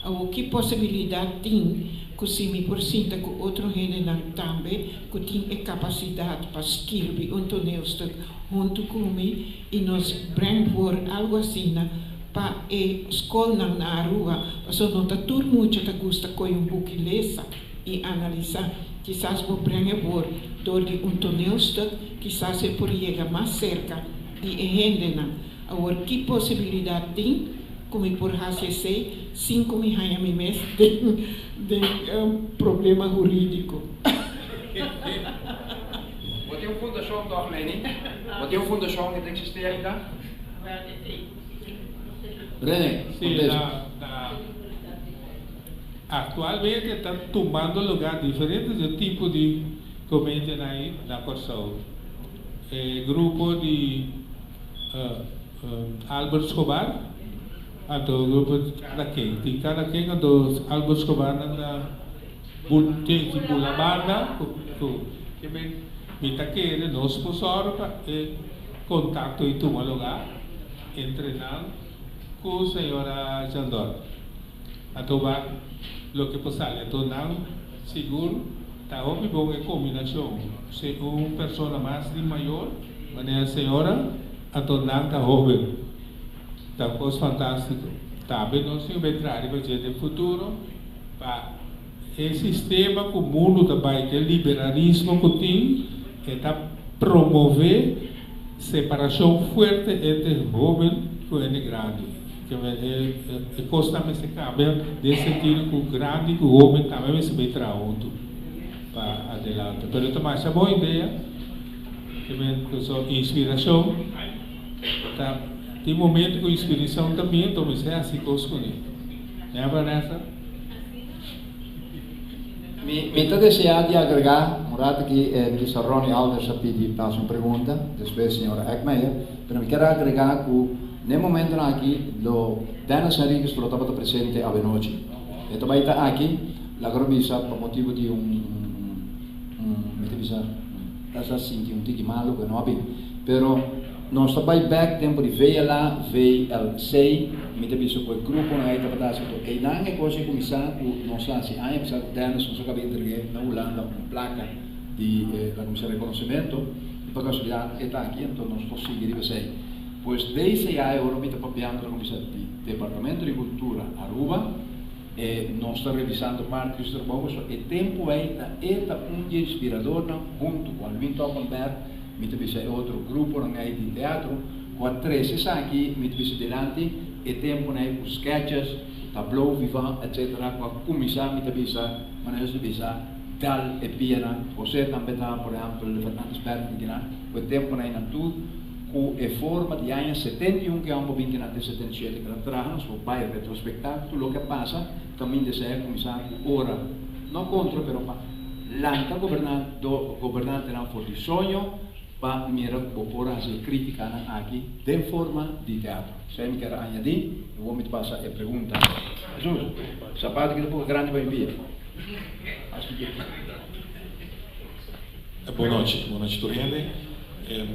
Awor ki posibilidat tin ku si mi por sinta ku otro hendenan tambe ku tin e kapasidat pa skirbi un toneelstuk huntu ku mi i nos breng voor algu asina pa e skolnan na Aruba, paso no ta tur mucha ta gusta koy un buki lesa. i analisá. Kisas bo brenga e bor dor di un toneelstuk, kisas e por yega mas serka di e hendenan. Awor ki posibilidat tin ku mi por hasi esei sin ku mi haña mi mes den den problema hurídiko? Bo tin un fundashon tòg, Leni? Bo tin un fundashon ku ta eksistí ainda? Rene, Sí, kontesta. na Aktualmente ta tumando lugá diferente di tipo di komedianan ei na Kòrsou. E grupo di Albert Escobar anto grupo di kada ken. Tin kada ken anto Albert Escobar nan ta tin si bula banda ku ke men mi ta kere nos por sòru pa e kontakto ei tuma lugá entre nan ku señora Jandor. Anto wak loke por sali. Anto nan sigur ta hopi bon e kombinashon. Si un persona mas di mayor, manera señora, anto nan ta hoben. Ta un kos fantastiko. Tambe nos tin bai traha riba dje den futuro pa e sistema ku mundu ta bai, ku e liberalismo ku tin, e ta promove separashon fuerte entre hoben ku hende grandi. E kosnan mester kambia den sentido ku grandi ku hoben tambe mester bay traha huntu pa adelante. Pero ta masha bon idea, so inspirashon ta tin momento ku inspirashon ta bin enton mester hasi kos kuné. Ña Vanessa? Mi ta desea di agrega un rato aki Minister Ronnie Alders a pidi pa haci un pregunta, despues Señora Eckmeijer, pero mi kier agrega cu n'e momentonan aki lo Dennis Henriquez lo tabata presente awenochi. E ta bay ta aki, laga lo bisa pa motibo di un un mi ta bisa ta sa sinti un tiki malo cu e no a bin, pero. Nos ta bai bek tempu di VLA, VLC, mi ta bisa ku e gruponan ei tabata hasi tur. Einan e kos a kuminsá ku nos a hasi aña pasá ku Dennis nos a kaba entreg'é na Hulanda un plaka di la kuminsá rekonosementu i pa kasualidat e ta aki anto nos por sigui riba esei. Pues DCA e ora mi ta papiando ta kuminsá di Departamento di Kultura Aruba e nos ta revisando parti di su trabou pasobra e tempu ei ta e ta un di e inspiradornan huntu ku Alwin Toppenberg, Mi ta bisa e otro gruponan ei di teatro ku a trese esaki, mi ta bisa dilanti e temponan ei ku sketches, ku tableau vivant etc. Ku a kuminsá, mi ta bisa, manera nos ta bisa, dal e pianan. José tambe ta, por ehèmpel, Fernandes Berg di kinan, ku e temponan ei nan tur ku e forma di aña 71 ku e homber bin kinan te 77 ku el a traha, nos por bai retrospektá tur loke a pasa, kaminda esei a kuminsá ku ora, no kontra pero pa. Lanta gobernado gobernantenan for di soño pa mira ku bo por hasi e kritikanan aki den forma di teatro. Esei mi kier a añadí i awor mi ta pasa e pregunta. Jesus, sapato aki ta poko grandi pa mi pia. Bon nochi, bon nochi tur hende.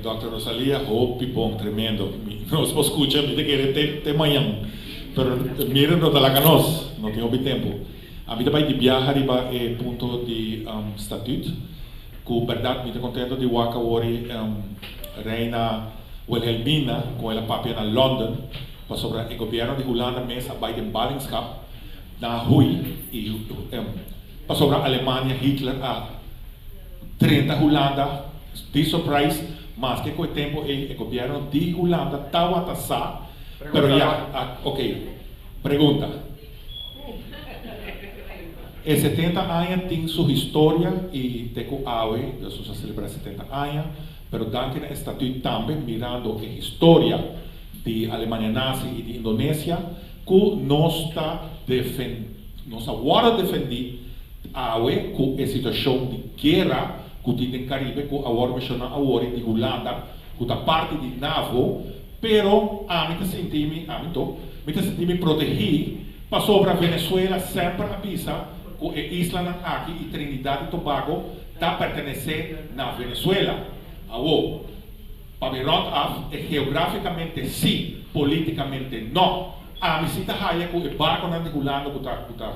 Dòkter Rosalia, hopi bon, tremendo. Nos por skucha, mi ta kere te te mañan, pero mira no ta laga nos, no tin hopi tempu. Ami ta bai di biaha riba e punto di Statuut, ku bèrdat mi ta kontento di wak awor e Reina Wilhelmina ku el a papia na London pasobra e gobièrnu di Hulanda mes a bai den ballingschap na hui i pasobra Alemania Hitler a drenta Hulanda di surprise maske ku e tempu ei e gobièrnu di Hulanda tawata sa pero ya a ok pregunta. E 70 aña tin su historia y te cu awe nos a celebra 70 aña, pero danki na e statuut tambe mirando e historia di Alemania Nazi y di Indonesia cu nos ta defen nos a wordo defendi awe cu e situacion di guera cu tin den Caribe cu a wordo menciona awor di Hulanda cu ta parti di NAVO. Pero ami ta sinti mi, ami to, mi ta sinti mi protegí pasobra Venezuela semper a bisa ku e islanan aki i Trinidad i Tobago ta pertenesé na Venezuela. Awor, pa mi rònt af, e geográfikamente sí, polítikamente nò. Ami sí ta haya ku e barkonan di Hulanda ku ta ku ta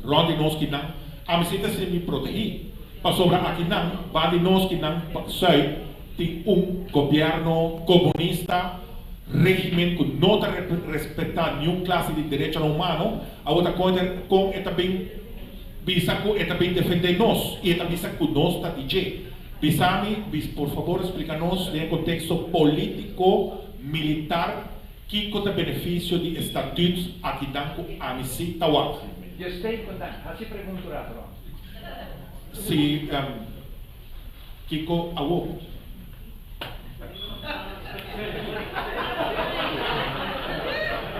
rònt di nos kinan, ami sí ta sinti mi protegí pasobra akinan, ban di nos kinan pa sùit, Tin un gobierno comunista, regimen cu no ta respeta niun clase di derechonan humano, awor ta con con e ta bin bisa cu e ta bin defende nos y e ta bisa cu nos ta di dje. Bisa mi, por favor explica nos den e contexto politico, militar, kico ta beneficio di e statuut akinan cu ami si ta wak. Just stay content. Haci pregunta un rato, Ron. Si. Kiko awo?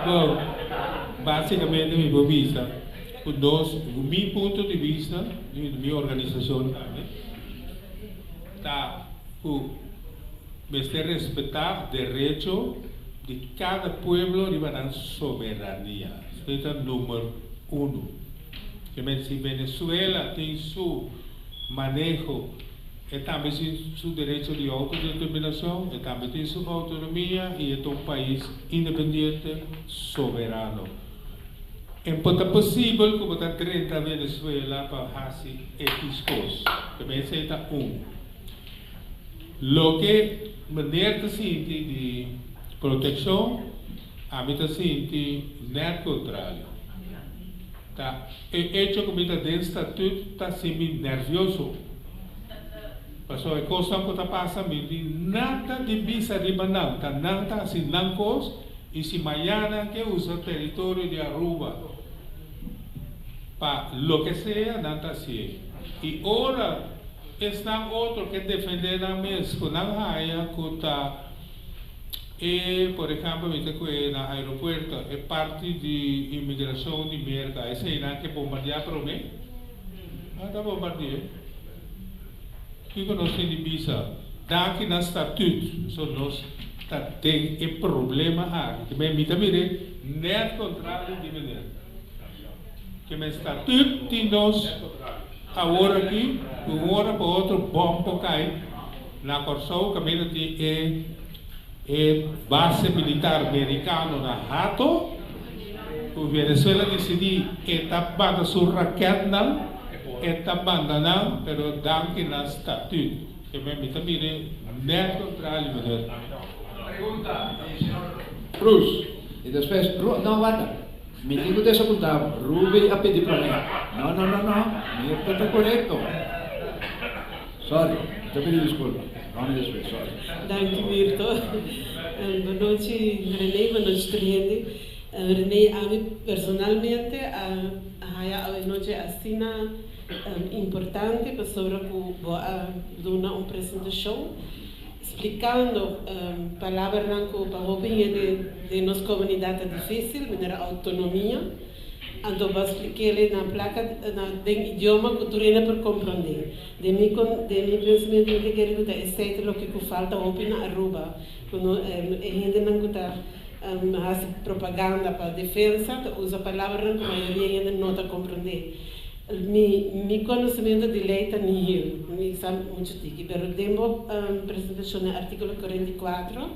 Bon, básicamente mi por bisa ku nos, mi punto di bista, di mi organisashon tambe, ta ku mester respetá derecho di kada pueblo riba nan soberania. Esei ta number uno. Ke men si Venezuela tin su. Maneho, E tambe tin su derecho di autodeterminacion, e tambe tin su autonomia y e ta un pais independiente, soberano. E por ta posibel cu bo ta drenta Venezuela pa haci X cos. Tambe esey ta un. Loke meneer ta sinti di proteccion, ami ta sinti net contrario. Ta e echo ku mi ta den statut ta hasi mi nervioso. Pasobra e kosnan ku ta pasa mi tin nada di bisa riba nan. Ta nan ta hasi nan kos i si mañana nan ke usa teritorio di Aruba pa loke sea nan ta hasié. I ora esnan otro ke defendé nan mes ku nan haña ku ta. E, por ehempel, mi ta kue na aeropuerto, e parti di inmigracion di Merca, eseinan ke bombardiá promé? Nan ta bombardi'é. Kiko nos tin di bisa? Danki na Statuut, so nos ta den e problema aki. Ke men mi ta mir'é nèt kontrario di meneer. Ke men Statuut tin nos awor aki, un ora pa otro bòm por kai. Na Kòrsou kaminda tin e. E base militar merikano na Hato, ku Venezuela disidí e ta banda su rakètnan, e ta banda nan, pero danki na Statut. Ke men mi ta mira nèt kontrali, meneer. Pregunta di señor Cruz y despues Ru, no warda, mi tin cu desapunta bo, Ruby a pidi prome, no no no no, Mirta ta corecto. Sorry, mi ta pidi disculpa. Ronnie despues, sorry. Danki Mirto. Bonochi Rene, bonochi tur hende. Rene, ami personalmente a haya awe nochi asina importante pasobra ku bo a duna un presentashon splikando palabranan ku pa hopi hende den nos komunidat ta difisil, manera outonomia. Anto bo a splik'el na plaka na den idioma ku tur hende por komprondé. Den mi kon den mi pensamentu mi ta kere ku ta esei ta loke ku falta hopi na Aruba, ku no e hendenan ku ta hasi propaganda pa defensa ta usa palabranan ku mayoria hende no ta komprondé. Mi mi konosementu di lei ta nihil, mi sa muchu tiki, pero den bo presentashon den artíkulo 44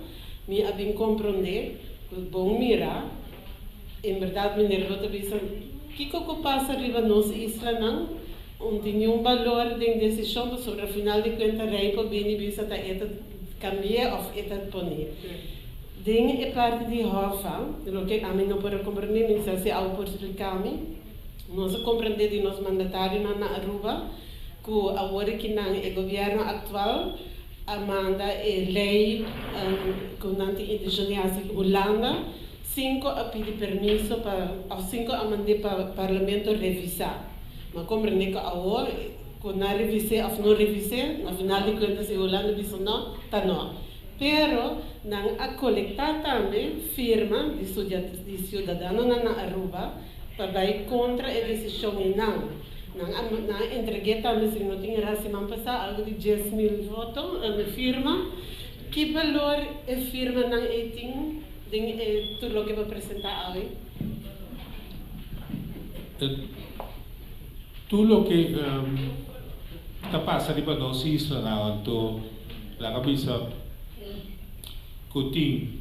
mi a bin komprondé ku bon mira, En berdad meneer bo ta bisa kico cu pasa riba nos islanan un tin niun balor den decision pasobra final di cuenta rey por bini bisa ta e ta cambie of e ta pone. Den e parti di Hoffa loke ami no por a comprende mi sa si awo por splica mi nos a comprende di nos mandatarionan na Aruba cu awor aki nan e gobierno actual a manda e ley cu nan tin intencion di haci cu Hulanda. Cinco a pidi permiso pa of cinco a mand'é pa Parlamento revisá. Ma comprendé cu awor cu nan revis'é of no revis'é, na final di cuenta si Hulanda bisa no, ta no. Pero nan a colectá tambe firma di di ciudadanonan na Aruba pa bay contra e decision einan. Nan a nan a entregu'é tambe, si mi no tin erá siman pasá, algo di 10,000 voto, firma. Ki balor e firmanan ei tin? Den e tur loke bo presentá awe. Tur loke ta pasa riba nos islanan anto laga bisa ku tin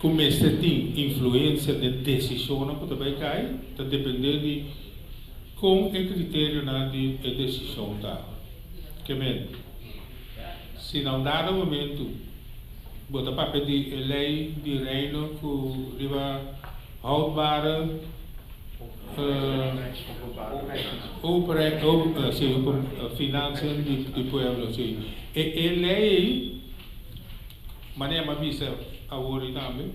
ku mester tin influensia den desishonnan ku ta bai kai ta depende di kon e kriterionan di e desishon ta. Ke men si na un dado momentu. Bo ta papia di e lei di Reino ku riba houdbare financiën di pueblo. Si. E lei ei, manera mi a bisa awor ei tambe,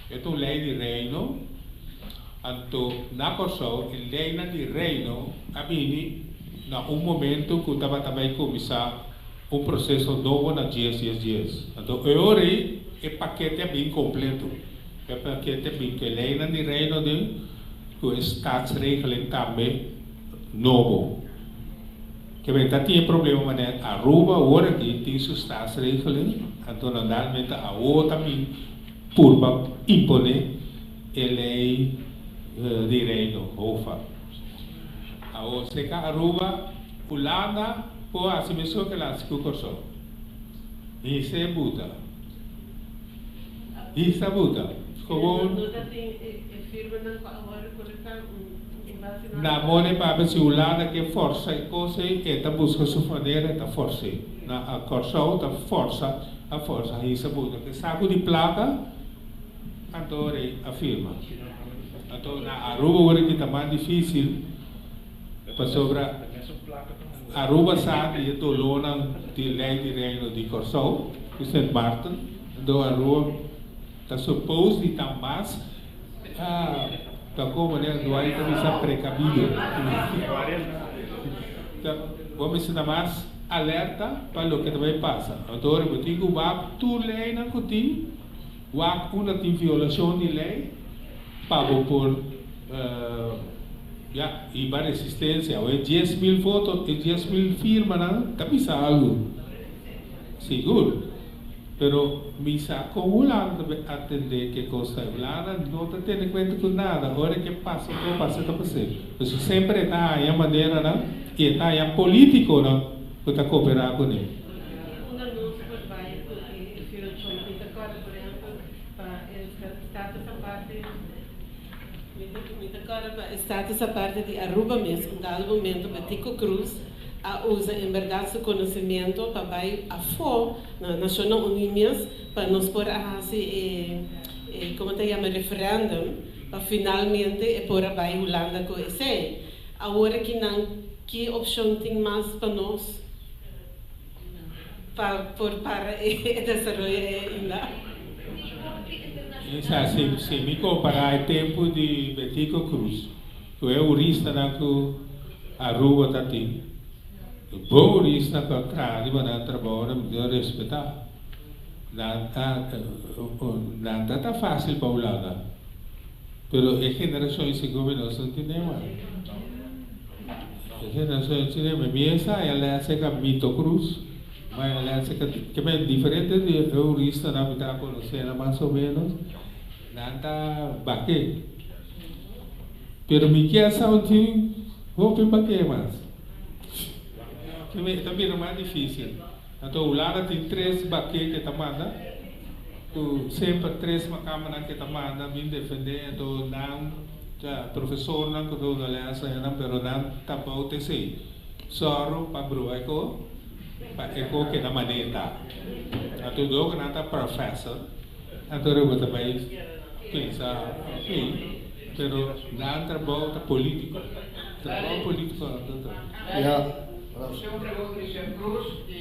e ta un lei di Reino, anto na Kòrsou e leinan di Reino a bini na un momento ku tabata bai kuminsá. Un proceso nobo na 10 10 10. Anto e ora ei e pakete a bin completo. E pakete a bin cu e leynan di Reino den, cu e staatsregeling tambe nobo. Ke men ta tin e problema manera Aruba awor aki tin su staatsregeling, anto normalmente awo ta bin purba impone e ley di Reino, HOFA. Awo seca Aruba, Hulanda por hasi mesun ke el hasi ku Kòrsou. Hisa e buta. Hisa buta. Gewoon. Na mone papia si Hulanda ke forsa e kos ei e ta buska su manera e ta fors'é. Na Kòrsou ta forsa a forsa hisa buta ke saku di plaka anto ora ei a firma. Anto na Aruba ora ki ta mas difisil. Pasobra Aruba sa di e dolónan di Lei di Reino di Kòrsou ku Sint Maarten, anto Aruba ta suppose di ta mas ta komo manera Duai ta bisa prekabido. Bo mester ta mas alerta pa loke ta bai pasa. Anto ora bo tin ku wak tur leinan ku tin, wak unda tin violashon di lei pa bo por. Ya, hiba resistencia. Awe 10,000 voto, e 10,000 firmanan ta bisa algo. Sigur. Pero mi sa con Hulanda ta bay atende ke cos ta. Hulanda no ta tene cuenta cu nada. Ora ke pasa cu pasa ta pasa. Pasobra semper e ta haya maneranan y e ta haya politiconan cu ta coopera cune. Unda nos por bay cu e firmacion? Mi ta corda, por ehempel. Status aparte, mi ta corda pa Status Aparte di Aruba mes, un dado momento Betico Croes a usa en berdad su conocimiento pa bay afo na Nacionnan Uni mes pa nos por a haci e, e como ta yama, referendum pa finalmente e por a bay Hulanda cu esey. Awor aki nan ki opcion tin mas pa nos pa por para e desaroyo ainda? Esa, si, si mi compara e tempo di Betico Croes, cu e huristanan cu Aruba ta tin, bon hurista cu a traha riba nan trabou, nan mi respeta. Nan ta, nan ta ta facil pa Hulanda. Pero e generacion sigur nos no tin mas. E generacion tin mi esa e les ka Mito Cruz, ma e les ka ke men diferente di huristanan mi ta conoce mas o menos, nan ta bake. Pero mi kier sa un tin hopi bake mas. Ke men ta bira mas dificil. Anto Hulanda tin tres bake cu ta manda, cu semper tres macambanan cu ta manda bin defende, anto nan ta profesornan cu ta duna les nan, pero nan ta bou ta esey. Sòru pa brua e ko, pa e ko keda manera ta. Anto dor cu nan ta professor, anto riba ta bay pensa, ok, pero nan trabou ta politico. Trabou politico nan ta traha. Ya.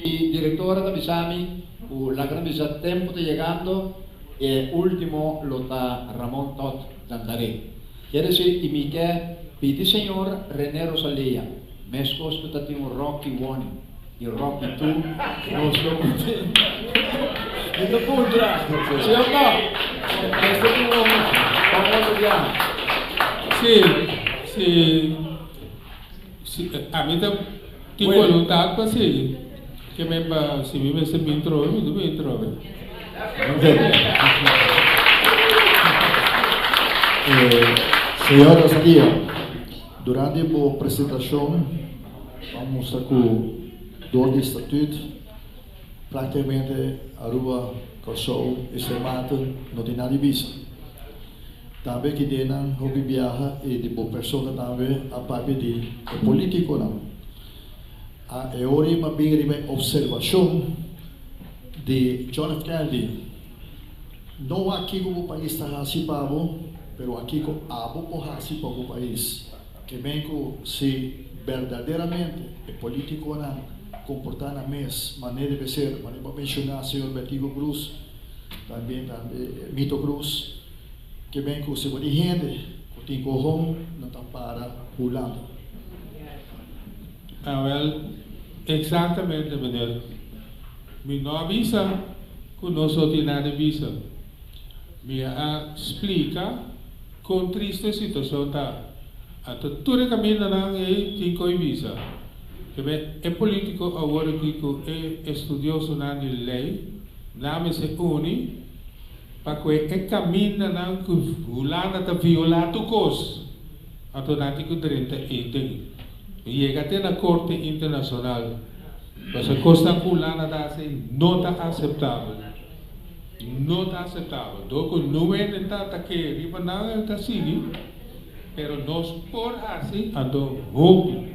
Y directora ta bisami cu laga nan bisa tempo ta yegando, e ultimo lo ta Ramon Todd Dandaré. Kier decir y mi ke pidi señor Rene Rosalia, mescos cu ta tin un Rocky 1 y Rocky 2, nos lo tin. Mi ta puntra, señor Todd, mester tin un pa un otro biaha. Si, si. Si, ami ta tin voluntad pa sigui. Ke men pa si mi mester bin trobe, mi ta bin trobe. Señor Rosalia, durante bo presentacion bo a mustra cu door di statuut practicamente Aruba, Corsou y Sint Maarten no tin nada di bisa. Tambe ki denan hopi biaha y di bo persona tambe a papia di e politiconan. A e ora y bin riba e observacion di John F. Kennedy, No wak kico bo pais ta haci pa bo, pero wak kico abo por haci pa bo pais. Ke men cu si berdaderamente e politiconan comporta nan mes manera debe ser, manera bo a menciona señor Bertigo Cruz, tambe tambe Mito Cruz, Ke ben ku si bo di hende ku tin kohon no ta para Hulanda. Awel, exactamente meneer. Mi no a bisa cu nos no tin nada di bisa. Mi a splica con triste e situacion ta. Anto tur e camindanan ey tin cu bisa. Ke ben e politico awor aki cu e estudiosonan di ley nan mester uni Pa ku e kamindanan ku Hulanda ta violá tur kos, anto nan tin ku drenta ei den. Yega te na korte internashonal, pasobra e kosnan ku Hulanda ta hasi ei no ta aseptabel. No ta aseptabel. Dor ku no hende ta atake riba nan, el ta sigui, pero nos por hasi anto hopi.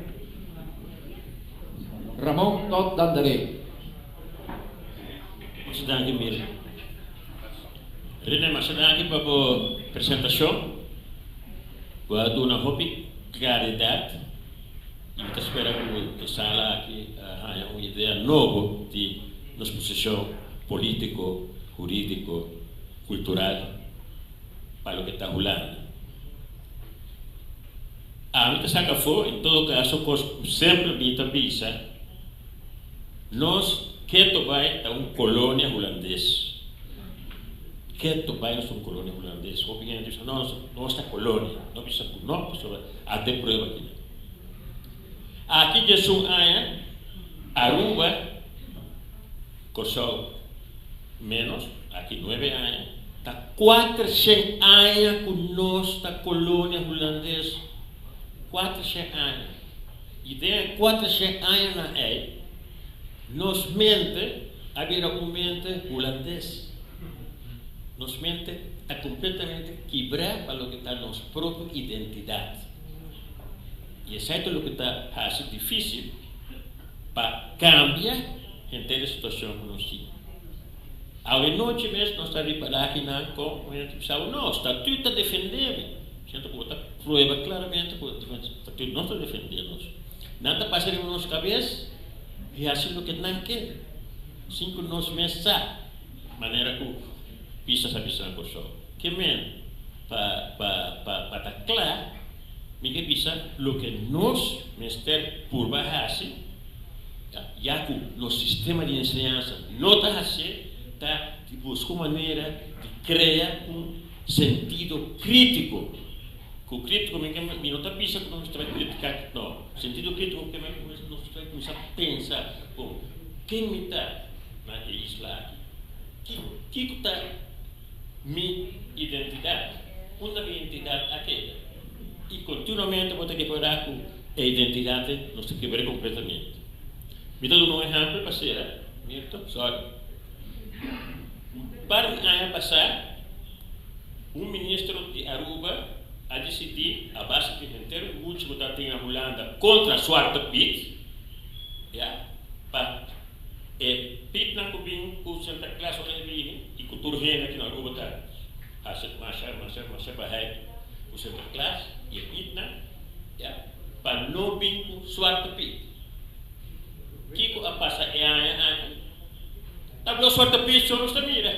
Ramon Todd Dandaré. Masha danki Mil. Rene masha danki pa bo presentacion. Bo a duna hopi claridad y mi ta spera cu e sala aki a haya un idea nobo di nos posicion politico, huridico, cultural pa loke ta Hulanda. Ami ta saca afo en todo caso cos cu semper mi ta bisa. Nos keto bai ta un colonia hulandes. Keto bai nos ta un colonia hulandes. Hopi hende ta bisa, no, nos ta colonia. No bisa cu no, pasobra a te prueba kinan. Aki diesun aña, Aruba, Corsou menos, aki nuebe aña, ta cuatershen aña cu nos ta colonia hulandes. Cuatershen aña. I den e kuatershen añanan ei, nos mente a bira un mente hulandes. Nos mente ta kompletamente kibrá pa loke ta nos propio identidat. I esei ta loke ta hasi difísil pa kambia henter e situashon ku nos tin. Awe nochi mes nos ta ripará kinan kon un hende ta bisa, No, statüt ta defendé mi. Siento ku bo ta prueba klaramente ku statüt no ta defendé nos. Nan ta pasa riba nos kabes i hasi loke nan ke, sin ku nos mes sa. Manera ku Pisas a bisa na Kòrsou. Ke men pa pa pa pa ta kla, mi ke bisa loke nos mester purba hasi, ya ku nos sistema di enseñansa no ta hasié, ta di buska un manera di krea un sentido krítiko. Ku krítiko mi ke mi no ta bisa ku nos mester bai kritiká, no. Sentido krítiko ke men ku nos mester bai kuminsá pensa kon ken mi ta na e isla aki. Kiko ta mi identidat? Unda mi identidat a keda? I kontinuamente bo ta repará ku e identidat nos ta kebra kompletamente. Mi ta duna un ehèmpel pa sera, Mirto, sòri. Un par di aña pasá, un ministro di Aruba a disidí, a base di henter lucha ku tabatin na Hulanda kontra Zwarte Piet, ya, pa E pitnan ku bin ku Sinterklaas ora e bini i ku tur hende aki na Aruba ta hasi masha masha masha bahai ku Sinterklaas i e pitnan ya pa no bin ku Zwarte Piet. Kiko a pasa e aña aki? Ta blo Zwarte Piet so nos ta mira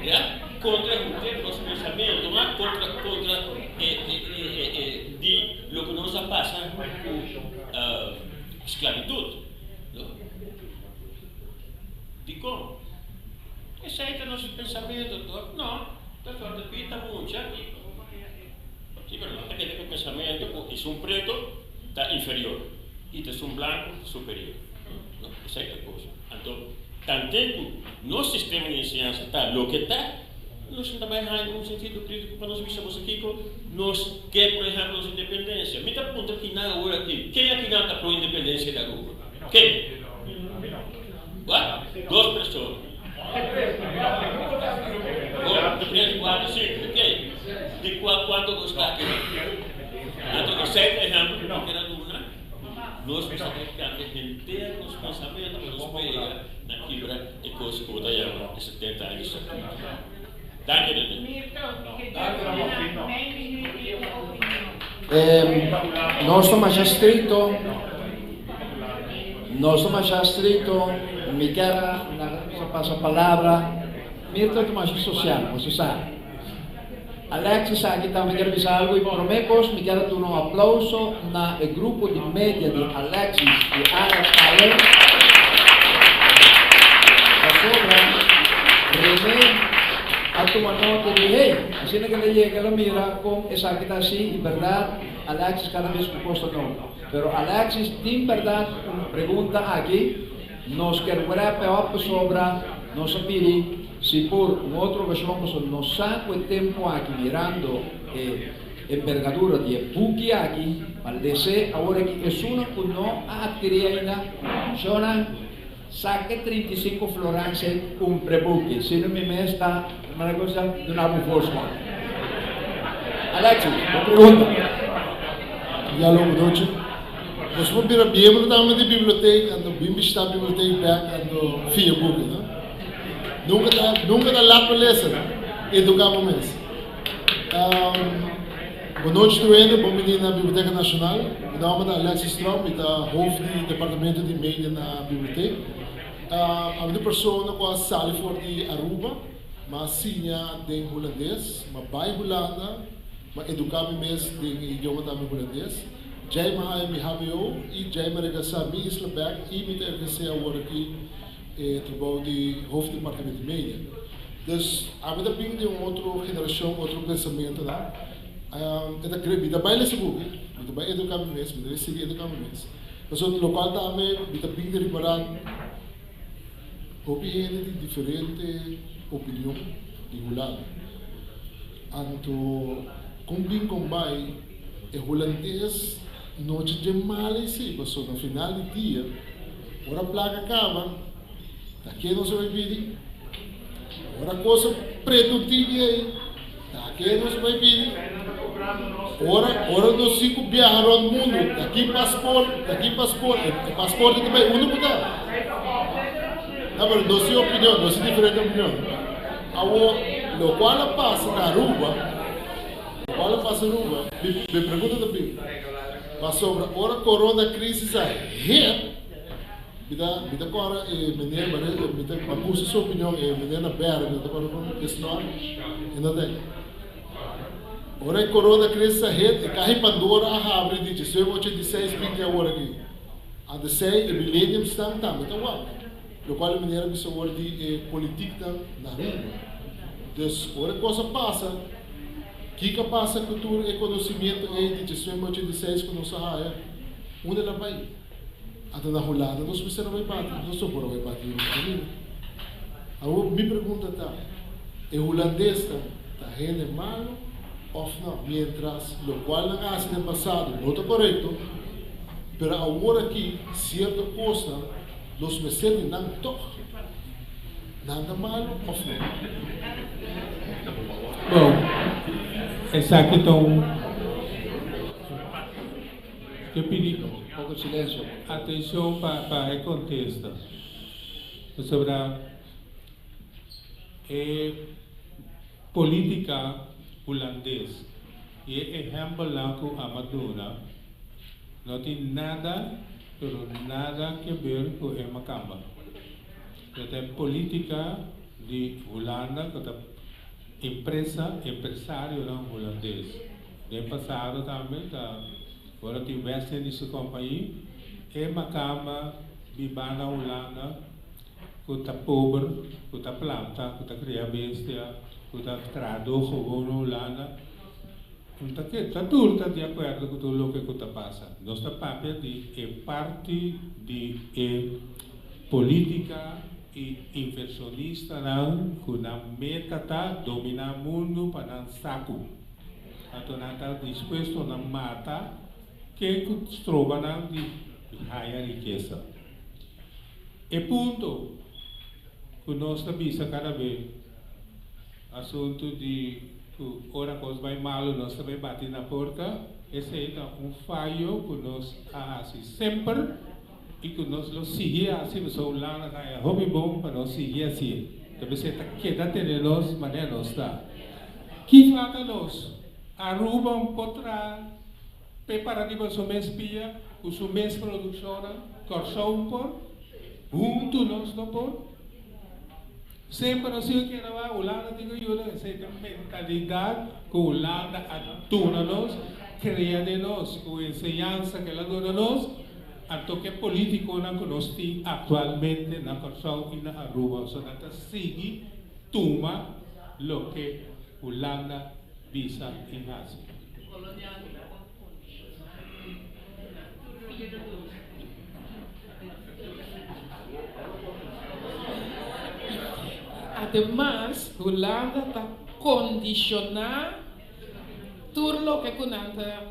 ya kontra henter nos pensamentu ma kontra kontra e e e e di loke nos a pasa ku Sklabitut, no? Dikon? Esei ta nos pensamentu tok? No, ta sòrta pita mucha. Si, pero nos ta keda ku e pensamentu ku esun pretu ta inferior i ta esun blanku ta superior. No, esei ta kos. Anto, tanten ku nos sistema di enseñansa ta loke ta, Nos no ta bai haña un sentido crítico pa nos bisa boso kico nos ke, por ehempel, nos independencia. Mi ta puntra kinan awor aki, ken akinan ta pro independencia di Aruba? Ken? What? Dos persona. Bon, tres, cuatro, cinco, ok. Di cua cuanto nos ta akinan? Anto esey ta ehempel cu mi kier a duna. Nos mester ta cambia henter nos pensamento pa nos pega na kibra e cos cu bo ta yama e 70 aña di statuto. Danki René. Nos ta masha stricto, nos ta masha stricto, mi kier a laga nos a pasa palabra, Mirta ta masha social, boso sa. Alexis aki tambe kier bisa algo y prome cos mi kier a duna un aplauso na e grupo di media di Alexis y Alex awe pasobra Rene a tuma nota di hey asina ke ta yega lo mira con esaki ta asi y berdad Alexis cada bes cu cos ta nobo pero Alexis tin berdad un pregunta aki. Nos kier wrap e op pasobra nos a pidi si por un otro ocasion pasobra nos sa cu e tempo aki mirando e envergadura di e buki aki pa lese awor aki esunnan cu no a adkiri ainda shownan saca e 35 florans ei cumpra e buki sino mi mes ta manera cu sa duna bo voorsprong. Alexis, bo pregunta. Dialogo Dochi. Nos por bira miembro tambe di bibliotek, anto bin bishita bibliotek bek, anto fia buki, no? Nunka ta, nunka ta lat pa lesa, no? Eduká bo mes. Um, bon nochi tur hende, bon bini na Biblioteka Nashonal. Mi nòmber ta Alexis Tromp, mi ta hof di departamento di media na bibliotek. Um, ami ta un persona ku a sali for di Aruba, m'a siña den hulandes, m'a bai Hulanda, m'a eduká mi mes den e idioma tambe hulandes. Djei mi haña mi hbo i djei mi regresá mi isla bèk i mi ta ehersé awor aki e trabou di hof departamento di media. Dus ami ta bin di un otro generashon, otro pensamentonan. E ta kre mi ta bai lesa buki, mi ta bai eduká mi mes, mi ta bai sigui eduká mi mes. Pasobra lokual tambe mi ta bin di ripará hopi hende di diferente opinion di Hulanda. Anto kon bin kon bai. E hulandes no dje dje mal esei pasobra na final di dia ora plaka kaba ta ke nos a bai pidi? Ora kos pretu tiki ei, ta ke nos bai pidi? Ora, ora nos si ku biaha rònt mundu, ta ki pasport, ta ki pasport, e pasport ta bai unda ku ta? No, pero nos tin opinion, nos tin diferente opinion. Awor, lokual a pasa na Aruba, lokual a pasa Aruba, mi, mi pregunta ta bin, pasobra ora corona crisis a hit, Mi ta mi ta kòrda e meneer mane mi ta a buska su opinion e meneer na bèrdè mi no ta kòrda kon e snòr e no ta Ora e corona crisis a hit e kaha di Pandora a habri di 1986 binti awor aki ante sei e millennium stan tambe ta wak lokual e meneer a bisa awor di e politiknan na Aruba dus ora e kos a pasa kiko a pasa ku tur e konosimiento ei di 1986 ku nos a haya unda el a bai? Anto na Hulanda nos mester a bai bati, nos no por a bai bati den otro kaminda. Awor mi pregunta ta, e hulandesnan ta hende malu òf no? Miéntras lokual nan a hasi den pasado no ta korekto, pero awor aki sierto kosnan nos mester di nan tòg. Nan ta malu òf no? Bon, esaki ta un. Ke pidi Poko silensio. Atencion pa pa e contesta. Pasobra e politica Hulandes y e ehempelnan cu a duna no tin nada pero nada ke ber cu e macamba. E ta e politica di Hulanda cu ta empresa, empresarionan Hulandes. Den pasado tambe ta ora tin West Indische Compagnie e makamba biba na Hulanda ku ta pober, ku ta planta, ku ta kria bestia, ku ta trahadó gewoon na Hulanda, un ta ke ta tur ta di akuerdo ku tur loke ku ta pasa. Nos ta papia di e parti di e politika i invershonistanan ku nan meta ta dominá mundu pa nan saku. Anto nan ta dispuesto na mata ken ku stroba nan di haya rikesa. E punto ku nos ta bisa kada be, asuntu di ku ora kos bai malu nos ta bai bati na porta, esei ta un fayo ku nos a hasi semper i ku nos lo sigui hasi pasobra Hulanda ta haya hopi bon pa nos sigui hasié. Ta mester ta keda tene nos manera nos ta. Ki falta nos? Aruba un por traha p'e para riba su mes pia ku su mes produkshonnan, Kòrsou un por, huntu nos no por. Semper nos tin ku keda wak Hulanda tin ku yuda, esei ta mentalidat ku Hulanda a duna nos, krea den nos ku enseñansa ku el a duna nos, anto ku e politikonan ku nos tin aktualmente na Kòrsou i na Aruba, so nan ta sigui tuma loke Hulanda bisa i hasi. Ademas, Hulanda ta kondishoná tur loke ku nan ta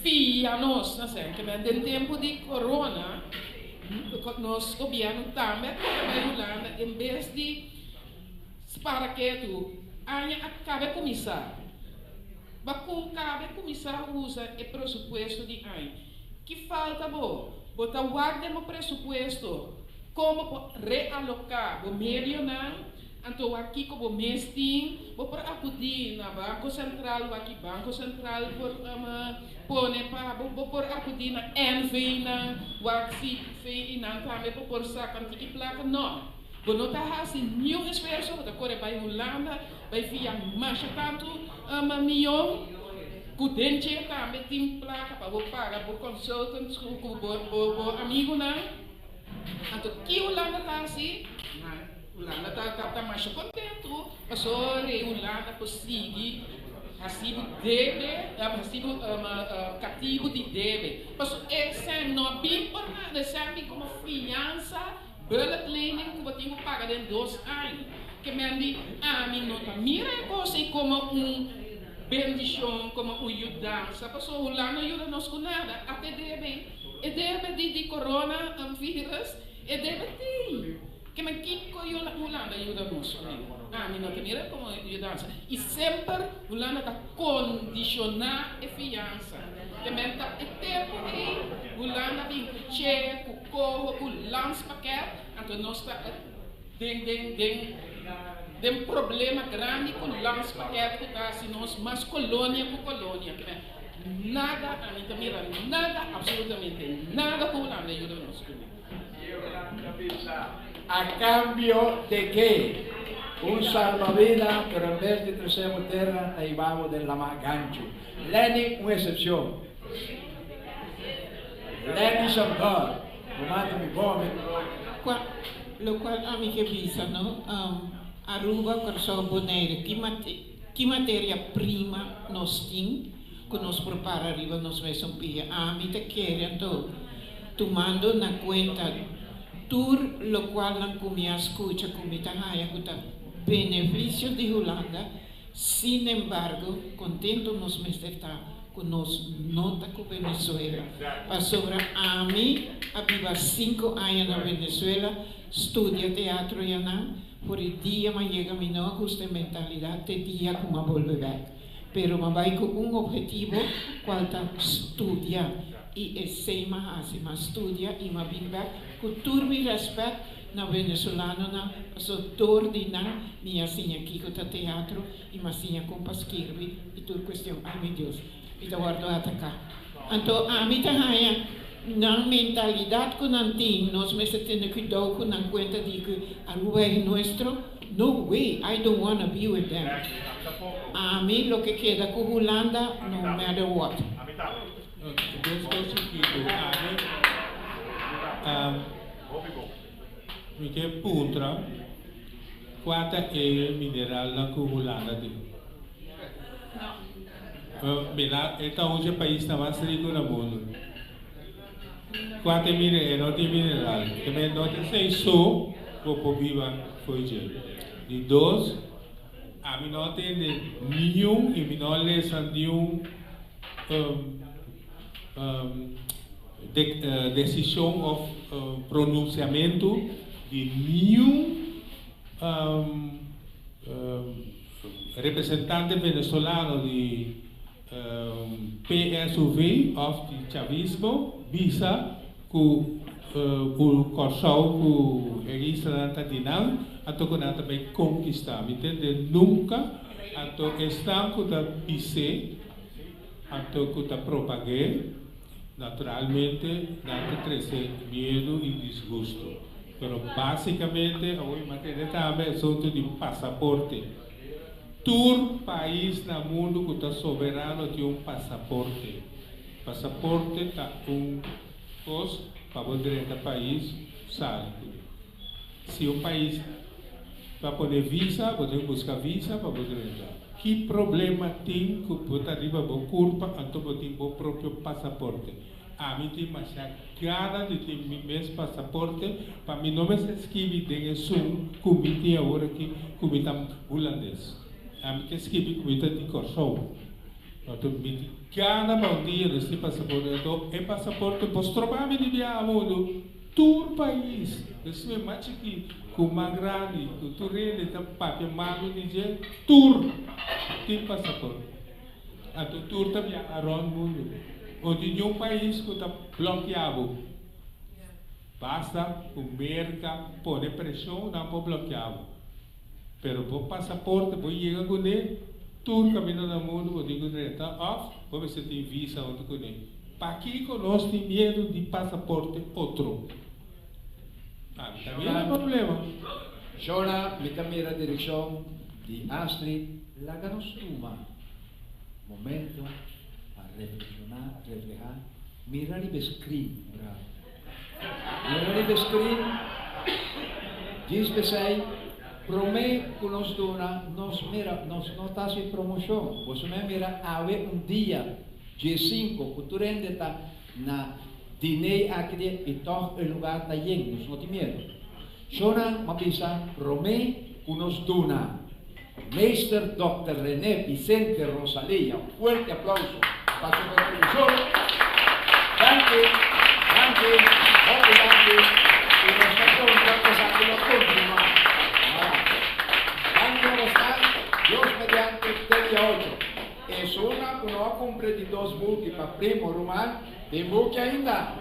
fia nos. Na sènkemen den tempu di korona, nos gobièrnu tambe a kore bai Hulanda en bes di Spara ketu, aña a kabe kuminsá. Ba ku kabe kuminsá usa e presupuesto di aña. Ki falta bo? Bo ta wak den bo presupuesto kon bo por realoká bo medionan, anto wak kiko bo mes tin. Bo por akudí na Banko Sentral, wak ki Banko Sentral por pone pa bo. Bo por akudí na NV-nan, wak si VI-nan tambe bo por saka un tiki plaka. No. Bo no ta hasi niun esfuerso, bo ta kore bai Hulanda, bai fia masha tantu miyon, ku den dje tambe tin plaka pa bo paga bo consultants ku bo amigunan. Anto ki Hulanda ta hasi? Hulanda ta masha kontentu pasobra rei Hulanda por sigui hasi bo debe, hasi bo katibu di debe. Pasobra e sèn no a bin por nada, e sèn bin komo fiansa. Bullet lening ku bo tin ku paga den dos aña. Ke men di, Ami no ta mira e kos ei komo un bendishon, komo un yudansa, pasobra Hulanda no yuda nos ku nada. Ata e debe, e debe di di corona virus, e debe tin. Ke men kiko Hulanda yuda nos kuné? Ami no ta mira komo yudansa. I semper Hulanda ta kondishoná e fiansa. Te men ta e tempu ei Hulanda bin ku che, ku koho, ku landspakket, anto nos ta den den den den problema grandi ku landspakket ku ta hasi nos mas kolonia ku kolonia. Te men nada, ami ta mira nada, absolutamente nada ku Hulanda yuda nos kuné. A cambio de qué? Un salbavida, pero en bes di trece bo tera, ta hiba bo den lama ganchu. Lenny un excepcion. Lenny Chantal, bo mata mi bon amigo. Cua, locual ami ke bisa no, Aruba, Corsou, Bonaire, ki ki materia prima nos tin cu nos por para riba nos mesun pia? Ami ta kere anto tumando na cuenta tur locual nan cu mi a scucha cu mi ta haya cu ta beneficio di Hulanda, sin embargo contento nos mester ta cu nos no ta cu Venezuela, pasobra ami a biba cinco aña na Venezuela, studia teatro yanan, for e dia m'a yega mi no a gusta e mentalidad te dia cu m'a bolbe bek. Pero m'a bai cu un obhetivo cual ta studia y esey m'a haci, m'a studia y m'a bin bek cu tur mi respet na venezolanonan paso door di nan mi a siña kico ta teatro y m'a siña con pa skirbi y tur cuestion. Ay mi Dios, mi ta wordo ataca. Anto ami ta haña nan mentalidad cu nan tin, nos mester tene cuidao cu nan cuenta di cu Aruba es nuestro, no way, I don't wanna be with them. Ami lo ke keda cu Hulanda no matter what. Dos cos chikito, ami mi ke puntra cua ta e mineralnan cu Hulanda tin? Mira, e ta un dje paisnan mas riku na mundu. Kua ta e mine? E no tin mineral. Te men no ta esei so bo por biba fo'i dje. Di dos, ami no a tende niun i mi no a lesa niun desishon òf pronunsiamentu di niun Representante venezolano di PSUV of di chavismo bisa ku ku Kòrsou ku e islanan ta di nan anto ku nan ta bai konkistá. Mi tende nunka anto esnan ku ta bis'é anto ku ta propag'é naturalmente nan ta trese miedu i disgusto. Pero básicamente awor mi a tende tambe asunto di pasaporte. Tur pais na mundo cu ta soberano tin un pasaporte. Pasaporte ta un cos pa bo drenta pais sali cu ne. Si un pais ta pone visa, bo tin busca visa pa bo drenta. Ki problema tin cu bo ta riba bo curpa anto bo tin bo propio pasaporte? Ami tin masha gana di tin mi mes pasaporte pa mi no mester skibi den esun ku mi tin awor aki ku mi ta hulandes. Ami ke skibi ku mi ta di Kòrsou. Anto mi tin gana pa un dia nos tin pasaporte. Anto e pasaporte por stroba mi di biaha mundu tur pais. Esun e mas chikí ku mas grandi ku tur hende ta papia malu di dje tur tin pasaporte. Anto tur ta biaha rond mundu. No tin niun pais ku ta blòkia bo. Basta ku Merka pone preshon nan por blòkia bo. Pero bo pasaporte bo yega kuné tur kaminda na mundu bo tin ku drenta òf bo mester tin visa huntu kuné. Pakiko nos tin miedu di pasaporte otro? Ami ta mira problema. Shona, mi ta mira direkshon di Astrid. Laga nos tuma momento pa reflekshoná, reflehá, mira riba e screen un rato. Mira riba e screen, djis p'esei, promé ku nos duna, nos mira, nos no ta hasi promoshon. Boso mei mira awe un dia, djesinku, ku tur hende ta na dinei aki di i tòg e lugá ta yen, nos no tin miedu. Shona, m'a bisa, promé ku nos duna. Meester Dòkter René Vicente Rosalia, un fuerte aplauso pa su contribucion. Danki, danki, hopi danki y nos ta conta esaki lo continua. Danki. Esunnan ku no a kumpra e di dos buki pa primo, ruman, tin buki ainda.